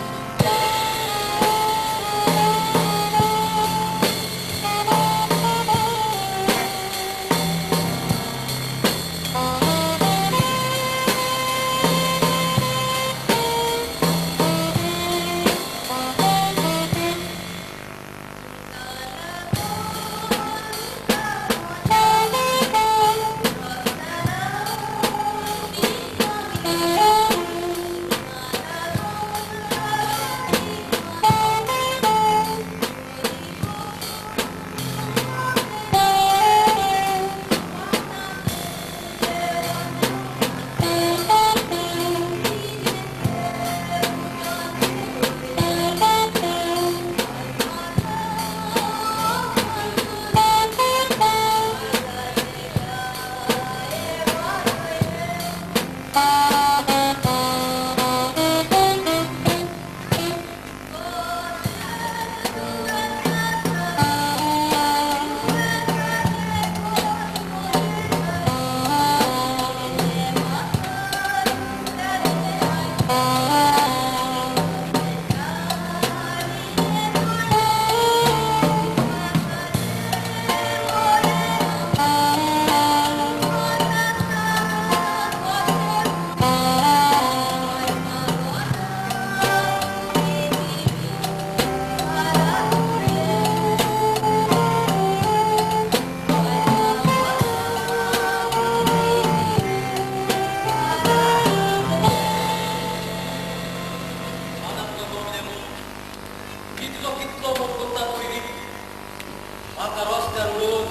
म्हाका रस्त्यार उडोवन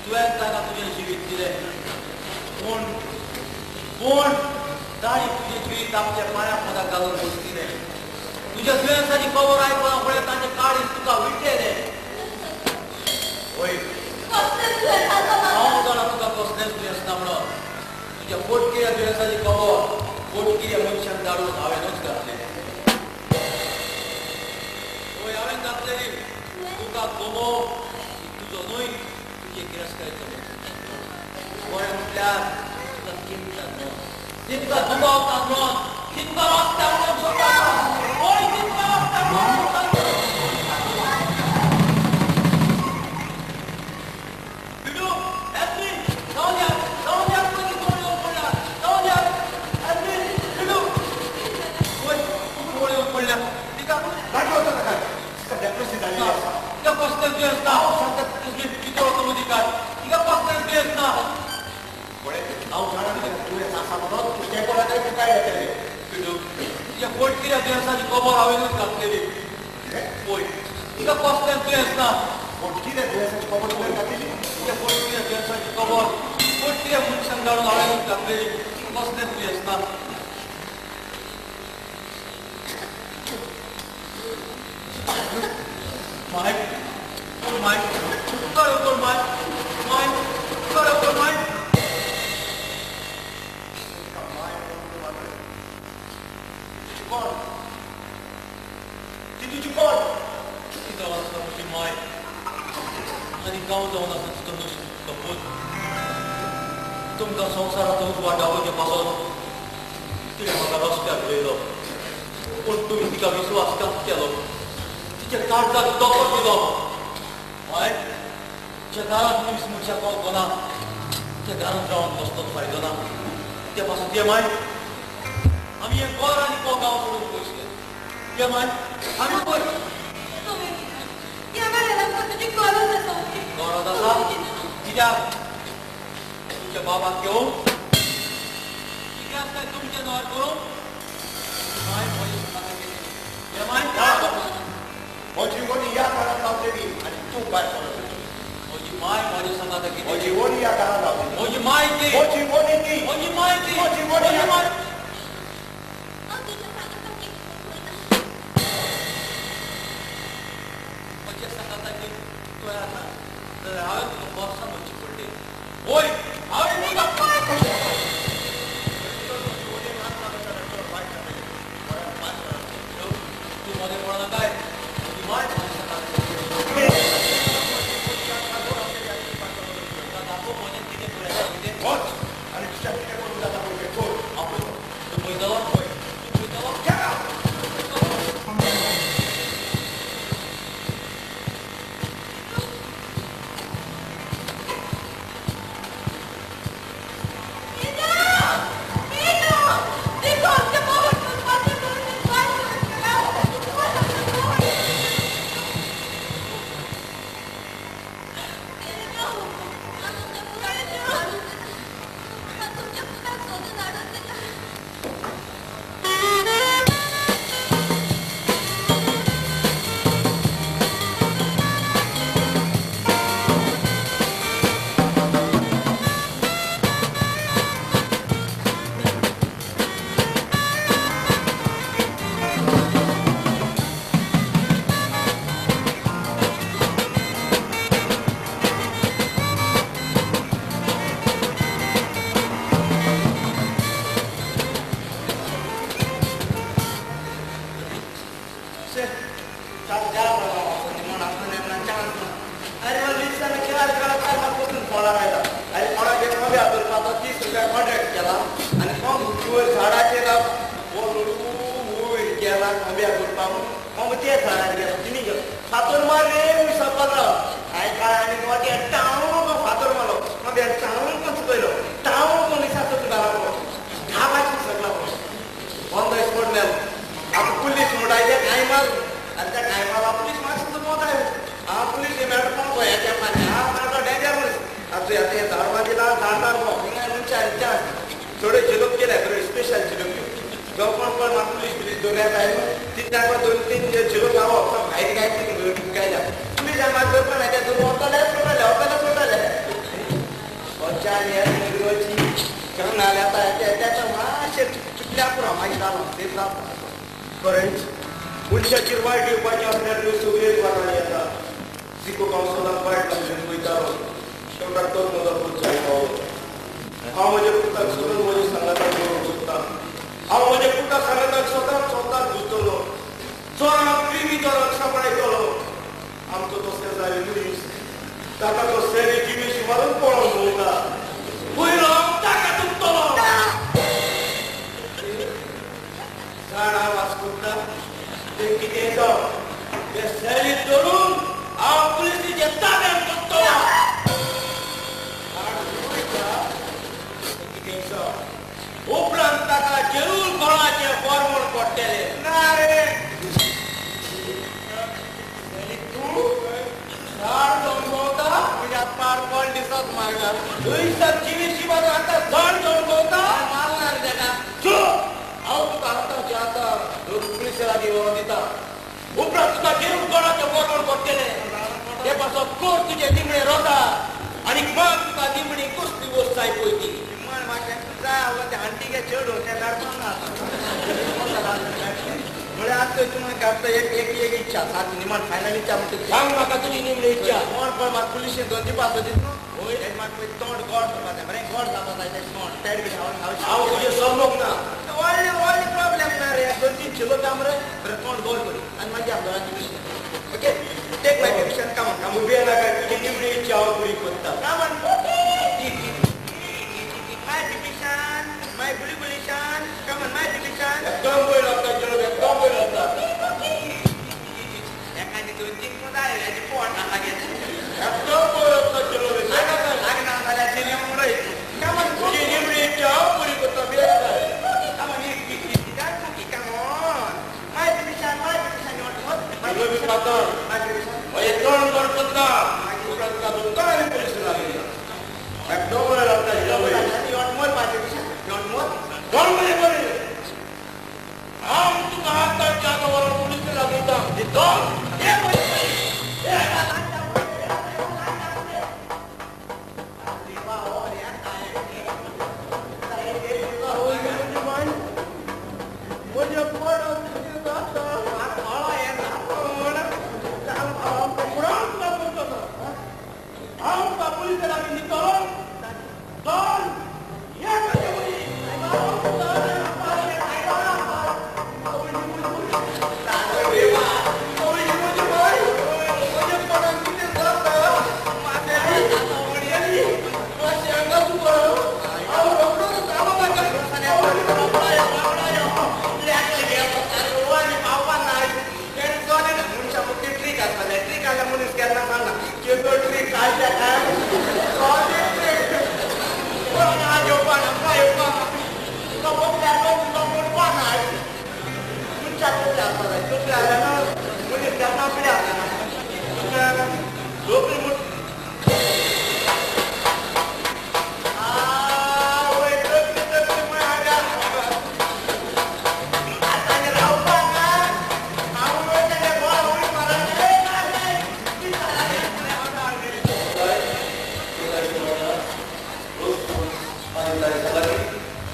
तुवें ताका तुजें जिवीत दिलें. पूण पूण ताणी तुजें जिवीत आपल्या पांया पोंदा घालून बसतिलें. तुज्या दुयेंसाची खबर आयकना फुडें तांचें काळीज तुका विटलेलें. वय हांव जाणा तुका कसलेंच दुयेंस ना म्हणून. तुज्या पोटकिऱ्या दुयेंसाची खबर पोटकिऱ्या मनशाक धाडून हांवेंनूच घातलें. वय हांवें घातलेली. तुका गमो तुजो न्हय तुजे गिरेस्तकायेचो. बरें म्हटल्यार तुका किमता न्हय, तितका दुबावता न्हय, तितका रस्त्यार उडोवंक सोदता. वय तितका रस्त्यार उडोवंक सोदता. बिडू, हेल्प मी! जावन या, जावन या, पयलीं कोण येवन पडल्या? जावन या, हेल्प मी! बिडू! वय, कोण येवन पडल्या? तिका लागलो होता ताका. तिका डेप्रेसी जाल्ली आसा. तिका कसलेंच दुयेंस ना. हांव सांगता तुगे कितें वता मदीं काय. तिका कसलेंच दुयेंस ना. पळय हांव जाणा तुजें दुयेंस आसा म्हणून तूं तें कोणाक तुका येतलें. बिडू, तुज्या पोटकिऱ्या दुयेंसाची खबर हांवेंनूच घातलेली. पळय तिका कसलेंच दुयेंस ना. पोटकिऱ्या दुयेंसाची खबर तुवें घातलेली? तुज्या पोटकिऱ्या दुयेंसाची खबर पोटकिऱ्या मनशाक धाडून हांवेंनूच घातलेली. तिका कसलेंच दुयेंस ना. माय, कोण माय? कळ कोण माय? माय, कळ कोण माय? माय म्हणून तूं मारलें. तुजी कोण? ती तुजी कोण? ती जावन आसा म्हजी माय आनी गांव जावन आसा तिचो नुस्तो पूत. तुमकां संवसाराचो उजवाड दाखोवचे पासत तिणें म्हाका रस्त्यार उडयलो. पूण तुमी तिका विस्वासघात केलो. तिच्या काळजाक धोको दिलो. माय, ज्या घरांत मनीस मनशाक वळखना त्या घरांत रावन कसलोच फायदो ना. त्या पासून ते माय आमी हें घर आनी तो गांव सोडून पयस गेले. ते माय आमी पयस गरज आसा. कित्याक तुमच्या बाबाक घेवन कित्याक काय तुमचें नांवार करूं? माय म्हजी सांगाता केली. हे माय म्हजी वणी ह्या घरांत रावतली आनी तूं भायर सरतली. म्हजी माय म्हज्या सांगाता केली. म्हजी वणी ह्या घरांत रावतली. म्हजी माय ती. म्हजी वणी ती. म्हजी माय ती. म्हजी वणी म्हजी माय. म्हज्या सांगाता केली तुवें आतां जाल्यार हांवें तुका वर्सां म्हणची पडली. वय हांवें तुका तूं मदें पडना काय? म्हजी माय म्हज्या सांगाता केली. दाखोव म्हजें कितें पळयता कितें. वच आनी तुज्या कितें करूंक जाता पळय तें कर. हांव पळयतलो. तूं पळयतलो? तूं पळयतलो? Get out! पुलीस दोन तीन झिरो गांव भायर काय काय पुलीस दिसान मात करपा ना, तें वतलें सोडटलें, वतलें सोडटलें. त्याच्या मातशें चुकल्या पुरो मागीर जालो तें खरेंच मनशाचेर वायट येवपाचें आसल्यार न्हू सगळेच वाटांनी येता. जिको कावसोलाक वायट लागून वयतालो, शेवटाक तोच म्हजो पूत जावन पावलो. हांव म्हज्या पुताक सदांच म्हज्या सांगाताक दवरूंक सोदतां. हांव म्हज्या पुता सांगाताक सदांच स्वताक घुसतलो, चोरांक क्रिमी चोरांक सांपडायतलो. आमचो तसलें जाय मनीस, ताका तो सेरी जिवेशी मारून पळोवन भोंवता. पयलो हांव ताका तुमतलो. झाड आवाज करता तें कितें जावं, तें सॅलीक धरून हांव पुलिसीच्या ताब्यांत करतलो. झाड उडयता तें कितें जावं, उपरांत ताका जरूर गोळाचें फॉर्मूल पडटलें. ना रे तूं झाड जावन भोंवता, म्हज्या पाड कोण दिसत म्हाका. लुईसाक जिवेशी मारून आतां झाड जावन भोंवता. मारणार ताका. हांव तुका आतांचे आतां पुलिसे लागीं व्हरोन दिता. उपरांत तुका जेरूल गोळाचें फॉर्मूल पडटलें. ते पासत कोण तुजें निमणें रोता आनी माग तुका निमणी कसली वस्त जाय पळय ती. निमण म्हाका जाय आवडटा तें आंटीगे चेडूं तें मेळपाक ना आतां. म्हळ्यार आतां तूं म्हाका आतां एक एक एक इच्छा सारकी निमण फायनल इच्छा म्हणटा. सांग म्हाका तुजी निमणी इच्छा. कोण पळय म्हाका पुलिशेन दोन दिवपा सोदीत न्हू, तेजें म्हाका पळय तोंड गोड करपा जाय, बरें गोड जावपा जाय तेजें तोंड पेड बी खावन खावचें. हांव तुजें समजूंक ना. व्हडलें व्हडलें प्रॉब्लेम ना रे, दोन तीन किलो काम रे, बरें तोंड गोड करी आनी मागीर आमदाराची विशय. Okay, take my decision. कामान काम उबे नाका, तुजी निमणी इच्छा हांव पुरी करता. कामान माय डिविशन, माय गुली गुलीशन, कामान माय डिविशन. एकदम वयर लागता चेडो, एकदम वयर लागता. एखादी दोन तीन जाय हेजें पोट लागें. एकदम वयर लागता चेडो. लागना जाल्यार जिरें उडय. कामान तुजी निमणी इच्छा हांव पुरी करता. बेजार. कामान कामान माय डिविशन, माय डिविशन. चेडो बी खाता माय डिविशन म्हजें तोंड गोड करता. उपरांत तुका दुखता आनी पुलीस लागली. एकदम वयर लागता चेडो. You want more my division? You want more? कोण म्हजें बरें, हांव तुका आतांच्या आतां व्हरोन पुलिसे लागयता. दोन म्हज्या पोटाक कितें जाता? हांव तुका पुलिसे लागीं दितलो. दोन एक म्हजें वयर.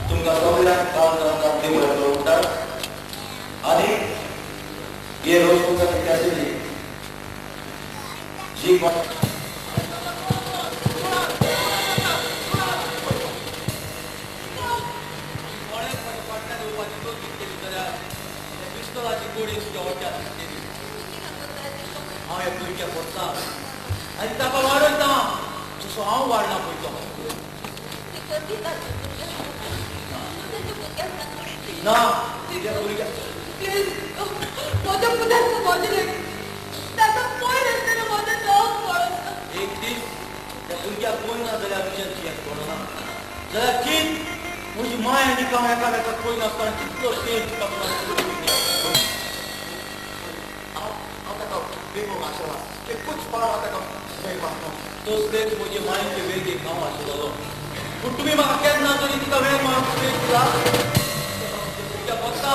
तुमकां सगळ्यांक काळजांत देव म्हणटा आनी हे रोज तुमकां कितें आशिल्ली जी कोण कोणें म्हज्या फाटल्यान येवपाची तजवीज केली जाल्यार त्या पिस्तोलाची गोडी तुज्या वाट्याक दिसतली. हांव ह्या भुरग्याक व्हरता आनी ताका वाडयता जसो हांव वाडला पळय तो. ना तुज्या भुरग्याक प्लीज म्हज्या पुताक म्हजें ताका पयर आसतना म्हजें दोग पळोवचो. एक दीस त्या भुरग्याक पळयना जाल्यार तुज्यान जियेत पडना जाल्यार चिंत म्हजी माय आनी हांव एकामेकाक पळयनासतना कितलो तेंप तुका हांव ताका बेगोवंक आशिल्लो एकूच पाव हांव ताका मेळपाक ना. तसलेच म्हजे मायचे वेगेक हांव आशिल्लो. पूण तुमी म्हाका केन्ना तरी तिका वेळ मारून वेळ दिला. भुरग्याक बसता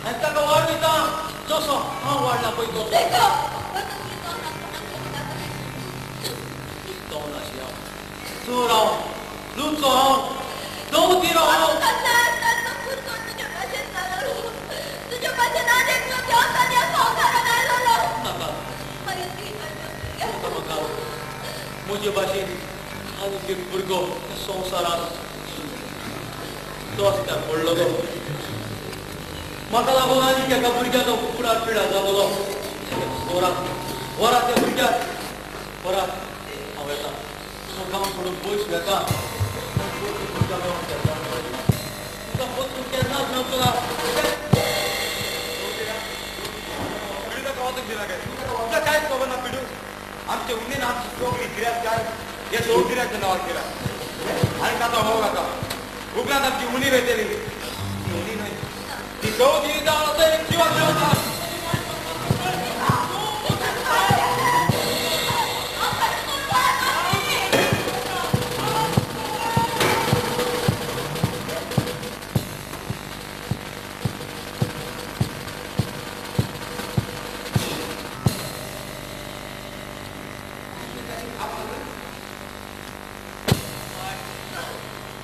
आनी ताका वाडयता जसो हांव वाडला पळय तसो. चोर हांव, लुचो हांव, दवतीरो हांव. नाका म्हाका म्हजे भाशेन आनीक एक भुरगो संवसारांत रस्त्यार पडलो गो. म्हाका लागून आनीक एका भुरग्याचो फुडार पिडा जातलो. वरात वरात त्या भुरग्याक वरात. हांव येता, हांव गांव सोडून पयस वेता. तुका परतून केन्नाच मेळचो ना. तुका कांयच खबर ना पिडू. आमचे उमेन आमची सगळी गिऱ्याक काय हे सगळी गिऱ्याच्या नांवार केला आनी ताचो मोग आसा. उपरांत आमची उणी वेतली ती उणी न्हय, ती चवथी जावन एक जिवाक मेळटा.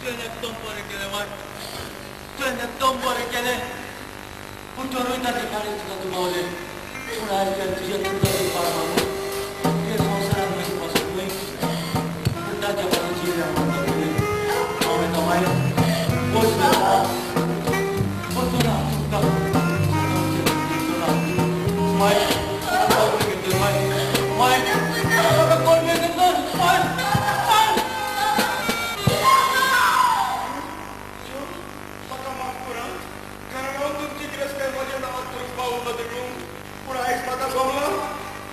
तुवें एकदम बरें केलें माय, तुवें एकदम बरें केलें. पूण तो रोयता ते काळी तुका दुबावलें. पूण आयज तुज्या तुका पाड मारून तुवें संवसारांत म्हजी पासत न्हय, पूण ताच्या बाजूची हांव येता माय, पयस वेता. परतून हांव तुमकां माय माय माय म्हाका कोण मेळटा माय.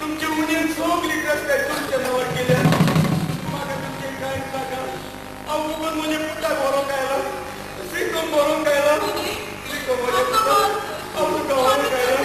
तुमचे उणीन सगळी गिरेस्तकाय तुमच्या नांवार केल्या. म्हाका तुमचें कांयच नाका. हांव फकत म्हज्या पुताक व्हरूंक आयला, श्रीकम व्हरूंक आयला. श्रीकम म्हज्या पुताक हांव तुका व्हरूंक आयला.